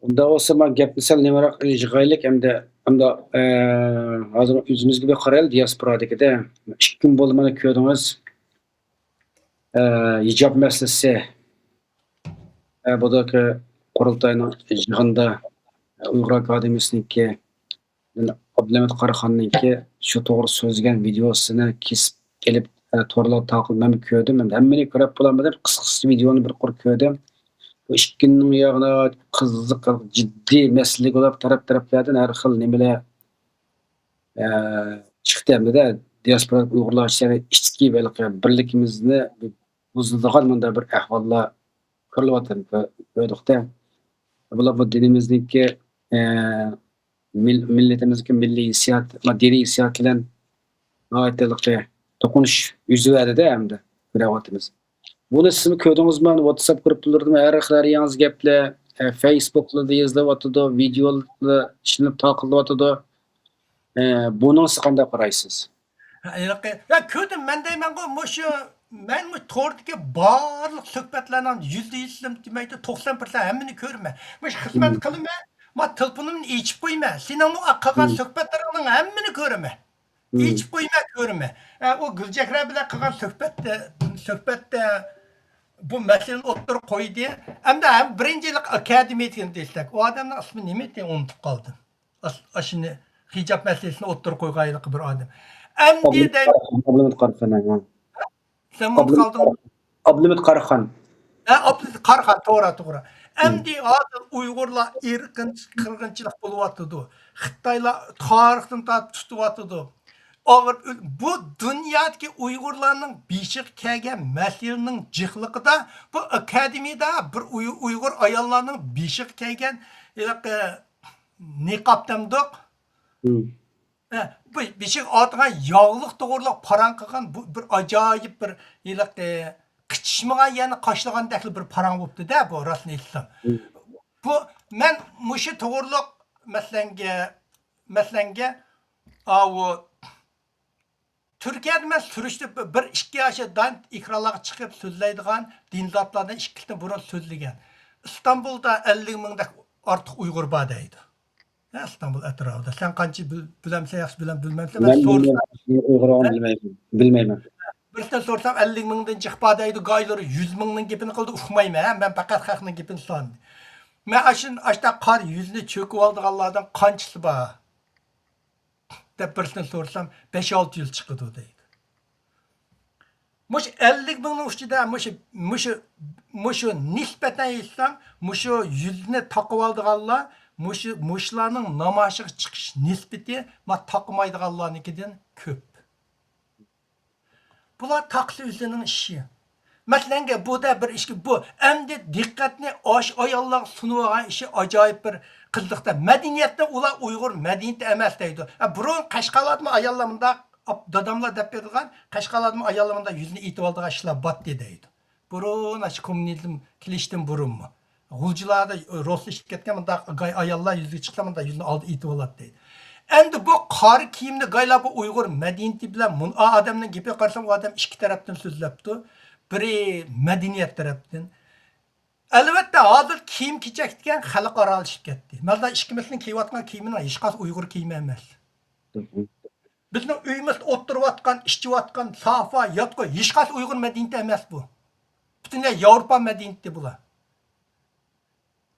ئۇنداق بولسا، ما گەپنى سەل نېمىراق يىغايلىك ئەمدى. ئەمدى، ئە، ھازىر ئۆزىمىزگە بىر قارايلى، دىياسپورادىكىدە. ئىككى كۈن بولدى، مانا كۆردىڭىز. ئە، ھىجاب مەسىلىسى. ئە، بۇ قۇرۇلتاينىڭ يىغىنىدا ئۇيغۇر ئاكادېمىيىسىنىڭكى ئابلىمىت قاراخاننىڭكى شۇ توغرا سۆزلىگەن ۋىدېئوسىنى كېسىپ ئېلىپ، ئە، تورلارغا تارقىلىپ مەنمۇ كۆردۈم. ئەمدى ھەممىنى كۆرۈپ بولالمىدىم. قىسقىسى ۋىدېئونى بىر قۇر كۆردۈم. بۇ ئىككىنىڭ ياغىنا قىزىق، جىددىي مەسىلە بولۇپ، تەرەپ-تەرەپلەردىن ھەر خىل نېمىلەر، ئە، چىقتى ھەمدە دىياسپورا ئۇيغۇرلار ئىچىدە ئىچكى ھېلىقى بىرلىكىمىزنى بۇزىدىغان مۇنداق بىر ئەھۋاللار كۆرۈلۈۋاتىدۇ، كۆ-، كۆردۇق-تە. بۇلار بۇ دىنىمىزنىڭكى، ئە، مىل-، مىللىتىمىزنىڭكى مىللىي ھېسسىيات، دىنىي ھېسسىيات بىلەن ناھايىتى ھېلىقى توقۇنۇش يۈز بەردى-دە ئەمدى كۆرۈۋاتىمىز. بۇنى سىزمۇ كۆردىڭىزمۇ؟ ۋاتساپ گۇرۇپپىلىرىدىمۇ ھەر خىل، ھەر ياڭزا گەپلەر، ئە، فېيسبۇكلاردا يېزىلىۋاتىدۇ، ۋىدېئولار ئىشلىنىپ تارقىلىۋاتىدۇ. ئە، بۇنىڭغا سىز قانداق قارايسىز؟ ھە، ھېلىقى، يا، كۆردۈم، مەن دەيمەنغۇ، مۇشۇ، مەن مۇ-، توردىكى بارلىق سۆھبەتلەرنىڭ يۈزدە يۈز دېمەيدۇ، توقسان پىرسەنت ھەممىنى كۆرىمەن. مۇشۇ خىزمەت قىلىمەن، ما، تېلېفونۇمنى ئېچىپ قويىمەن. سېنىڭ مۇ، قىلغان سۆھبەتلىرىڭنىڭ ھەممىنى كۆرىمەن. ئېچىپ قويماي كۆرمە. ئە، ئۇ گۈلچېھرە بىلەن قىلغان سۆھبەتتە، سۆھبەتتە بۇ مەسىلىنى ئوتتۇرىغا قويدى. ئەمدى ھەم بىرىنچى يىللىق ئاكادېمىيە دېگەن دېسەك، ئۇ ئادەمنىڭ ئىسمى نېمە ئىدى؟ ئۇنتۇپ قالدىم. ئاش-، ئاشۇنى، ھىجاب مەسىلىسىنى ئوتتۇرىغا قويغان ھېلىقى بىر ئادەم. ئەمدى ئابلىمىت دەي-، قاراخان، ئابلىمىت قاراخان، ھە. سەن ئۇنتۇپ قالدىڭمۇ؟ ئابلىمىت قاراخان. ھە، ئابلىمىت قاراخان، توغرا، توغرا. ئەمدى ھازىر ئۇيغۇرلار ئىرقىنچ-، قىرغىنچىلىق بولۇۋاتىدۇ. خىتايلار تارىختىن تارتىپ تۇتۇۋاتىدۇ. ئاغرىپ ئۆل-، بۇ دۇنيادىكى ئۇيغۇرلارنىڭ بېشىغا كەلگەن مەسىلىنىڭ جىقلىقىدا بۇ ئاكادېمىيەدە بىر ئۇي-، ئۇيغۇر ئاياللارنىڭ بېشىغا كەلگەن ھېلىقى نىقاب دەمدۇق؟ ھە، بۇ بېشىغا ئارتىدىغان ياغلىق توغرىلىق پاراڭ قىلغان بۇ بىر ئاجايىپ بىر ھېلىقى قىچىشمىغان يەرنى قاشلىغاندەكلا بىر پاراڭ بوپتۇ-دە، بۇ راستىنى ئېيتسام. بۇ مەن مۇشۇ توغرىلىق مەسىلەڭگە، مەسىلەڭگە، ئاۋۇ تۈركىيەدە مەن سۈرۈشتە بىر ئىككى ياشى دان ئېكرانلارغا چىقىپ سۆزلەيدىغان دىن زاتلارنى ئىككى يىلدىن بۇرۇن سۆزلىگەن. ئىستانبۇلدا ئەللىك مىڭدەك ئارتۇق ئۇيغۇر بار دەيدۇ. ھە، ئىستانبۇل ئەتراپىدا. سەن قانچە بىل-، بىلەمسەن، ياخشى بىلەم، بىلمەمسەن؟ مەن مەن سورىسام، بىلمەيمەن. بىلمەيمەن. بىلمەيمەن. بىرسىدىن سورىسام، ئەللىك مىڭدىن جىق بار دەيدۇ، گايلىرى يۈز مىڭنىڭ گېپىنى قىلدى، ئۇقمايمەن، ھە، مەن پەقەت خەقنىڭ گېپىنى ساندىم. مەن ئاشۇ، ئاشتا قارا يۈزنى چۆكۈۋالىدىغانلاردىن قانچىسى بار؟ دەپ بىرسىدىن سورىسام، بەش-ئالتە يۈز چىقىدۇ دەيدۇ. مۇشۇ ئەللىك مىڭنىڭ ئىچىدە مۇشۇ، مۇشۇ، مۇشۇ نىسبەتەن ئېيتساڭ، مۇشۇ يۈزنى تاقىۋالىدىغانلار، مۇشۇ، مۇشۇلارنىڭ نامايىشىغا چىقىش نىسبىتى ما تاقىمايدىغانلارنىڭكىدىن كۆپ. بۇلار تاقىسى ئۆزىنىڭ ئىشى. مەسىلەنگە، بۇ دە بىر ئىشكە، بۇ ئەمدى دىققەتنى ئاش ئاياللارغا سۇنۇۋالغان ئىشى ئاجايىپ بىر قىزىقتا. مەدەنىيەتنى ئۇلار ئۇيغۇر مەدەنىيىتى ئەمەس دەيدۇ. ھە، بۇرۇن قەشقەرلەردىمۇ ئاياللار مۇنداق، ئاپ-، داداملار دەپ بېرىدىغان، قەشقەرلەردىمۇ ئاياللار مۇنداق يۈزىنى ئېتىۋالىدىغان ئىشلار باتتى دەيدۇ. بۇرۇن ئاشۇ كوممۇنىزم كېلىشتىن بۇرۇنمۇ. غۇلجىلاردا روسلىشىپ كەتكەن مۇنداق گاي ئاياللار يۈزگە چىقسا، مۇنداق يۈزىنى ئالدى ئېتىۋالاتتى. ئەمدى بۇ قارا كىيىمنى گايلار بۇ ئۇيغۇر مەدەنىيىتى بىلەن مۇن-، ئا-، ئادەمنىڭ گېپىگە قارىسام، ئۇ ئادەم ئىككى تەرەپتىن سۆزلەپتۇ. بىرى مەدەنىيەت تەرەپتىن. ئەلۋەتتە، ھازىر كىيىم-كېچەك دېگەن خەلقئارالىشىپ كەتتى. مانا ئىككىمىزنىڭ كىيىۋاتقان كىيىمىنىڭ ھېچقايسى ئۇيغۇر كىيىمى ئەمەس. بىزنىڭ ئۆيىمىزدە ئولتۇرۇۋاتقان، ئىچىۋاتقان، سافا، ياتقۇ، ھېچقايسى ئۇيغۇر مەدەنىيىتى ئەمەس بۇ. پۈتۈنلەي ياۋروپا مەدەنىيىتى بۇلار.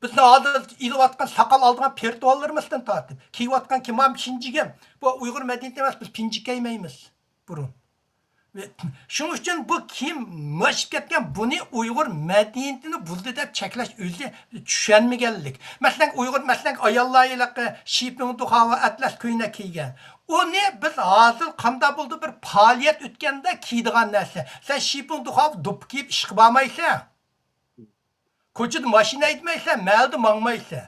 بىزنىڭ ھازىر ئېلىۋاتقان ساقال ئالىدىغان پېرتۇاللىرىمىزدىن تارتىپ، كىيىۋاتقان كىمام پىنجىكىم، بۇ ئۇيغۇر مەدەنىيىتى ئەمەس، بىز پىنجىك كىيمەيمىز بۇرۇن. شۇنىڭ ئۈچۈن بۇ كىيىم ماشىپ كەتكەن، بۇنى ئۇيغۇر مەدەنىيىتىنى بۇزدى دەپ چەكلەش ئۆزى چۈشەنمىگەنلىك. مەسىلەن، ئۇيغۇر، مەسىلەن، ئاياللار ھېلىقى شىپىڭ دۇخاۋا ئەتلەس كۆينەك كىيگەن. ئۇنى بىز ھازىر قانداق بولدى، بىر پائالىيەت ئۆتكەندە كىيىدىغان نەرسە. سەن شىپىڭ دۇخاۋا دوپپا كىيىپ ئىشقا بارمايسەن. كوچىدا ماشىنا ھەيدىمەيسەن، مەھەللىدە ماڭمايسەن.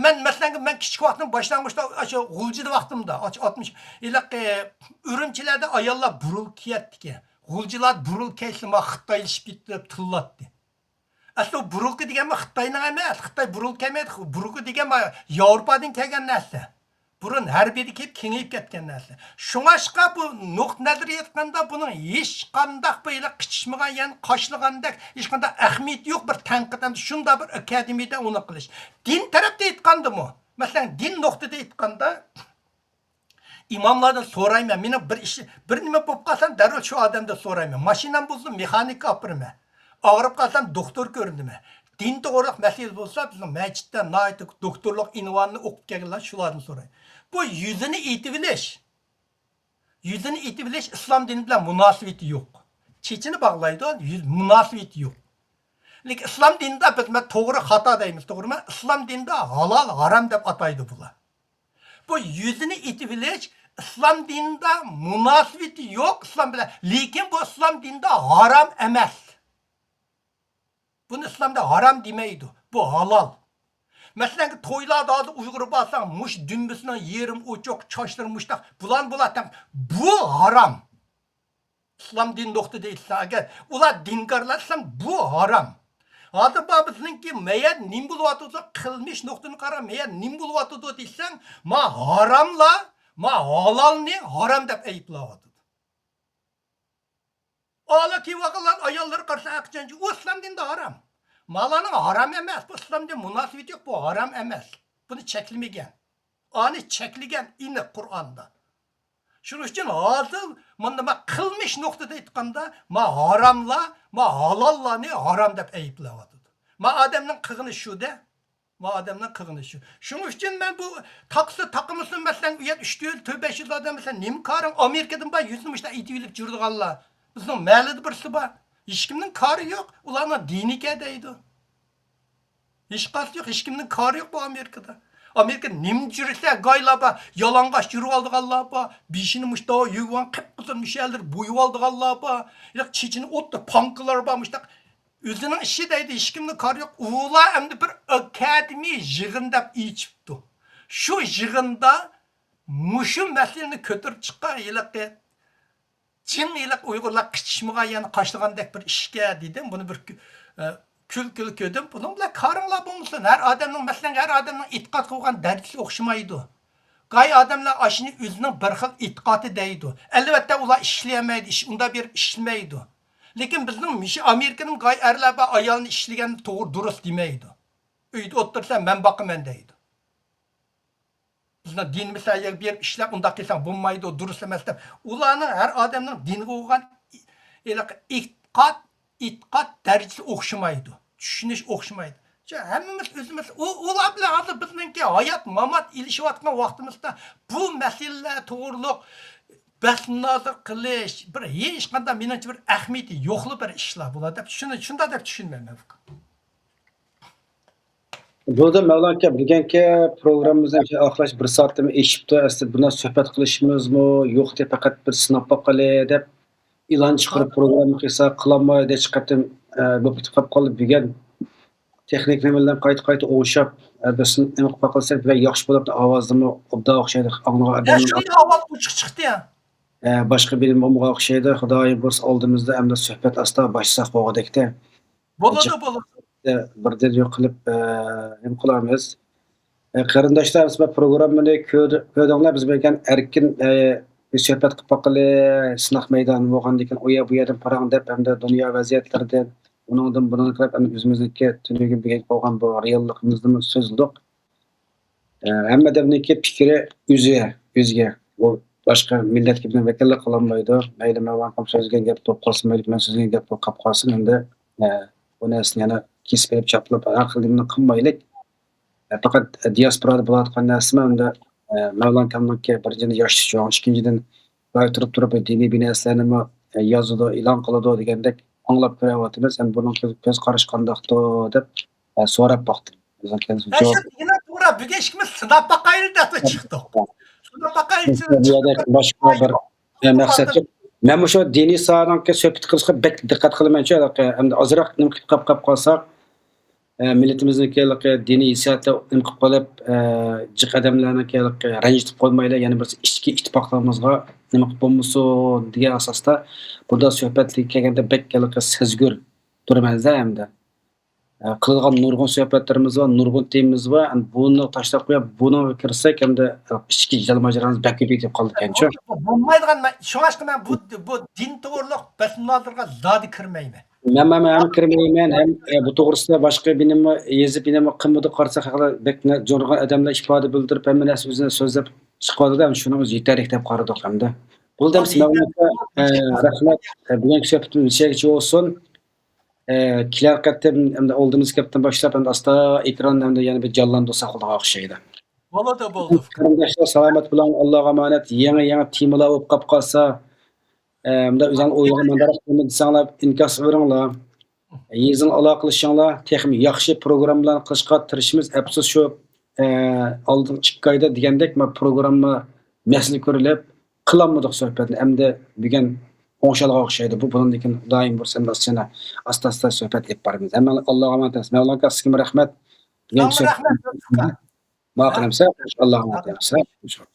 مەن، مەسىلەن، مەن كىچىك ۋاقتىم باشلانغۇچتا، ئاشۇ غۇلجىدا ۋاقتىمدا، ئاشۇ ئاتمىش، ھېلىقى ئۈرۈمچىلەردە ئاياللار بۇرۇل كىيەتتىكەن. غۇلجىلار بۇرۇل كىيسە، ما خىتايلىشىپ كېتىدۇ دەپ تىللاتتى. ئەسلى ئۇ بۇرۇلكا دېگەن ما خىتاينىڭ ئەمەس، خىتاي بۇرۇل كىيمەيدۇ، بۇرۇلكا دېگەن ما ياۋروپادىن كەلگەن نەرسە. بۇرۇن ھەربىيدە كىيىپ كېڭىيىپ كەتكەن نەرسە. شۇڭاشقا بۇ نۇقتىئى نەزەردىن ئېيتقاندا، بۇنىڭ ھېچقانداق بۇ ھېلى قىچىشمىغان يەرنى قاشلىغاندەك، ھېچقانداق ئەھمىيىتى يوق بىر تەنقىد ھەمدە شۇنداق بىر ئاكادېمىيەدە ئۇنى قىلىش. دىن تەرەپتە ئېيتقاندىمۇ، مەسىلەن، دىن نۇقتىدا ئېيتقاندا، ئىماملاردىن سورايمەن، مېنىڭ بىر ئىش، بىر نېمە بولۇپ قالسام، دەررۇ شۇ ئادەمدىن سورايمەن. ماشىنام بۇزۇلدى، مېخانىكقا ئاپىرىمەن. ئاغرىپ قالسام، دوختۇر كۆرۈنىمەن. دىن توغرىلىق مەسىلە بولسا، بىزنىڭ مەسچىتتە ناھايىتى دوختۇرلۇق ئۇنۋانىنى ئوقۇپ كەلگەنلەر شۇلاردىن سوراي. بۇ يۈزىنى ئېتىۋېلىش، يۈزىنى ئېتىۋېلىش ئىسلام دىنى بىلەن مۇناسىۋىتى يوق. چېچىنى باغلايدۇ، يۈز، مۇناسىۋىتى يوق. لېكىن ئىسلام دىنىدا بىز، مەن توغرا خاتا دەيمىز، توغرىمۇ؟ ئىسلام دىنىدا ھالال، ھارام دەپ ئاتايدۇ بۇلار. بۇ يۈزىنى ئېتىۋېلىش ئىسلام دىنىدا مۇناسىۋىتى يوق ئىسلام بىلەن، لېكىن بۇ ئىسلام دىنىدا ھارام ئەمەس. بۇنى ئىسلامدا ھارام دېمەيدۇ. بۇ ھالال. مەسىلەن، تويلاردا ھازىر ئۇيغۇر بارساڭ، مۇشۇ دۈمبىسىنىڭ يېرىم ئوچۇق، چاچلىرى مۇشتاق، بۇلان بۇلار تەڭ. بۇ ھارام. ئىسلام دىنى نۇقتىدا ئېيتسا، ئەگەر ئۇلار دىنكارلار ئىسلام، بۇ ھارام. ھازىر بار بىزنىڭكى مەيەر نېمە بولۇۋاتىدۇ، قىلمىش نۇقتىدىن قارا، مەيەر نېمە بولۇۋاتىدۇ دېسەڭ، ما ھاراملار، ما ھالالنى ھارام دەپ ئەيىبلەۋاتىدۇ. ئالا كىيىۋالغانلار ئاياللىرى قارىسا ھەقىقەتەن ئۇ ئىسلام دىنىدا ھارام. مالارنىڭ ھارام ئەمەس، بۇ ئىسلام دىنى مۇناسىۋىتى يوق، بۇ ھارام ئەمەس. بۇنى چەكلىمىگەن. ئانى چەكلىگەن ئېنىق قۇرئاندا. شۇنىڭ ئۈچۈن ھازىر مۇنداق ما قىلمىش نۇقتىدا ئېيتقاندا، ما ھاراملار، ما ھالاللارنى ھارام دەپ ئەيىبلەۋاتىدۇ. ما ئادەمنىڭ قىلغىنى شۇ-دە. ما ئادەمنىڭ قىلغىنى شۇ. شۇنىڭ ئۈچۈن مەن بۇ تاقىسا تاقىمىسۇن، مەسىلەن، ئۇ يەردە ئۈچ يۈز، تۆت بەش يۈز ئادەم، مەسىلەن، نېمە كارىڭ؟ ئامېرىكىدىن بار يۈزنى مۇشۇنداق ئېتىۋېلىپ يۈرىدىغانلار. بىزنىڭ مەھەللىدە بىرسى بار. ھېچكىمنىڭ كارى يوق. ئۇلارنىڭ دىنىكەن دەيدۇ. ھېچقايسى يوق، ھېچكىمنىڭ كارى يوق بۇ ئامېرىكىدا. ئامېرىكىدا نېمە جۈرئەتلەر گايلار بار، يالىڭاچ يۈرۈۋالىدىغانلار بار، بېشىنى مۇشتاق يۇيۇۋالغان، قىپقىزىل مۇشۇ يەرلىرى بويىۋالىدىغانلار بار، ياق چېچىنى ئوتتا پانكىلار بار، مۇشتاق ئۆزىنىڭ ئىشى دەيدۇ، ھېچكىمنىڭ كارى يوق. ئۇلار ئەمدى بىر ئاكادېمىيە يىغىنى دەپ ئېچىپتۇ. شۇ يىغىندا مۇشۇ مەسىلىنى كۆتۈرۈپ چىققان ھېلىقى جىڭ ھېلىقى ئۇيغۇرلار قىچىشمىغان يەرنى قاشلىغاندەك بىر ئىشكەن دېدىم. بۇنى بىر كۈ-، ئە، كۈلكىلىك كۆردۈم. بۇنىڭ بىلەن كارىڭلار بولمىسۇن. ھەر ئادەمنىڭ، مەسىلەن، ھەر ئادەمنىڭ ئېتىقاد قىلغان دەرىجىسى ئوخشىمايدۇ. گاي ئادەملەر ئاشۇنى ئۆزىنىڭ بىر خىل ئېتىقادى دەيدۇ. ئەلۋەتتە، ئۇلار ئىشلىيەلمەيدۇ، ئىش، ئۇنداق بېرىپ ئىشلىمەيدۇ. لېكىن بىزنىڭ مۇشۇ ئامېرىكىنىڭ گاي ئەرلەر بار، ئايالىنى ئىشلىگەن توغرا، دۇرۇس دېمەيدۇ. ئۆيدە ئولتۇرسا، مەن باقىمەن دەيدۇ. بىزنىڭ دىنىمىز سەن يەرگە بېرىپ ئىشلەپ، ئۇنداق قىلساڭ بولمايدۇ، دۇرۇس ئەمەس دەپ. ئۇلارنىڭ ھەر ئادەمنىڭ دىنىغا بولغان ئېتىقاد، ئېتىقاد دەرىجىسى ئوخشىمايدۇ، چۈشىنىش ئوخشىمايدۇ. شۇ ھەممىمىز ئۆزىمىز، ئۇ، ئۇلار بىلەن ھازىر بىزنىڭكى ھايات، مامات ئېلىشىۋاتقان ۋاقتىمىزدا بۇ مەسىلىلەر توغرۇلۇق بەس مۇنازىرە قىلىش، بىر ھېچقانداق، مېنىڭچە، بىر ئەھمىيىتى يوقلا بىر ئىشلار بۇلار دەپ چۈشىنە-، شۇنداق دەپ چۈشىنىمەن مەن، ئۇكام. بولدى، مەۋلان ئاكا، بۈگۈنكى پروگراممىمىزنى ئاخىرلاش بىر سائەتتىن ئېشىپتۇ. ئەسلى بۇنداق سۆھبەت قىلىشىمىزمۇ يوق ئىدى، پەقەت بىر سىناپ باقايلى دەپ ئېلان چىقىرىپ پروگرامما قىلساق قىلالماي ھېچقېتىم، ئە، بولۇپ كېتىپ قالدى. بۈگۈن تېخنىك نېمە بىلەن قايتا-قايتا ئوڭشاپ، ئە، بىر سىن-، نېمە قىلىپ باقسا بەك ياخشى بولۇپتۇ، ئاۋازىمۇ ئوبدان ئوخشايدۇ. ئاڭلىغان ھە، ئادەمنىڭ شۇنداق ئاۋاز ئوچۇق چىقتى يا. ئە، باشقا بىلىم بولمىغان ئوخشايدۇ. خۇدايىم بۇيرۇسا ئالدىمىزدا ئەمدى سۆھبەت ئاستا باشلىساق بولغۇدەكتە. بولىدۇ، بولىدۇ. بىردىن يوق قىلىپ، ئە، نېمە قىلارمىز؟ ئە، قېرىنداشلار، بىز بۇ پروگراممىنى كۆردى-، كۆردۈڭلار، بىز بىلەن ئەركىن، ئە، بىر سۆھبەت قىلىپ باققىلى، سىناق مەيدانى بولغاندىكىن ئۇ يەر، بۇ يەردىن پاراڭ دەپ، ھەمدە دۇنيا ۋەزىيەتلىرىدىن، ئۇنىڭدىن بۇنىڭدىن قاراپ، ئەمدى ئۆزىمىزنىڭكى تۈنۈگۈن بۈگۈنكى بولغان بۇ رېئاللىقىمىزنىمۇ سۆزلىدۇق. ئە، ھەممە ئادەمنىڭكى پىكرى ئۆزى، ئۆزىگە. ئۇ باشقا مىللەتكە بىزنىڭ ۋەكىللىك قىلالمايدۇ. مەيلى مەۋلان ئاكام سۆزلىگەن گەپ بولۇپ قالسۇن، مەيلى مەن سۆزلىگەن گەپ بولۇپ قالسۇن. ئەمدى، ئە، بۇ نەرسىنى يەنە كېسىپ ئېلىپ چاپلاپ، ھەر خىل نېمىنى قىلمايلى. ئە، پەقەت، ئە، دىياسپورادا بولۇۋاتقان نەرسىمۇ ئەمدى، ئە، مەۋلان ئاكامنىڭكى بىرىنچىدىن ياشى چوڭ، ئىككىنچىدىن راي تۇرۇپ تۇرۇپ دىنىي بىر نەرسىلەرنىمۇ، ئە، يازىدۇ، ئېلان قىلىدۇ دېگەندەك ئاڭلاپ كۆرۈۋاتىمىز. ئەمدى بۇنىڭ كۆز، كۆز قارىشى قانداقتۇ دەپ، ئە، سوراپ باقتىم. ئۆزۈڭ كەلسە ھە، جاۋاب شۇ دېگىنە توغرا. بۈگۈن ئىككىمىز سىناپ باقايلى دەپلا چىقتۇق. سىناپ باقايلى. بۇ يەردە باشقا بىر، ئە، مەقسەت يوق. مەن مۇشۇ دىنىي ساھەنىڭكى سۆھبىتى قىلىشقا بەك دىققەت قىلىمەن شۇ، ھېلىقى، ئەمدى ئازراق نېمە قىلىپ قاپ، قاپ قالساق، ئە، مىللىتىمىزنىڭكى ھېلىقى دىنىي ھېسسىياتى نېمە قىلىپ قېلىپ، ئە، جىق ئادەملەرنىڭكى ھېلىقى رەنجىتىپ قويمايلى، يەنە بىرسى ئىچكى ئىتتىپاقلىقىمىزغا نېمە قىلىپ بولمىسۇن دېگەن ئاساستا بۇنداق سۆھبەتلەرگە كەلگەندە بەك ھېلىقى سەزگۈر تۇرىمەن-دە ئەمدى. ئە، قىلىدىغان نۇرغۇن سۆھبەتلىرىمىز بار، نۇرغۇن تېمىمىز بار. ئەمدى بۇنى تاشلاپ قويۇپ، بۇنىڭغا كىرسەك، ئەمدى ئىچكى جالماجىرىمىز بەك كۆپىيىپ قالىدىكەنچۇ؟ بولمايدىغان، مەن، شۇڭلاشقا مەن بۇ، بۇ دىن توغرۇلۇق بەس مۇنازىرىگە زادى كىرمەيمەن. مەن، مەن، مەن ھەم كىرمەيمەن، ھەم، ئە، بۇ توغرىسىدا باشقا بىنىمۇ يېزىپ، بىنىمۇ قىلمىدۇق، قارىساق، خەقلەر بەك نە-، نۇرغۇن ئادەملەر ئىپادە بىلدۈرۈپ، ھەممە نەرسە ئۆزىنى سۆزلەپ چىقىۋاتىدۇ، ھەم شۇنىڭ ئۆزى يېتەرلىك دەپ قارىدۇق ئەمدى. بولدى، ئەمدى مەۋلان ئاكا، ئە، رەھمەت، ئە، بۈگۈنكى سۆھبىتىمىز مۇشۇ يەرگىچە بولسۇن. ئە، كېلەر قېتىم، ئەمدى ئالدىمىزدىكى ھەپتىدىن باشلاپ، ئەمدى ئاستا ئېكراننى ئەمدى يەنە بىر جانلاندۇرساق بولىدىغان ئوخشايدۇ. بولىدۇ، بولىدۇ. قېرىنداشلار، سالامەت بولۇڭ، ئاللاغا ئامانەت. يېڭى، يېڭى تېمىلار بولۇپ قاپ قالسا، ئە، ئەمدى ئۆزۈڭلار ئويلىغان مۇنداق تېما دېسەڭلار، ئىنكاس بېرىڭلار. يېزىڭلار، ئالاقىلىشىڭلار، تېخىمۇ ياخشى پروگراممىلارنى قىلىشقا تىرىشىمىز. ئەپسۇس، شۇ، ئە، ئالدىنقى ئىككى ئايدا دېگەندەك، ما پروگرامما مەسىلە كۆرۈلۈپ، قىلالمىدۇق سۆھبەتنى. ئەمدى بۈگۈن ئوڭشالغان ئوخشايدۇ. بۇ، بۇنىڭدىن كېيىن دائىم بولسا ئەمدى ئاستا، ئاستا، ئاستا سۆھبەت ئېلىپ بارىمىز. ھەممىڭلار ئاللاغا ئامانەت بولۇڭ. مەۋلان ئاكا، سىزگىمۇ رەھمەت. بۈگۈن سۆھبەت رەھمەت، لۇتپۇ ئاكا. ماقۇل ئەمىسە، ئاللاغا ئامانەت بولۇڭ.